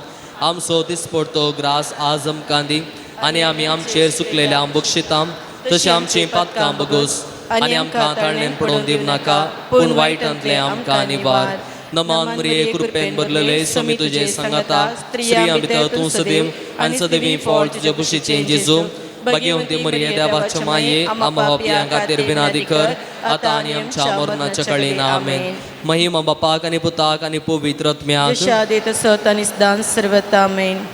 आमचो दिसपडतो ग्रास आज आमकां दी आनी आमी आमचेर चुकलेल्या बक्षितां तशें आमचीं पातकां बगोस आनी आमकां ताळणेन पडोवन दिवं नाका, पूण वायटांतलें आमकां निवार. नमान मुरये, कृपेन भरलेले, समी तुजें सांगाता, स्त्रियां भितर तूं सदैव आनी सदैवी फळ तुजे कुशीचें जेजू. भाग्यवंती मुरये, देवाच्या माये, आम्हा पापयां खातीर विनादी कर, आतां आनी आमच्या मरणाच्या कळीन. आमेन. महिमा बापाक आनी पुताक आनी पवित्र आत्म्याक, जशें आदी तसो आनी सदांच सर्वता. आमेन.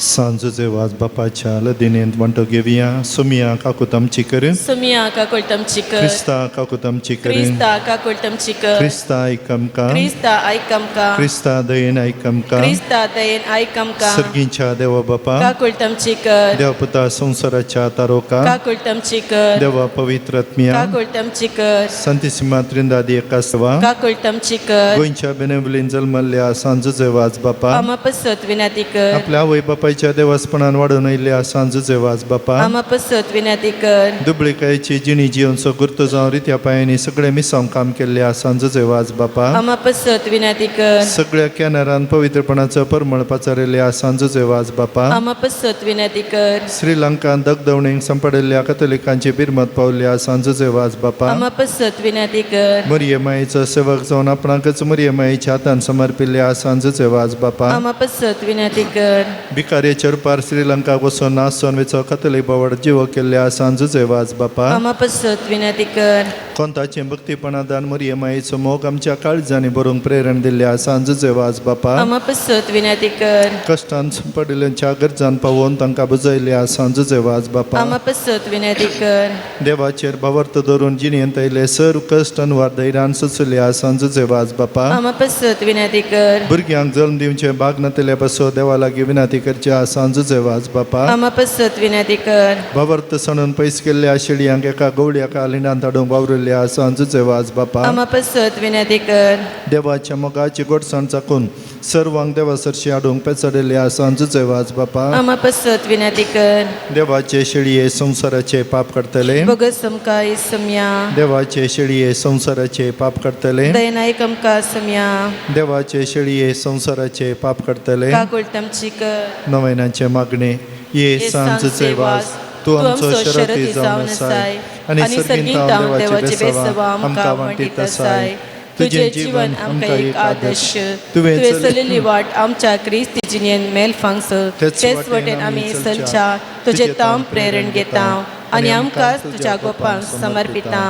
सांजूचे वाज बापाच्या लदिनेंत वांटो घेवया. सोमिया काकूत आमची कर. सुमिया काकुळट आमची कर. क्रिस्ता काकूत आमची कर. क्रिस्ता काकुळट आमची कर. क्रिस्ता आयक आमकां. क्रिस्ता आयक आमकां. क्रिस्ता दयेन आयक आमकां. क्रिस्ता दयेन आयक आमकां. सर्गींच्या देवा बापा, काकुळट आमची कर. देवा पुता संवसाराच्या तारोका, काकुळट आमची कर. देवा पवित्र आत्म्या, काकुळट आमची कर. संतीसिमा त्रिंदादी एकासवा, काकुळट आमची कर. गोंयच्या बेनेवलीन जल्मल्ल्या सांजूचे वाज बापा, आमा पसत विनाती कर. आपल्या आवय बापायच्या देवासपणान वाडून आयिल्ल्या सांजूचे वाज बापा, आमा पसत विनाती कर. दुबळीकायेची जिणी जिवनचो गुर्तो जावन रित्या पायांनी सगळे मिसांव काम केल्ल्या सांजूचे वाज बापा, आमा पसत विनाती कर. सगळ्या कॅनरान पवित्रपणाचो परमळ पाचारिल्ल्या सांजूचे वाज बापा, आमा पसत विनाती कर. श्रीलंकान दगदवणेक सांपडिल्ल्या कथोलिकांची बिरमत पावल्या सांजूचे वाज बापा, आमा पसत विनाती कर. मरिये मायेचो सेवक जावन आपणाकच मरिये मायेच्या हातान समर्पिल्ल्या सांजूचे वाज बापा, आमा पसत विनाती कर. भिकारेच्या रुपार श्रीलंकाक वचून नासोन वेचो कथोलीक बावड जिवो केल्ल्या सांजूचे वाज बापा, आमा पसत विनाती कर. कोंताचें भक्तीपणादान मरिये मायेचो मोग आमच्या काळजांनी बरोवंक प्रेरण दिल्ल्या सांजूचे वाज बापा, आमा पसत विनाती कर. कश्टान पडिल्ल्यांच्या गरजान पावोवन तांकां बुजयल्ल्या सांजूचे वाज बापा, आमा पसत विनाती कर. देवाचेर भावार्थ धरून जिणेंत आयिल्ले सर्व कश्ट अनवार धैर्यान सोंसल्या सांजूचे वाज बापा, आमा पसत विनाती कर. भुरग्यांक जल्म दिवचें भाग नातिल्ले पासो देवा लागीं विनंती करच्या सांजूचे वाज बापा, आमा पसत विनाती कर. भावार्थ सणून पयस केल्ल्या शेळयांक एका गवळ्याका लिंडांत हाडूंक वावरिल्ल्या सांजूचे वाज बापा, आमा पसत विनाती कर. देवाच्या मोगाची गोडसाण चाकून सर्वांक देवा सरशी हाडूंक पेचडिल्ल्या सांजूचे वाज बापा, आमा पसत विनाती कर. देवाचे शेळये संवसाराचे पाप करतले, बगस आमकां इसम्या. देवाचे शेळये संवसाराचे पाप करतले, दयेन आयक आमकां असम्या. देवाचे शेळये संवसाराचे पाप करतले. काकुळट आमची कर. नवैनाचे मागणे. ये सांजूचे वास, तूं आमचो शरती जावन आसाय आनी सर्गींत देवाचे बेसवा आमकां वांटीत आसाय. तुजें जीवन आमकां एक आदर्श, तुवें चलयल्ली वाट आमच्या क्रिस्ती जिणेन मेल फांगस, तेच वटेन आमी चलच्या तुजें तांव प्रेरण घेता आनी आमकां तुज्या गोपांक समर्पिता.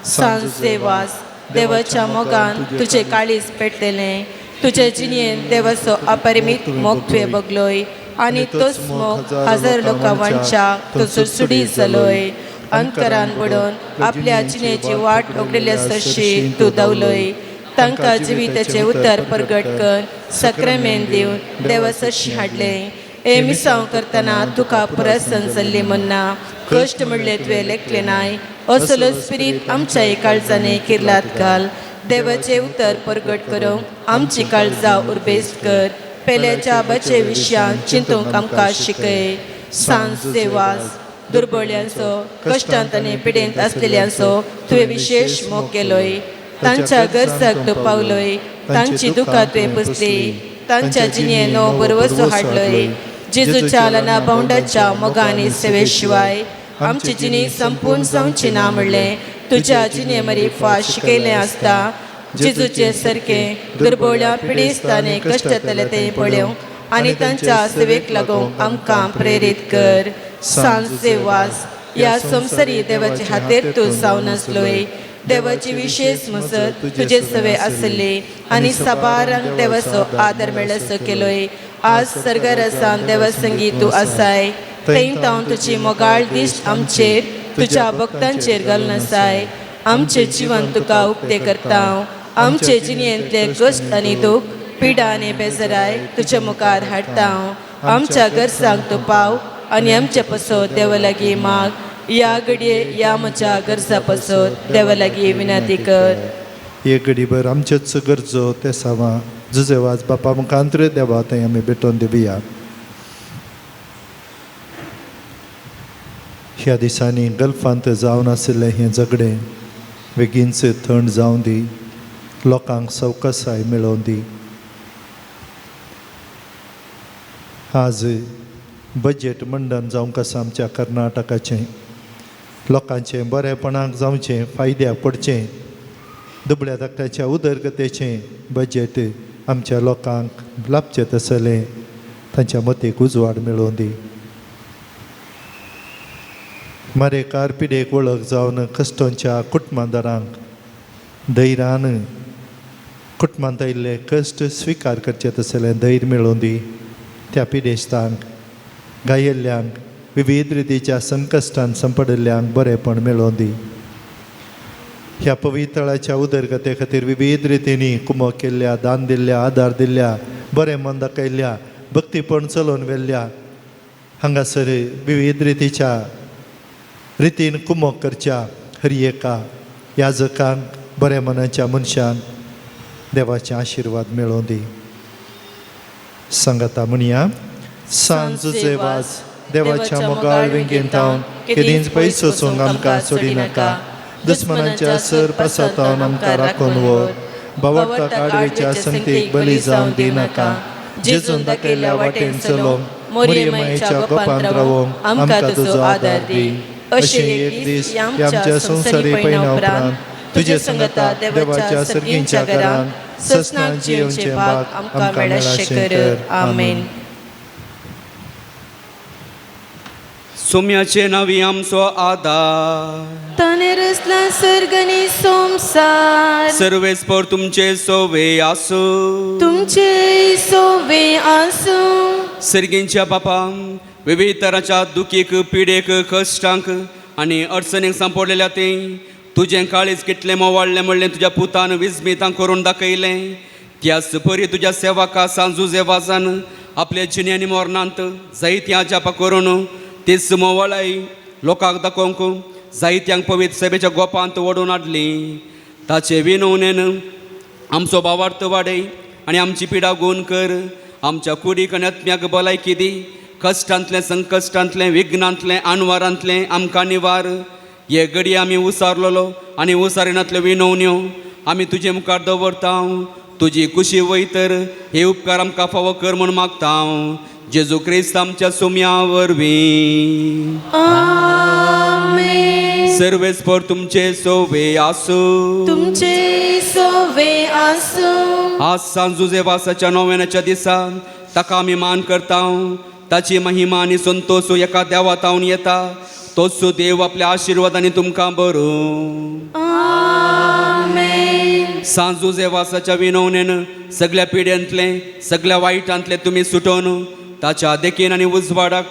सांजचे वास, देवाच्या मोगान तुजें काळीज पेटलें, तुजे जिणेन देवाचो अपरिमीत मोग तुवें बगलोय आनी तोच मोग हजार लोकां वांटच्या तो सुडसुडीत जालोय. अंतरान बुडोवन आपल्या जिणेची वाट उगडिल्ल्या सरशी तूं धांवलोय. तांकां जिविताचें उतर परगट कर सक्रामेन दिवन देवा सरशी हाडलें. हे मिसांव करतना तुका प्रसन्न जाल्ली म्हणना कश्ट म्हणले तुवें लेखलें नाय. असलो स्पिरीत आमच्या काळजांनी किर्लात घाल. देवाचें उतर परगट करूंक आमची काळजां उर्बेस्त कर. पेल्याच्या बचे विशयान चिंतूंक आमकां शिकय. सांजचे वास, दुर्बळ्यांचो, कश्टांत आनी पिडेंत आसलेल्यांचो तुवें विशेश मोग केलोय. तांच्या गरजाक तूं पावलोय, तांची दुकां तुवें पुसली, तांच्या जिणेन नवो बरवसो हाडलोय. जेजूच्या लना बावंडाच्या मोगानी सेवे शिवाय आमची जिणी संपूर्ण जावची ना म्हणलें तुज्या जिणे मरी फाट शिकयलें आसता. जेजूचे सारकें दुर्बोळ्या पिडेस्त आनी कश्टांतले तें पळोवंक आनी तांच्या सेवेक लागूंक आमकां प्रेरीत कर. सांजचे वास, ह्या संवसारी देवाचे हातेर तूं जावन आसलोय. देवाची विशेष मसत तुजे सवे आसली आनी साबारांक देवाचो आदर मेळसो केलोय. आज सर्गार आसान देवा संगी तूं आसाय थंय तावन तुजी मोगाळ दिश्ट आमचेर तुज्या भक्तांचेर घालून आसाय आमचें जिवन तुका उक्तें करता आमचे जिणेंतले कश्ट आनी दूख पिडा आनी बेजराय तुज्या मुखार हाडटा आमच्या गरजांक तूं पाव आनी आमचे पसत देवा लागीं माग ह्या घडये ह्या म्हज्या गरजा पसत देवा लागीं विनंती कर. एक घडीभर आमच्योच गरजो ते सावा जुजेवाज बापा मुखांतर देवा थंय आमी भेटोवन दिवया. ह्या दिसांनी गल्फांत जावन आशिल्लें हें झगडें बेगीनच थंड जावं दी, लोकांक सवकसाय मेळोवन दी. आज बजेट मंडन जावंक आसा आमच्या कर्नाटकाचें, लोकांचें बरेपणाक जावचें, फायद्याक पडचें, दुबळ्या धाकट्याच्या उदरगतेचें बजेट आमच्या लोकांक लाबचें तसलें तांच्या मतीक उजवाड मेळोवन दी. मारेकार पिडेक वळख जावन कश्टांच्या कुटुंबादारांक धैर्यान कुटुंबांत आयिल्ले कश्ट स्विकार करचे तसलें धैर्य मेळोवन दी. त्या पिडेस्तांक, गायिल्ल्यांक, विविध रितीच्या संकश्टान संपडिल्ल्यांक बरेंपण मेळोवन दी. ह्या पवित्रळाच्या उदरगते खातीर विविध रितींनी कुमक केल्ल्या, दान दिल्ल्या, आदार दिल्ल्या, बरें मन दाखयल्ल्या, भक्तीपण चलोवन व्हेल्ल्या हांगासर विविध रितीच्या रितीन कुमक करच्या हर एका याजकांक, बऱ्या मनाच्या मनशांक देवाचे आशिर्वाद मेळोवन दी. सांगाता म्हणया, सांजचे वाज देवाच्या मोगाळ वेंगेंत केदींच पयस वचूंक आमकां सोडिनाका, दुस्मनाच्या सर पासातावन आमकां राखून व्हर, बावडटा आडवेच्या संगतीक बली जावन दिनाका, जेजून दाखयल्ल्या वाटेन चलोवंक मोरये मायेच्या गोपांत रावोंक आमकां तुजो आदार दी. अशें एक दीस आमच्या संवसारी पयना उपरांत तुजे संगता देवाच्या सर्गींच्या घरांत ससनाक जियेवचें भाग आमकां मेळाशें कर. आमेन. सोम्याचे नावी आमचो आदार, ताणें रचला सर्ग आनी संवसार, सर्वेस्पर तुमचे सोवे आसूं, तुमचे सोवे आसूं. सर्गींच्या बापा, विविध तरांच्या दुखीक, पिडेक, कश्टांक आनी अडचणीक सांपडलेल्या ते तुजें काळीज कितलें मोवाडलें म्हणलें तुज्या पुतान विस्मितां करून दाखयलें. त्याच परी तुज्या सेवका सांजुजे वाजान आपल्या जिणे आनी मरणांत जायतीं अजापां करून तीच मोवाळाय लोकांक दाखोवंक जायत्यांक पवित्र सभेच्या गोपांत ओडून हाडली. ताचे विनवणेन आमचो भावार्थ वाडय आनी आमची पिडा गुण कर. आमच्या कुडीक आनी आत्म्याक भलायकी दी. कश्टांतलें, संकश्टांतलें, विघ्नांतलें, आनवारांतलें आमकां निवार. हे घडये आमी उसारलेलो आनी उसारिनांतल्यो विनवण्यो आमी तुजे मुखार दवरता. तुजी कुशी वयतर हे उपकार आमकां फावो कर म्हूण मागता. जेजू क्रिस्त आमच्या सोम्या वरवीं. आमेन. सर्वेस्पर तुमचे सोवे आसूं, तुमचे सोवे आसूं. आज सांजुजे वासाच्या नोवेनाच्या दिसा ताका आमी मान करता. ताची महिमा आनी संतोष एका देवा तावन येता. तोच देव आपल्या आशिर्वादांनी तुमकां बरोवं. आमेन. सांजुजे वासाच्या विनवणेन सगळ्या पिड्यांतलें, सगळ्या वायटांतलें तुमी सुटोवन ताच्या देखीन आनी उजवाडाक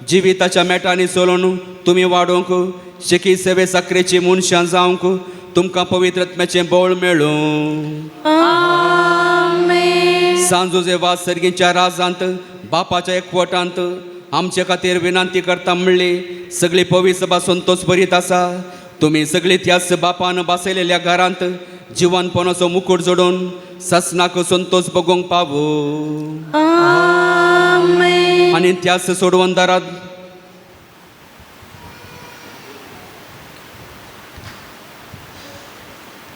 जिविताच्या मेटांनी चलोवन तुमी वाडोवंक शेकी सेवे साकरेची मनशां जावंक तुमकां पवित्र आत्म्याचें बळ मेळूं. आमेन. सांजुजे वास सर्गीच्या राजांत बापाच्या एकवटांत आमचे खातीर विनंती करता म्हणली सगळी पवित्र सभा संतोष भरीत आसा. तुमी सगळी त्याच बापान बसयलेल्या घरांत जिवनपणाचो मुकूट जोडून ससनाक संतोष बगोवंक पावो. आमेन. आनी त्याच सोडवणदारात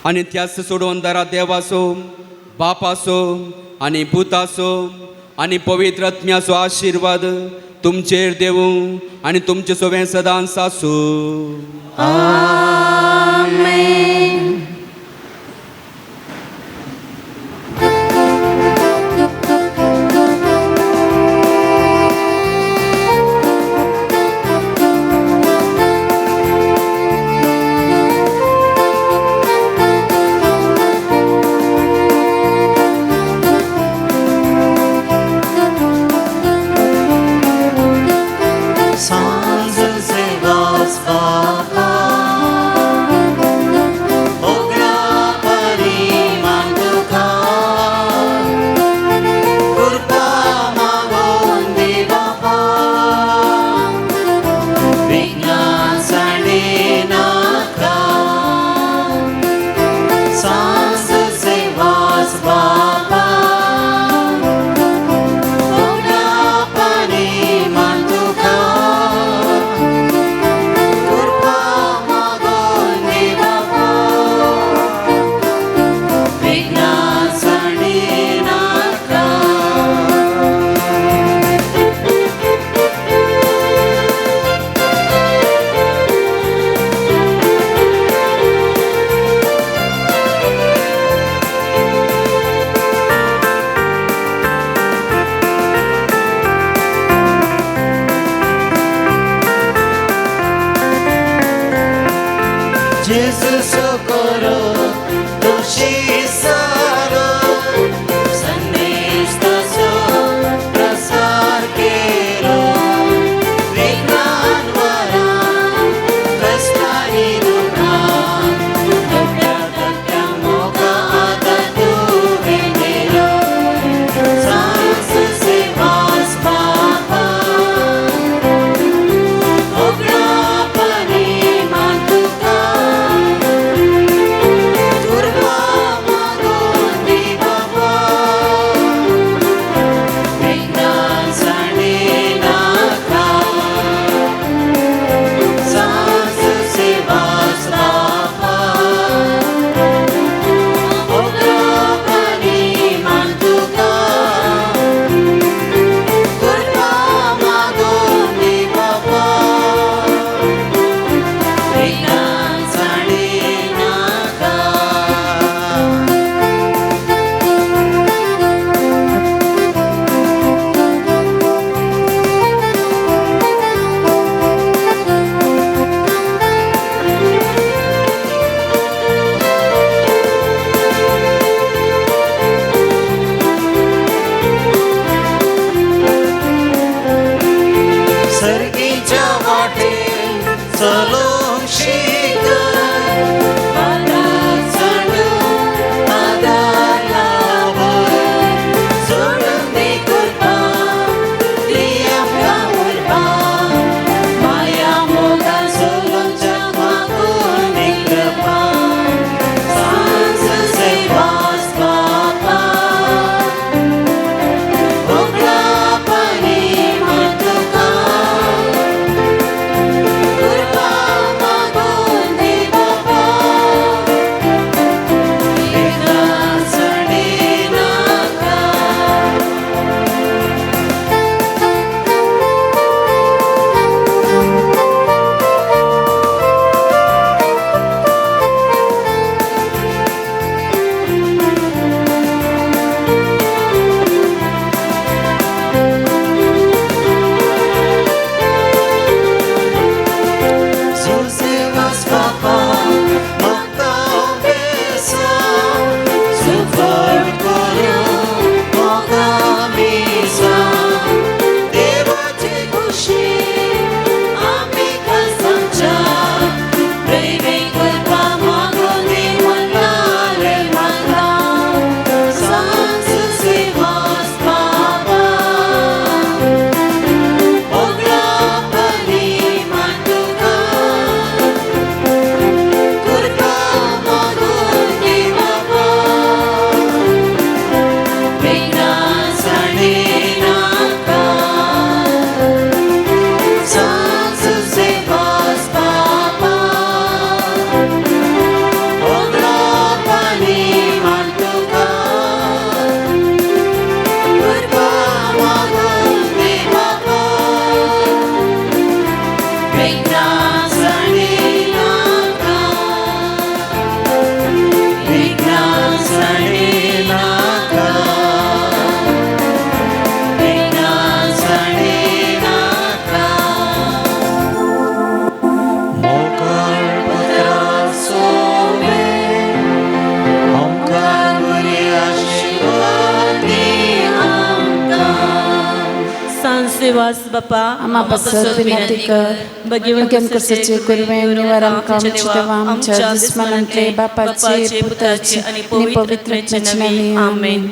आनी त्याच सोडवणदारा देवाचो, बापाचो आनी पुताचो आनी पवित्र आत्म्याचो आशिर्वाद तुमचेर देवूं आनी तुमचे सोवें सदांच आसूं. आमेन. विघ्नां नाका सांस सेवास बापा उगडापाने मान तुका कृपा मागून दे बापा विघ्नां नाका. Gesù socorro, dolce saro, सन्निष्ठसो प्रसार केलो, विघ्नांवरा, कष्टांनी दुःखां, धोक्या धोक्या मोगा आता तुवें केलो, सांस सेवास बापा, उगडापाने मान तुका, कृपा मागून दी बाबा, विघ्नां नाका, सांस सेवास बापा, उगडापाने मान तुका, कृपा मागून दी बाबा, विघ्नां नाका. सर्गीच्या वाटे चलोवंक शिकय, वाटाक सांडून आदार लाभय, सोडून दी कृपा, दी आमकां उर्बा, माया मोगान चलोवच्याक मागून दी कृपा, सांस सेवास बापा, उगडापाने मान तुका, कृपा मागून दे बापा, विघ्नां नाका. Zusivas papa, magtaong besa, support kuru, mogamisa. देवाची खुशी, आमी खासांच्या, दैवी कृपा मागून दी मनाले मानला, सांस सेवास बाबा, उगडापाने मान तुका, कृपा मागून दे बाबा, विघ्नां नाका, सांस सेवास बाबा, उगडापाने मान तुका, कृपा मागून दे बाबा, विघ्नां नाका, विघ्नां नाका, विघ्नां नाका. मोगाळ पुत्रा सोबे, ओंकार बरी आशिर्वाद दी आमकां. सांसेवास बापा, आम्हा पासत विनंती कर. भगवंत भगवंत क्रिस्ताचे कुरवे निवार आमकां आमच्या देवा आमच्या दुस्मनांतले बापाचे पुताचे आनी पवित्र आत्म्याचे नांवे. आमेन.